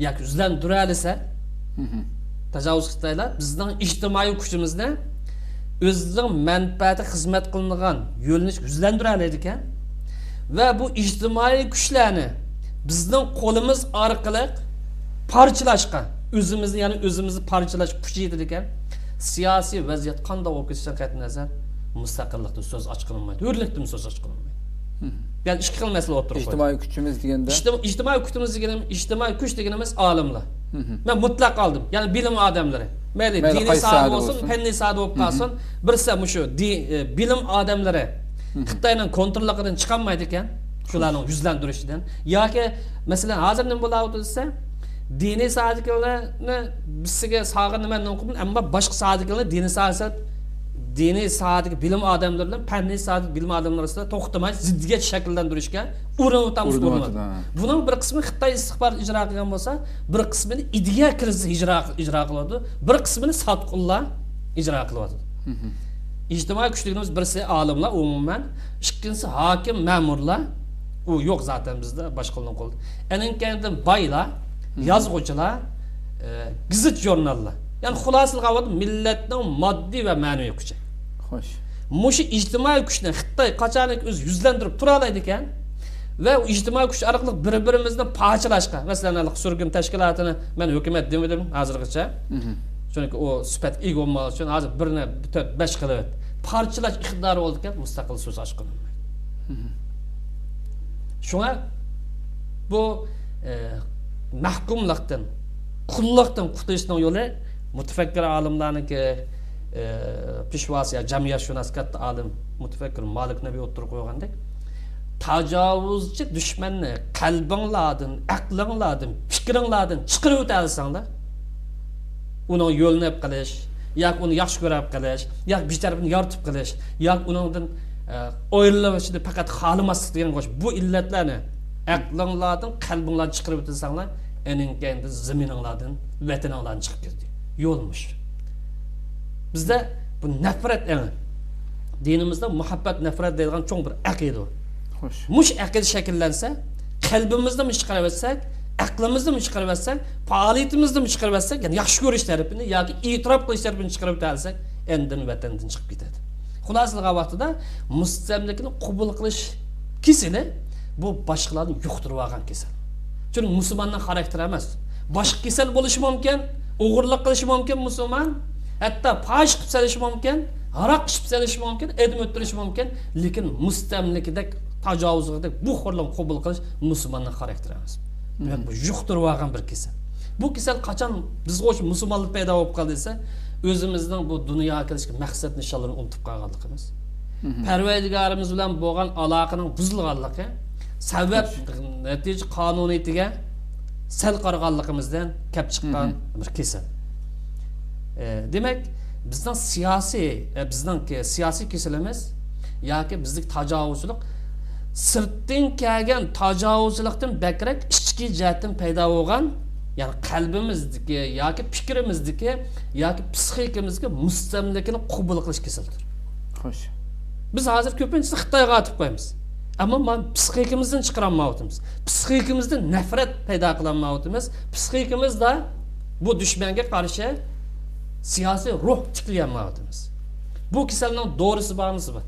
ياكى يۈزلەندۈرەلىسە، تاجاۋۇزچى خىتايلار بىزنىڭ ئىجتىمائىي كۈچىمىزنى ئۆزىنىڭ مەنپەئەتىگە خىزمەت قىلىدىغان يۆنىلىشكە يۈزلەندۈرەلەيدىكەن. ۋە بۇ ئىجتىمائىي كۈچلەرنى بىزنىڭ قولىمىز ئارقىلىق پارچىلاشقا، ئۆزىمىزنى، يەنى ئۆزىمىزنى پارچىلاش كۈچى يېتىدىكەن، سىياسىي ۋەزىيەت قانداق بولۇپ كېتىشىدىن قەتئىينەزەر، مۇستەقىللىقتىن سۆز ئاچقىلىمايدۇ، ھۆرلۈكتىن سۆز ئاچقىلىمايدۇ. يەنى ئىككى خىل مەسىلە ئوتتۇرىغا قويۇلدى. ئىجتىمائىي كۈچىمىز دېگەندە؟ ئىجتىما-، ئىجتىمائىي كۈچىمىز دېگىنىم، ئىجتىمائىي كۈچ دېگىنىمىز ئالىملار. مەن مۇتلەق ئالدىم. يەنى بىلىم ئادەملىرى. مەيلى، مەيلى دىنىي ساھە بولسۇن، پەننىي ساھەدە بولۇپ قالسۇن، بىرسى مۇشۇ دى-، ئە، بىلىم ئادەملىرى خىتاينىڭ كونتروللۇقىدىن چىقالمايدىكەن، شۇلارنىڭ يۈزلەندۈرۈشىدىن. ياكى، مەسىلەن، ھازىر نېمە بولاۋاتىدۇ دېسە، دىنىي ساھەدىكىلەرنى بىرسىگە ساغىنىمەن نېمە قىلىمەن، ئەمما باشقا ساھەدىكىلەرنى دىنىي ساھە، دىنىي ساھەدىكى بىلىم ئادەملىرى بىلەن پەننىي ساھەدىكى بىلىم ئادەملىرى ئارىسىدا توختىماي زىددىيەت شەكىللەندۈرۈشكە ئۇرۇنۇۋاتامىز، ئۇرۇنۇۋاتىدۇ. بۇنىڭ بىر قىسمى خىتاي ئىستىخبارات ئىجرا قىلغان بولسا، بىر قىسمىنى ئىدىيە كىرىزىس ئىجرا، ئىجرا قىلىۋاتىدۇ، بىر قىسمىنى ساتقۇنلار ئىجرا قىلىۋاتىدۇ. ئىجتىمائىي كۈچ دېگىنىمىز بىرسى ئالىملار ئومۇمەن، ئىككىنچىسى ھاكىم، مەمۇرلار، ئۇ يوق زاتەن بىزدە، باشقىلارنىڭ قولىدا. ئەنىڭ كەينىدىن بايلار، يازغۇچىلار، ئە، گېزىت ژۇرناللار. يەنى خۇلاسىلىق ئاۋات مىللەتنىڭ ماددىي ۋە مەنىۋى كۈچى. خوش. مۇشۇ ئىجتىمائىي كۈچنى خىتاي قاچانكى ئۆزى يۈزلەندۈرۈپ تۇرالايدىكەن ۋە ئۇ ئىجتىمائىي كۈچ ئارقىلىق بىر-بىرىمىزنى پارچىلاشقا، مەسىلەن، ھېلىقى سۈرگۈن تەشكىلاتىنى مەن ھۆكۈمەت دېمىدىم ھازىرغىچە. چۈنكى ئۇ سۈپەت ئىگە بولماق ئۈچۈن ھازىر بىرنى تۆت، بەش قىلىۋەت. پارچىلاش ئىقتىدارى بولىدىكەن، مۇستەقىل سۆز ئاچقىلى بولمايدۇ. شۇڭا بۇ، ئە، مەھكۇملۇقتىن، قۇللۇقتىن قۇتۇلۇشنىڭ يولى مۇتەپەككۇر ئالىملارنىڭكى، ئە، پېشۋاسى يا جەمئىيەتشۇناس كاتتا ئالىم مۇتەپەككۇر مالىك نەبى ئوتتۇرىغا قويغاندەك، تاجاۋۇزچى دۈشمەننى قەلبىڭلاردىن، ئەقلىڭلاردىن، پىكرىڭلاردىن چىقىرىۋېتەلىسەڭلار، ئۇنىڭ يۆلىنىپ قېلىش ياكى ئۇنى ياخشى كۆرۈپ قېلىش ياكى بىر تەرىپىنى يارىتىپ قېلىش ياكى ئۇنىڭدىن، ئە، ئايرىلىشىنى پەقەت خالىماسلىق دېگەن، خوش، بۇ ئىللەتلەرنى ئەقلىڭلاردىن، قەلبىڭلاردىن چىقىرىۋېتىلسەڭلار، ئېنىڭ كەينىدىن زېمىنىڭلاردىن، ۋەتىنىڭلاردىن چىقىپ كېتىدۇ. يول مۇشۇ. بىزدە بۇ نەپرەت ئېڭى. دىنىمىزدا مۇھەببەت، نەپرەت دەيدىغان چوڭ بىر ئەقىدە بار. خوش. مۇشۇ ئەقىدە شەكىللەنسە، قەلبىمىزدىمۇ چىقىرىۋەتسەك، ئەقلىمىزدىمۇ چىقىرىۋەتسەك، پائالىيىتىمىزدىمۇ چىقىرىۋەتسەك، يەنى ياخشى كۆرۈش تەرىپىنى ياكى ئېتىراپ قىلىش تەرىپىنى چىقىرىۋېتەلىسەك، ئاندىن ۋەتەندىن چىقىپ كېتىدۇ. خۇلاسىلىغان ۋاقتىدا مۇستەملىكىنى قوبۇل قىلىش كېسىلى، بۇ باشقىلارنى يۇقتۇرۇۋالغان كېسەل. چۈنكى مۇسۇلماننىڭ خاراكتېرى ئەمەس. باشقا كېسەل بولۇشى مۇمكىن، ئوغرىلىق قىلىشى مۇمكىن مۇسۇلمان، ھەتتا پاھىشە قىلىپ سېلىشى مۇمكىن، ھاراق ئىچىپ سېلىشى مۇمكىن، ئادەم ئۆلتۈرۈشى مۇمكىن، لېكىن مۇستەملىكىدەك، تاجاۋۇزلۇقدەك بۇ خورلۇقنى قوبۇل قىلىش مۇسۇلماننىڭ خاراكتېرى ئەمەس. دېمەك، بۇ يۇقتۇرۇۋالغان بىر كېسەل. بۇ كېسەل قاچان بىزگە ئوخشاش مۇسۇلمانلار پەيدا بولۇپ قالدى دېسە، ئۆزىمىزنىڭ بۇ دۇنياغا كېلىشتىكى مەقسەت نىشانلىرىنى ئۇنتۇپ قالغانلىقىمىز، پەرۋەردىگارىمىز بىلەن بولغان ئالاقىنىڭ بۇزۇلغانلىقى، سەۋەب نەتىجە قانۇنىيىتىگە سەل قارىغانلىقىمىزدىن كەپ چىققان بىر كېسەل. ئە، دېمەك، بىزنىڭ سىياسىي، ئە، بىزنىڭكى سىياسىي كېسىلىمىز ياكى بىزدىكى تاجاۋۇزچىلىق سىرتتىن كەلگەن تاجاۋۇزچىلىقتىن بەكرەك ئىچكى جەھەتتىن پەيدا بولغان، يەنى قەلبىمىزدىكى ياكى پىكرىمىزدىكى ياكى پسىخىكىمىزدىكى مۇستەملىكىنى قوبۇل قىلىش كېسىلىدۇر. خوش. بىز ھازىر كۆپىنچىسى خىتايغا ئاتىپ قويىمىز. ئەمما مانا پسىخىكىمىزدىن چىقىرالمايۋاتىمىز. پسىخىكىمىزدىن نەپرەت پەيدا قىلالمايۋاتىمىز. پسىخىكىمىزدا بۇ دۈشمەنگە قارشى سىياسىي روھ تىكلىيەلمەيۋاتىمىز. بۇ كېسەلنىڭ دورىسى بارمۇ بار؟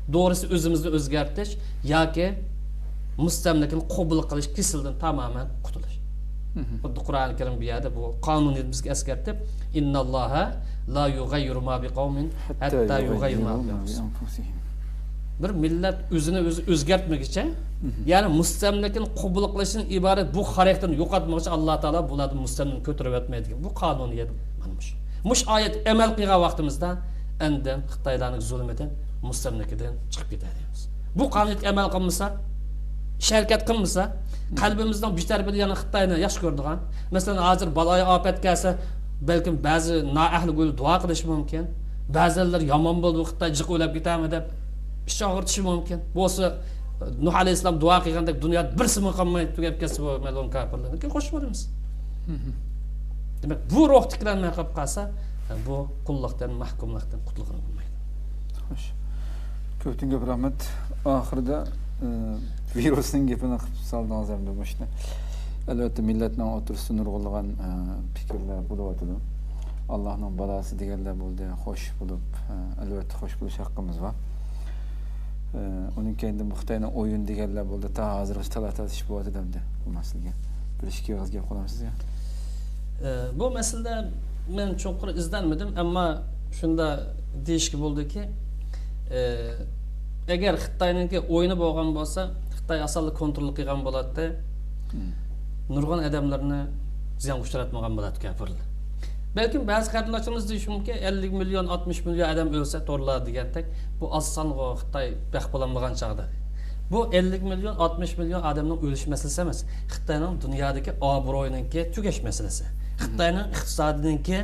دورىسى ئۆزىمىزنى ئۆزگەرتىش ياكى مۇستەملىكىنى قوبۇل قىلىش، كېسىلدىن تامامەن قۇتۇلۇش. خۇددى قۇرئانى كەرىم بۇ يەردە بۇ قانۇنىيەتنى بىزگە ئەسكەرتىپ، «إن الله لا يغير ما بقوم حتى يغيروا ما بأنفسهم.» بىر مىللەت ئۆزىنى ئۆزى ئۆزگەرتمىگىچە، يەنى مۇستەملىكىنى قوبۇل قىلىشتىن ئىبارەت بۇ خاراكتېرنى يوقاتمىغۇچە، ئاللا تائالا بۇلاردىن مۇستەملىكىنى كۆتۈرۈۋەتمەيدىكەن. بۇ قانۇنىيەت مانا مۇشۇ. مۇشۇ ئايەتكە ئەمەل قىلغان ۋاقتىمىزدا، ئاندىن خىتايلارنىڭ زۇلۇمىدىن، مۇستەملىكىدىن چىقىپ كېتەلەيمىز. بۇ قانۇنىيەتكە ئەمەل قىلمىساق، ئىش ھەرىكەت قىلمىسا، قەلبىمىزنىڭ بىر تەرىپىدە يەنە خىتاينى ياخشى كۆرىدىغان، مەسىلەن، ھازىر بالايىئاپەت كەلسە، بەلكىم بەزى نائەھلى گۆيلەر دۇئا قىلىشى مۇمكىن. بەزىلەر يامان بولدى، بۇ خىتاي جىق ئۆلۈپ كېتەرمۇ دەپ ئىچ ئاغرىتىشى مۇمكىن. بولسا، نۇھ ئەلەيھىسسالام دۇئا قىلغاندەك دۇنيادا بىرسىمۇ قالماي تۈگەپ كەتسە، بۇ مەلئۇن كاپىرلارنى كېيىن قوشۇپ يۈرىمىز. دېمەك، بۇ روھ تىكلەنمەي قېلىپ قالسا، بۇ قۇللۇقتىن، مەھكۇملۇقتىن قۇتۇلغىلى بولمايدۇ. خوش. كۆپتىن كۆپ رەھمەت. ئاخىرىدا، ئى، ۋىرۇسنىڭ گېپىنى قىلىپ سالدىڭىز ئەمدى مۇشۇنى. ئەلۋەتتە، مىللەتنىڭ ئوتتۇرىسىدا نۇرغۇنلىغان، ئى، پىكىرلەر بولۇۋاتىدۇ. ئاللانىڭ بالاسى دېگەنلەر بولدى، خوش بولۇپ، ئى، ئەلۋەتتە، خوش بولۇش ھەققىمىز بار. ئۇنىڭ كەينىدىن بۇ خىتاينىڭ ئويۇنى دېگەنلەر بولدى، تا ھازىرغىچە تالا تارتىشىپ بولۇۋاتىدۇ ئەمدى. بۇ مەسىلىگە بىر ئىككى ئېغىز گەپ قىلامسىز يا؟ بۇ مەسىلىدە مەن چوڭقۇر ئىزدەنمىدىم، ئەمما شۇنداق دېيىشكە بولىدۇكى، ئەگەر خىتاينىڭكى ئويۇنى بولغان بولسا، خىتاي ئاسانلا كونترول قىلغان بولاتتى. نۇرغۇن ئادەملەرنى زىيانغا ئۇچراتمىغان بولاتتى كاپىرلار. بەلكىم بەزى قېرىنداشلىرىمىز دېيىشى مۇمكىن، ئەللىك مىليون، ئاتمىش مىليون ئادەم ئۆلسە تورلار دېگەندەك، بۇ ئاز سانغۇ، خىتاي بەخت بولالمىغان چاغدا. بۇ ئەللىك مىليون، ئاتمىش مىليون ئادەمنىڭ ئۆلۈش مەسىلىسى ئەمەس. خىتاينىڭ دۇنيادىكى ئابرويىنىڭكى تۈگەش مەسىلىسى. خىتاينىڭ ئىقتىسادىنىڭكى،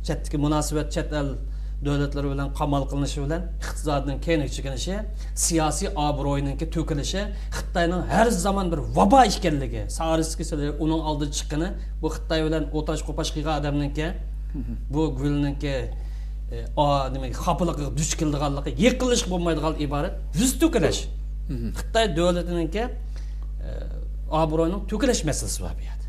چەتتىكى مۇناسىۋەت، چەت ئەل دۆلەتلىرى بىلەن قامال قىلىنىشى بىلەن ئىقتىسادىنىڭ كەينىگە چېكىنىشى، سىياسىي ئابرويىنىڭكى تۆكۈلۈشى، خىتاينىڭ ھەر زامان بىر ۋابا ئىكەنلىكى، سارس كېسىلى ئۇنىڭ ئالدىدا چىققىنى، بۇ خىتاي بىلەن ئوتاش قوپاش قىلغان ئادەمنىڭكى، بۇ گۈلنىڭكى، ئە، ئا، نېمە، خاپىلىقىغا دۇچ كېلىدىغانلىقى، يېقىنلىشىپ بولمايدىغان ئىبارەت يۈز تۆكۈلۈش. خىتاي دۆلىتىنىڭكى، ئە، ئابرويىنىڭ تۆكۈلۈش مەسىلىسى بار بۇ يەردە.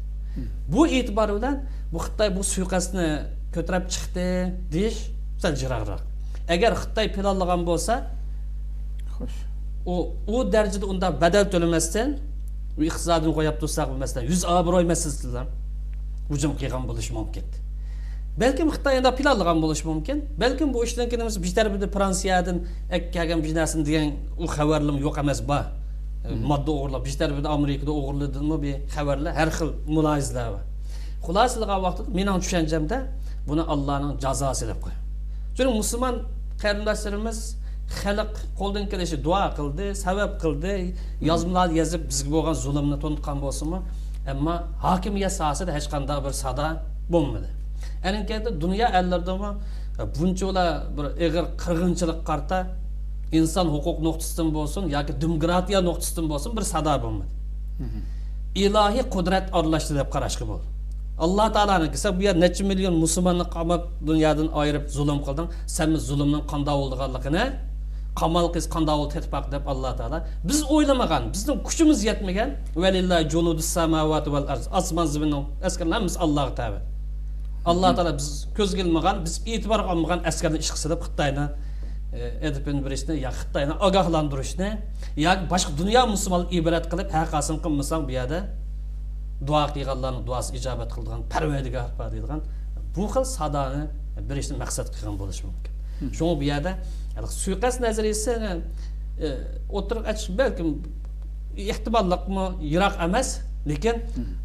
بۇ ئېتىبار بىلەن بۇ خىتاي بۇ سۇيىقەستنى كۆتۈرۈپ چىقتى دېيىش سەل يىراقراق. ئەگەر خىتاي پىلانلىغان بولسا، خوش. ئۇ، ئۇ دەرىجىدە ئۇنداق بەدەل تۆلىمەستىن، ئۇ ئىقتىسادىنى قويۇپ تۇرساق، مەسىلەن، يۈز ئابروي مەسىلىسىدىلا ھۇجۇم قىلغان بولۇشى مۇمكىن. بەلكىم خىتاي ئۇنداق پىلانلىغان بولۇشى مۇمكىن. بەلكىم بۇ ئىشنىڭكى نېمىسى بىر تەرىپىدە فرانسىيەدىن ئەكەلگەن بىر نەرسىنى دېگەن ئۇ خەۋەرلىرىمۇ يوق ئەمەس، بار. ماددا ئوغرىلاپ، بىر تەرىپىدە ئامېرىكىدا ئوغرىلىدىمۇ بىر خەۋەرلەر، ھەر خىل مۇلاھىزىلەر بار. خۇلاسىلىغان ۋاقتىدا مېنىڭ چۈشەنچەمدە بۇنى ئاللانىڭ جازاسى دەپ قويۇڭ. چۈنكى مۇسۇلمان قېرىنداشلىرىمىز خەلق قولدىن كېلىشى دۇئا قىلدى، سەۋەب قىلدى، يازمىلار يېزىپ بىزگە بولغان زۇلۇمنى تونۇتقان بولسىمۇ، ئەمما ھاكىمىيەت ساھەسىدە ھېچقانداق بىر سادا بولمىدى. ئەنىڭكەيدە دۇنيا ئەللىرىدىمۇ بۇنچىۋالا بىر ئېغىر قىرغىنچىلىققا قارىتا ئىنسان ھوقۇق نۇقتىسىدىن بولسۇن ياكى دېموكراتىيە نۇقتىسىدىن بولسۇن بىر سادا بولمىدى. ئىلاھىي قۇدرەت ئارىلاشتى دەپ قاراشقا بولىدۇ. ئاللا تائالانىڭكى، سەن بۇ يەر نەچچە مىليون مۇسۇلماننى قاماپ دۇنيادىن ئايرىپ زۇلۇم قىلدىڭ، سەنمۇ زۇلۇمنىڭ قانداق بولىدىغانلىقىنى، قامال قىز قانداق بولىدۇ تېتىپاق دەپ ئاللا تائالا. بىز ئويلىمىغان، بىزنىڭ كۈچىمىز يەتمىگەن، ۋەلىللاھى جۇنۇدۇس ساماۋاتى ۋەل ئەرز، ئاسمان زېمىننىڭ ئەسكەرلىرى ھەممىسى ئاللاغا تەۋە. ئاللا تائالا بىز كۆزگە ئىلمىغان، بىز ئېتىبارغا ئالمىغان ئەسكەرنى ئىشقا سېلىپ خىتاينى، ئە، ئەدىپىنى بېرىشنى يا خىتاينى ئاگاھلاندۇرۇشنى ياكى باشقا دۇنيا مۇسۇلمانلىرىنى ئىبرەت قىلىپ، ھەر قايسىڭ قىلمىساڭ بۇ يەردە دۇئا قىلغانلارنىڭ دۇئاسى ئىجابەت قىلىدىغان پەرۋەردىگار بار دەيدىغان بۇ خىل سادانى بېرىشنى مەقسەت قىلغان بولۇشى مۇمكىن. شۇڭا بۇ يەردە سۇيىقەست نەزەرىيىسىنى، ئە، ئوتتۇرىغا ئېچىش بەلكىم ئېھتىماللىقمۇ يىراق ئەمەس، لېكىن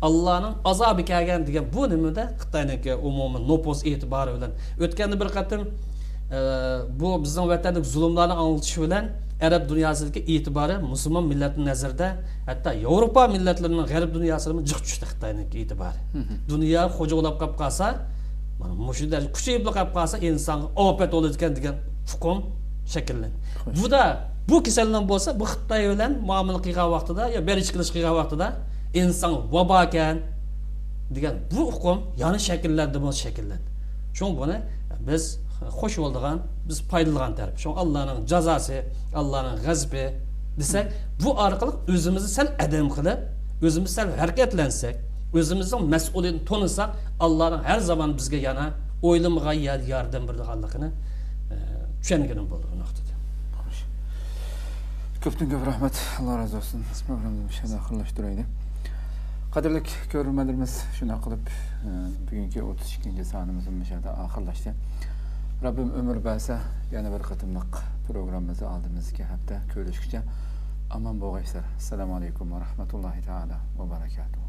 ئاللانىڭ ئازابى كەلگەن دېگەن بۇ نېمىدە خىتاينىڭكى ئومۇمىي نوپۇس ئېتىبارى بىلەن ئۆتكەندە بىر قېتىم، ئە، بۇ بىزنىڭ ۋەتەندىكى زۇلۇملارنى ئاڭلىتىشى بىلەن ئەرەب دۇنياسىدىكى ئېتىبارى مۇسۇلمان مىللەتنىڭ نەزىرىدە ھەتتا ياۋروپا مىللەتلىرىنىڭ غەرب دۇنياسىدىمۇ جىق چۈشتى خىتاينىڭكى ئېتىبارى. دۇنيا خوجا بولاپ قاپ قالسا، مانا مۇشۇ دەرىجە كۈچىيىپلا قاپ قالسا ئىنسانغا ئاپەت بولىدىكەن دېگەن ئۇقۇم شەكىللەندى. بۇدا بۇ كېسەلنىڭ بولسا بۇ خىتاي بىلەن مۇئامىلە قىلغان ۋاقتىدا يا بېرىش كېلىش قىلغان ۋاقتىدا ئىنسانغا ۋاباكەن دېگەن بۇ ئۇقۇم يەنە شەكىللەندىمۇ شەكىللەندى. شۇڭا بۇنى بىز خوش بولىدىغان، بىز پايدىلىغان تەرەپ. شۇڭا ئاللانىڭ جازاسى، ئاللانىڭ غەزىپى دېسەك، بۇ ئارقىلىق ئۆزىمىزنى سەل ئادەم قىلىپ، ئۆزىمىز سەل ھەرىكەتلەنسەك، ئۆزىمىزنىڭ مەسئۇلىيىتىنى تونۇساق، ئاللانىڭ ھەر زامان بىزگە يەنە ئويلىمىغان يەردە ياردەم بېرىدىغانلىقىنى، ئە، چۈشەنگىنىم بولدى بۇ نۇقتىدا. خوش. كۆپتىن كۆپ رەھمەت. ئاللا رازى بولسۇن. پروگراممىمىزنى مۇشۇ يەردە ئاخىرلاشتۇرايلى. قەدىرلىك كۆرۈرمەنلىرىمىز، شۇنداق قىلىپ، ئە، بۈگۈنكى ئوتتۇز ئىككىنچى سانىمىز مۇشۇ يەردە ئاخىرلاشتى. رەببىم ئۆمۈر بەرسە، يەنە بىر قېتىملىق پروگراممىمىزدا ئالدىمىزدىكى ھەپتە كۆرۈشكىچە ئامان بولغايسىلەر. ئەسسالامۇ ئەلەيكۇم ۋە رەھمەتۇللاھى تائالا ۋە بەرەكاتۇھ.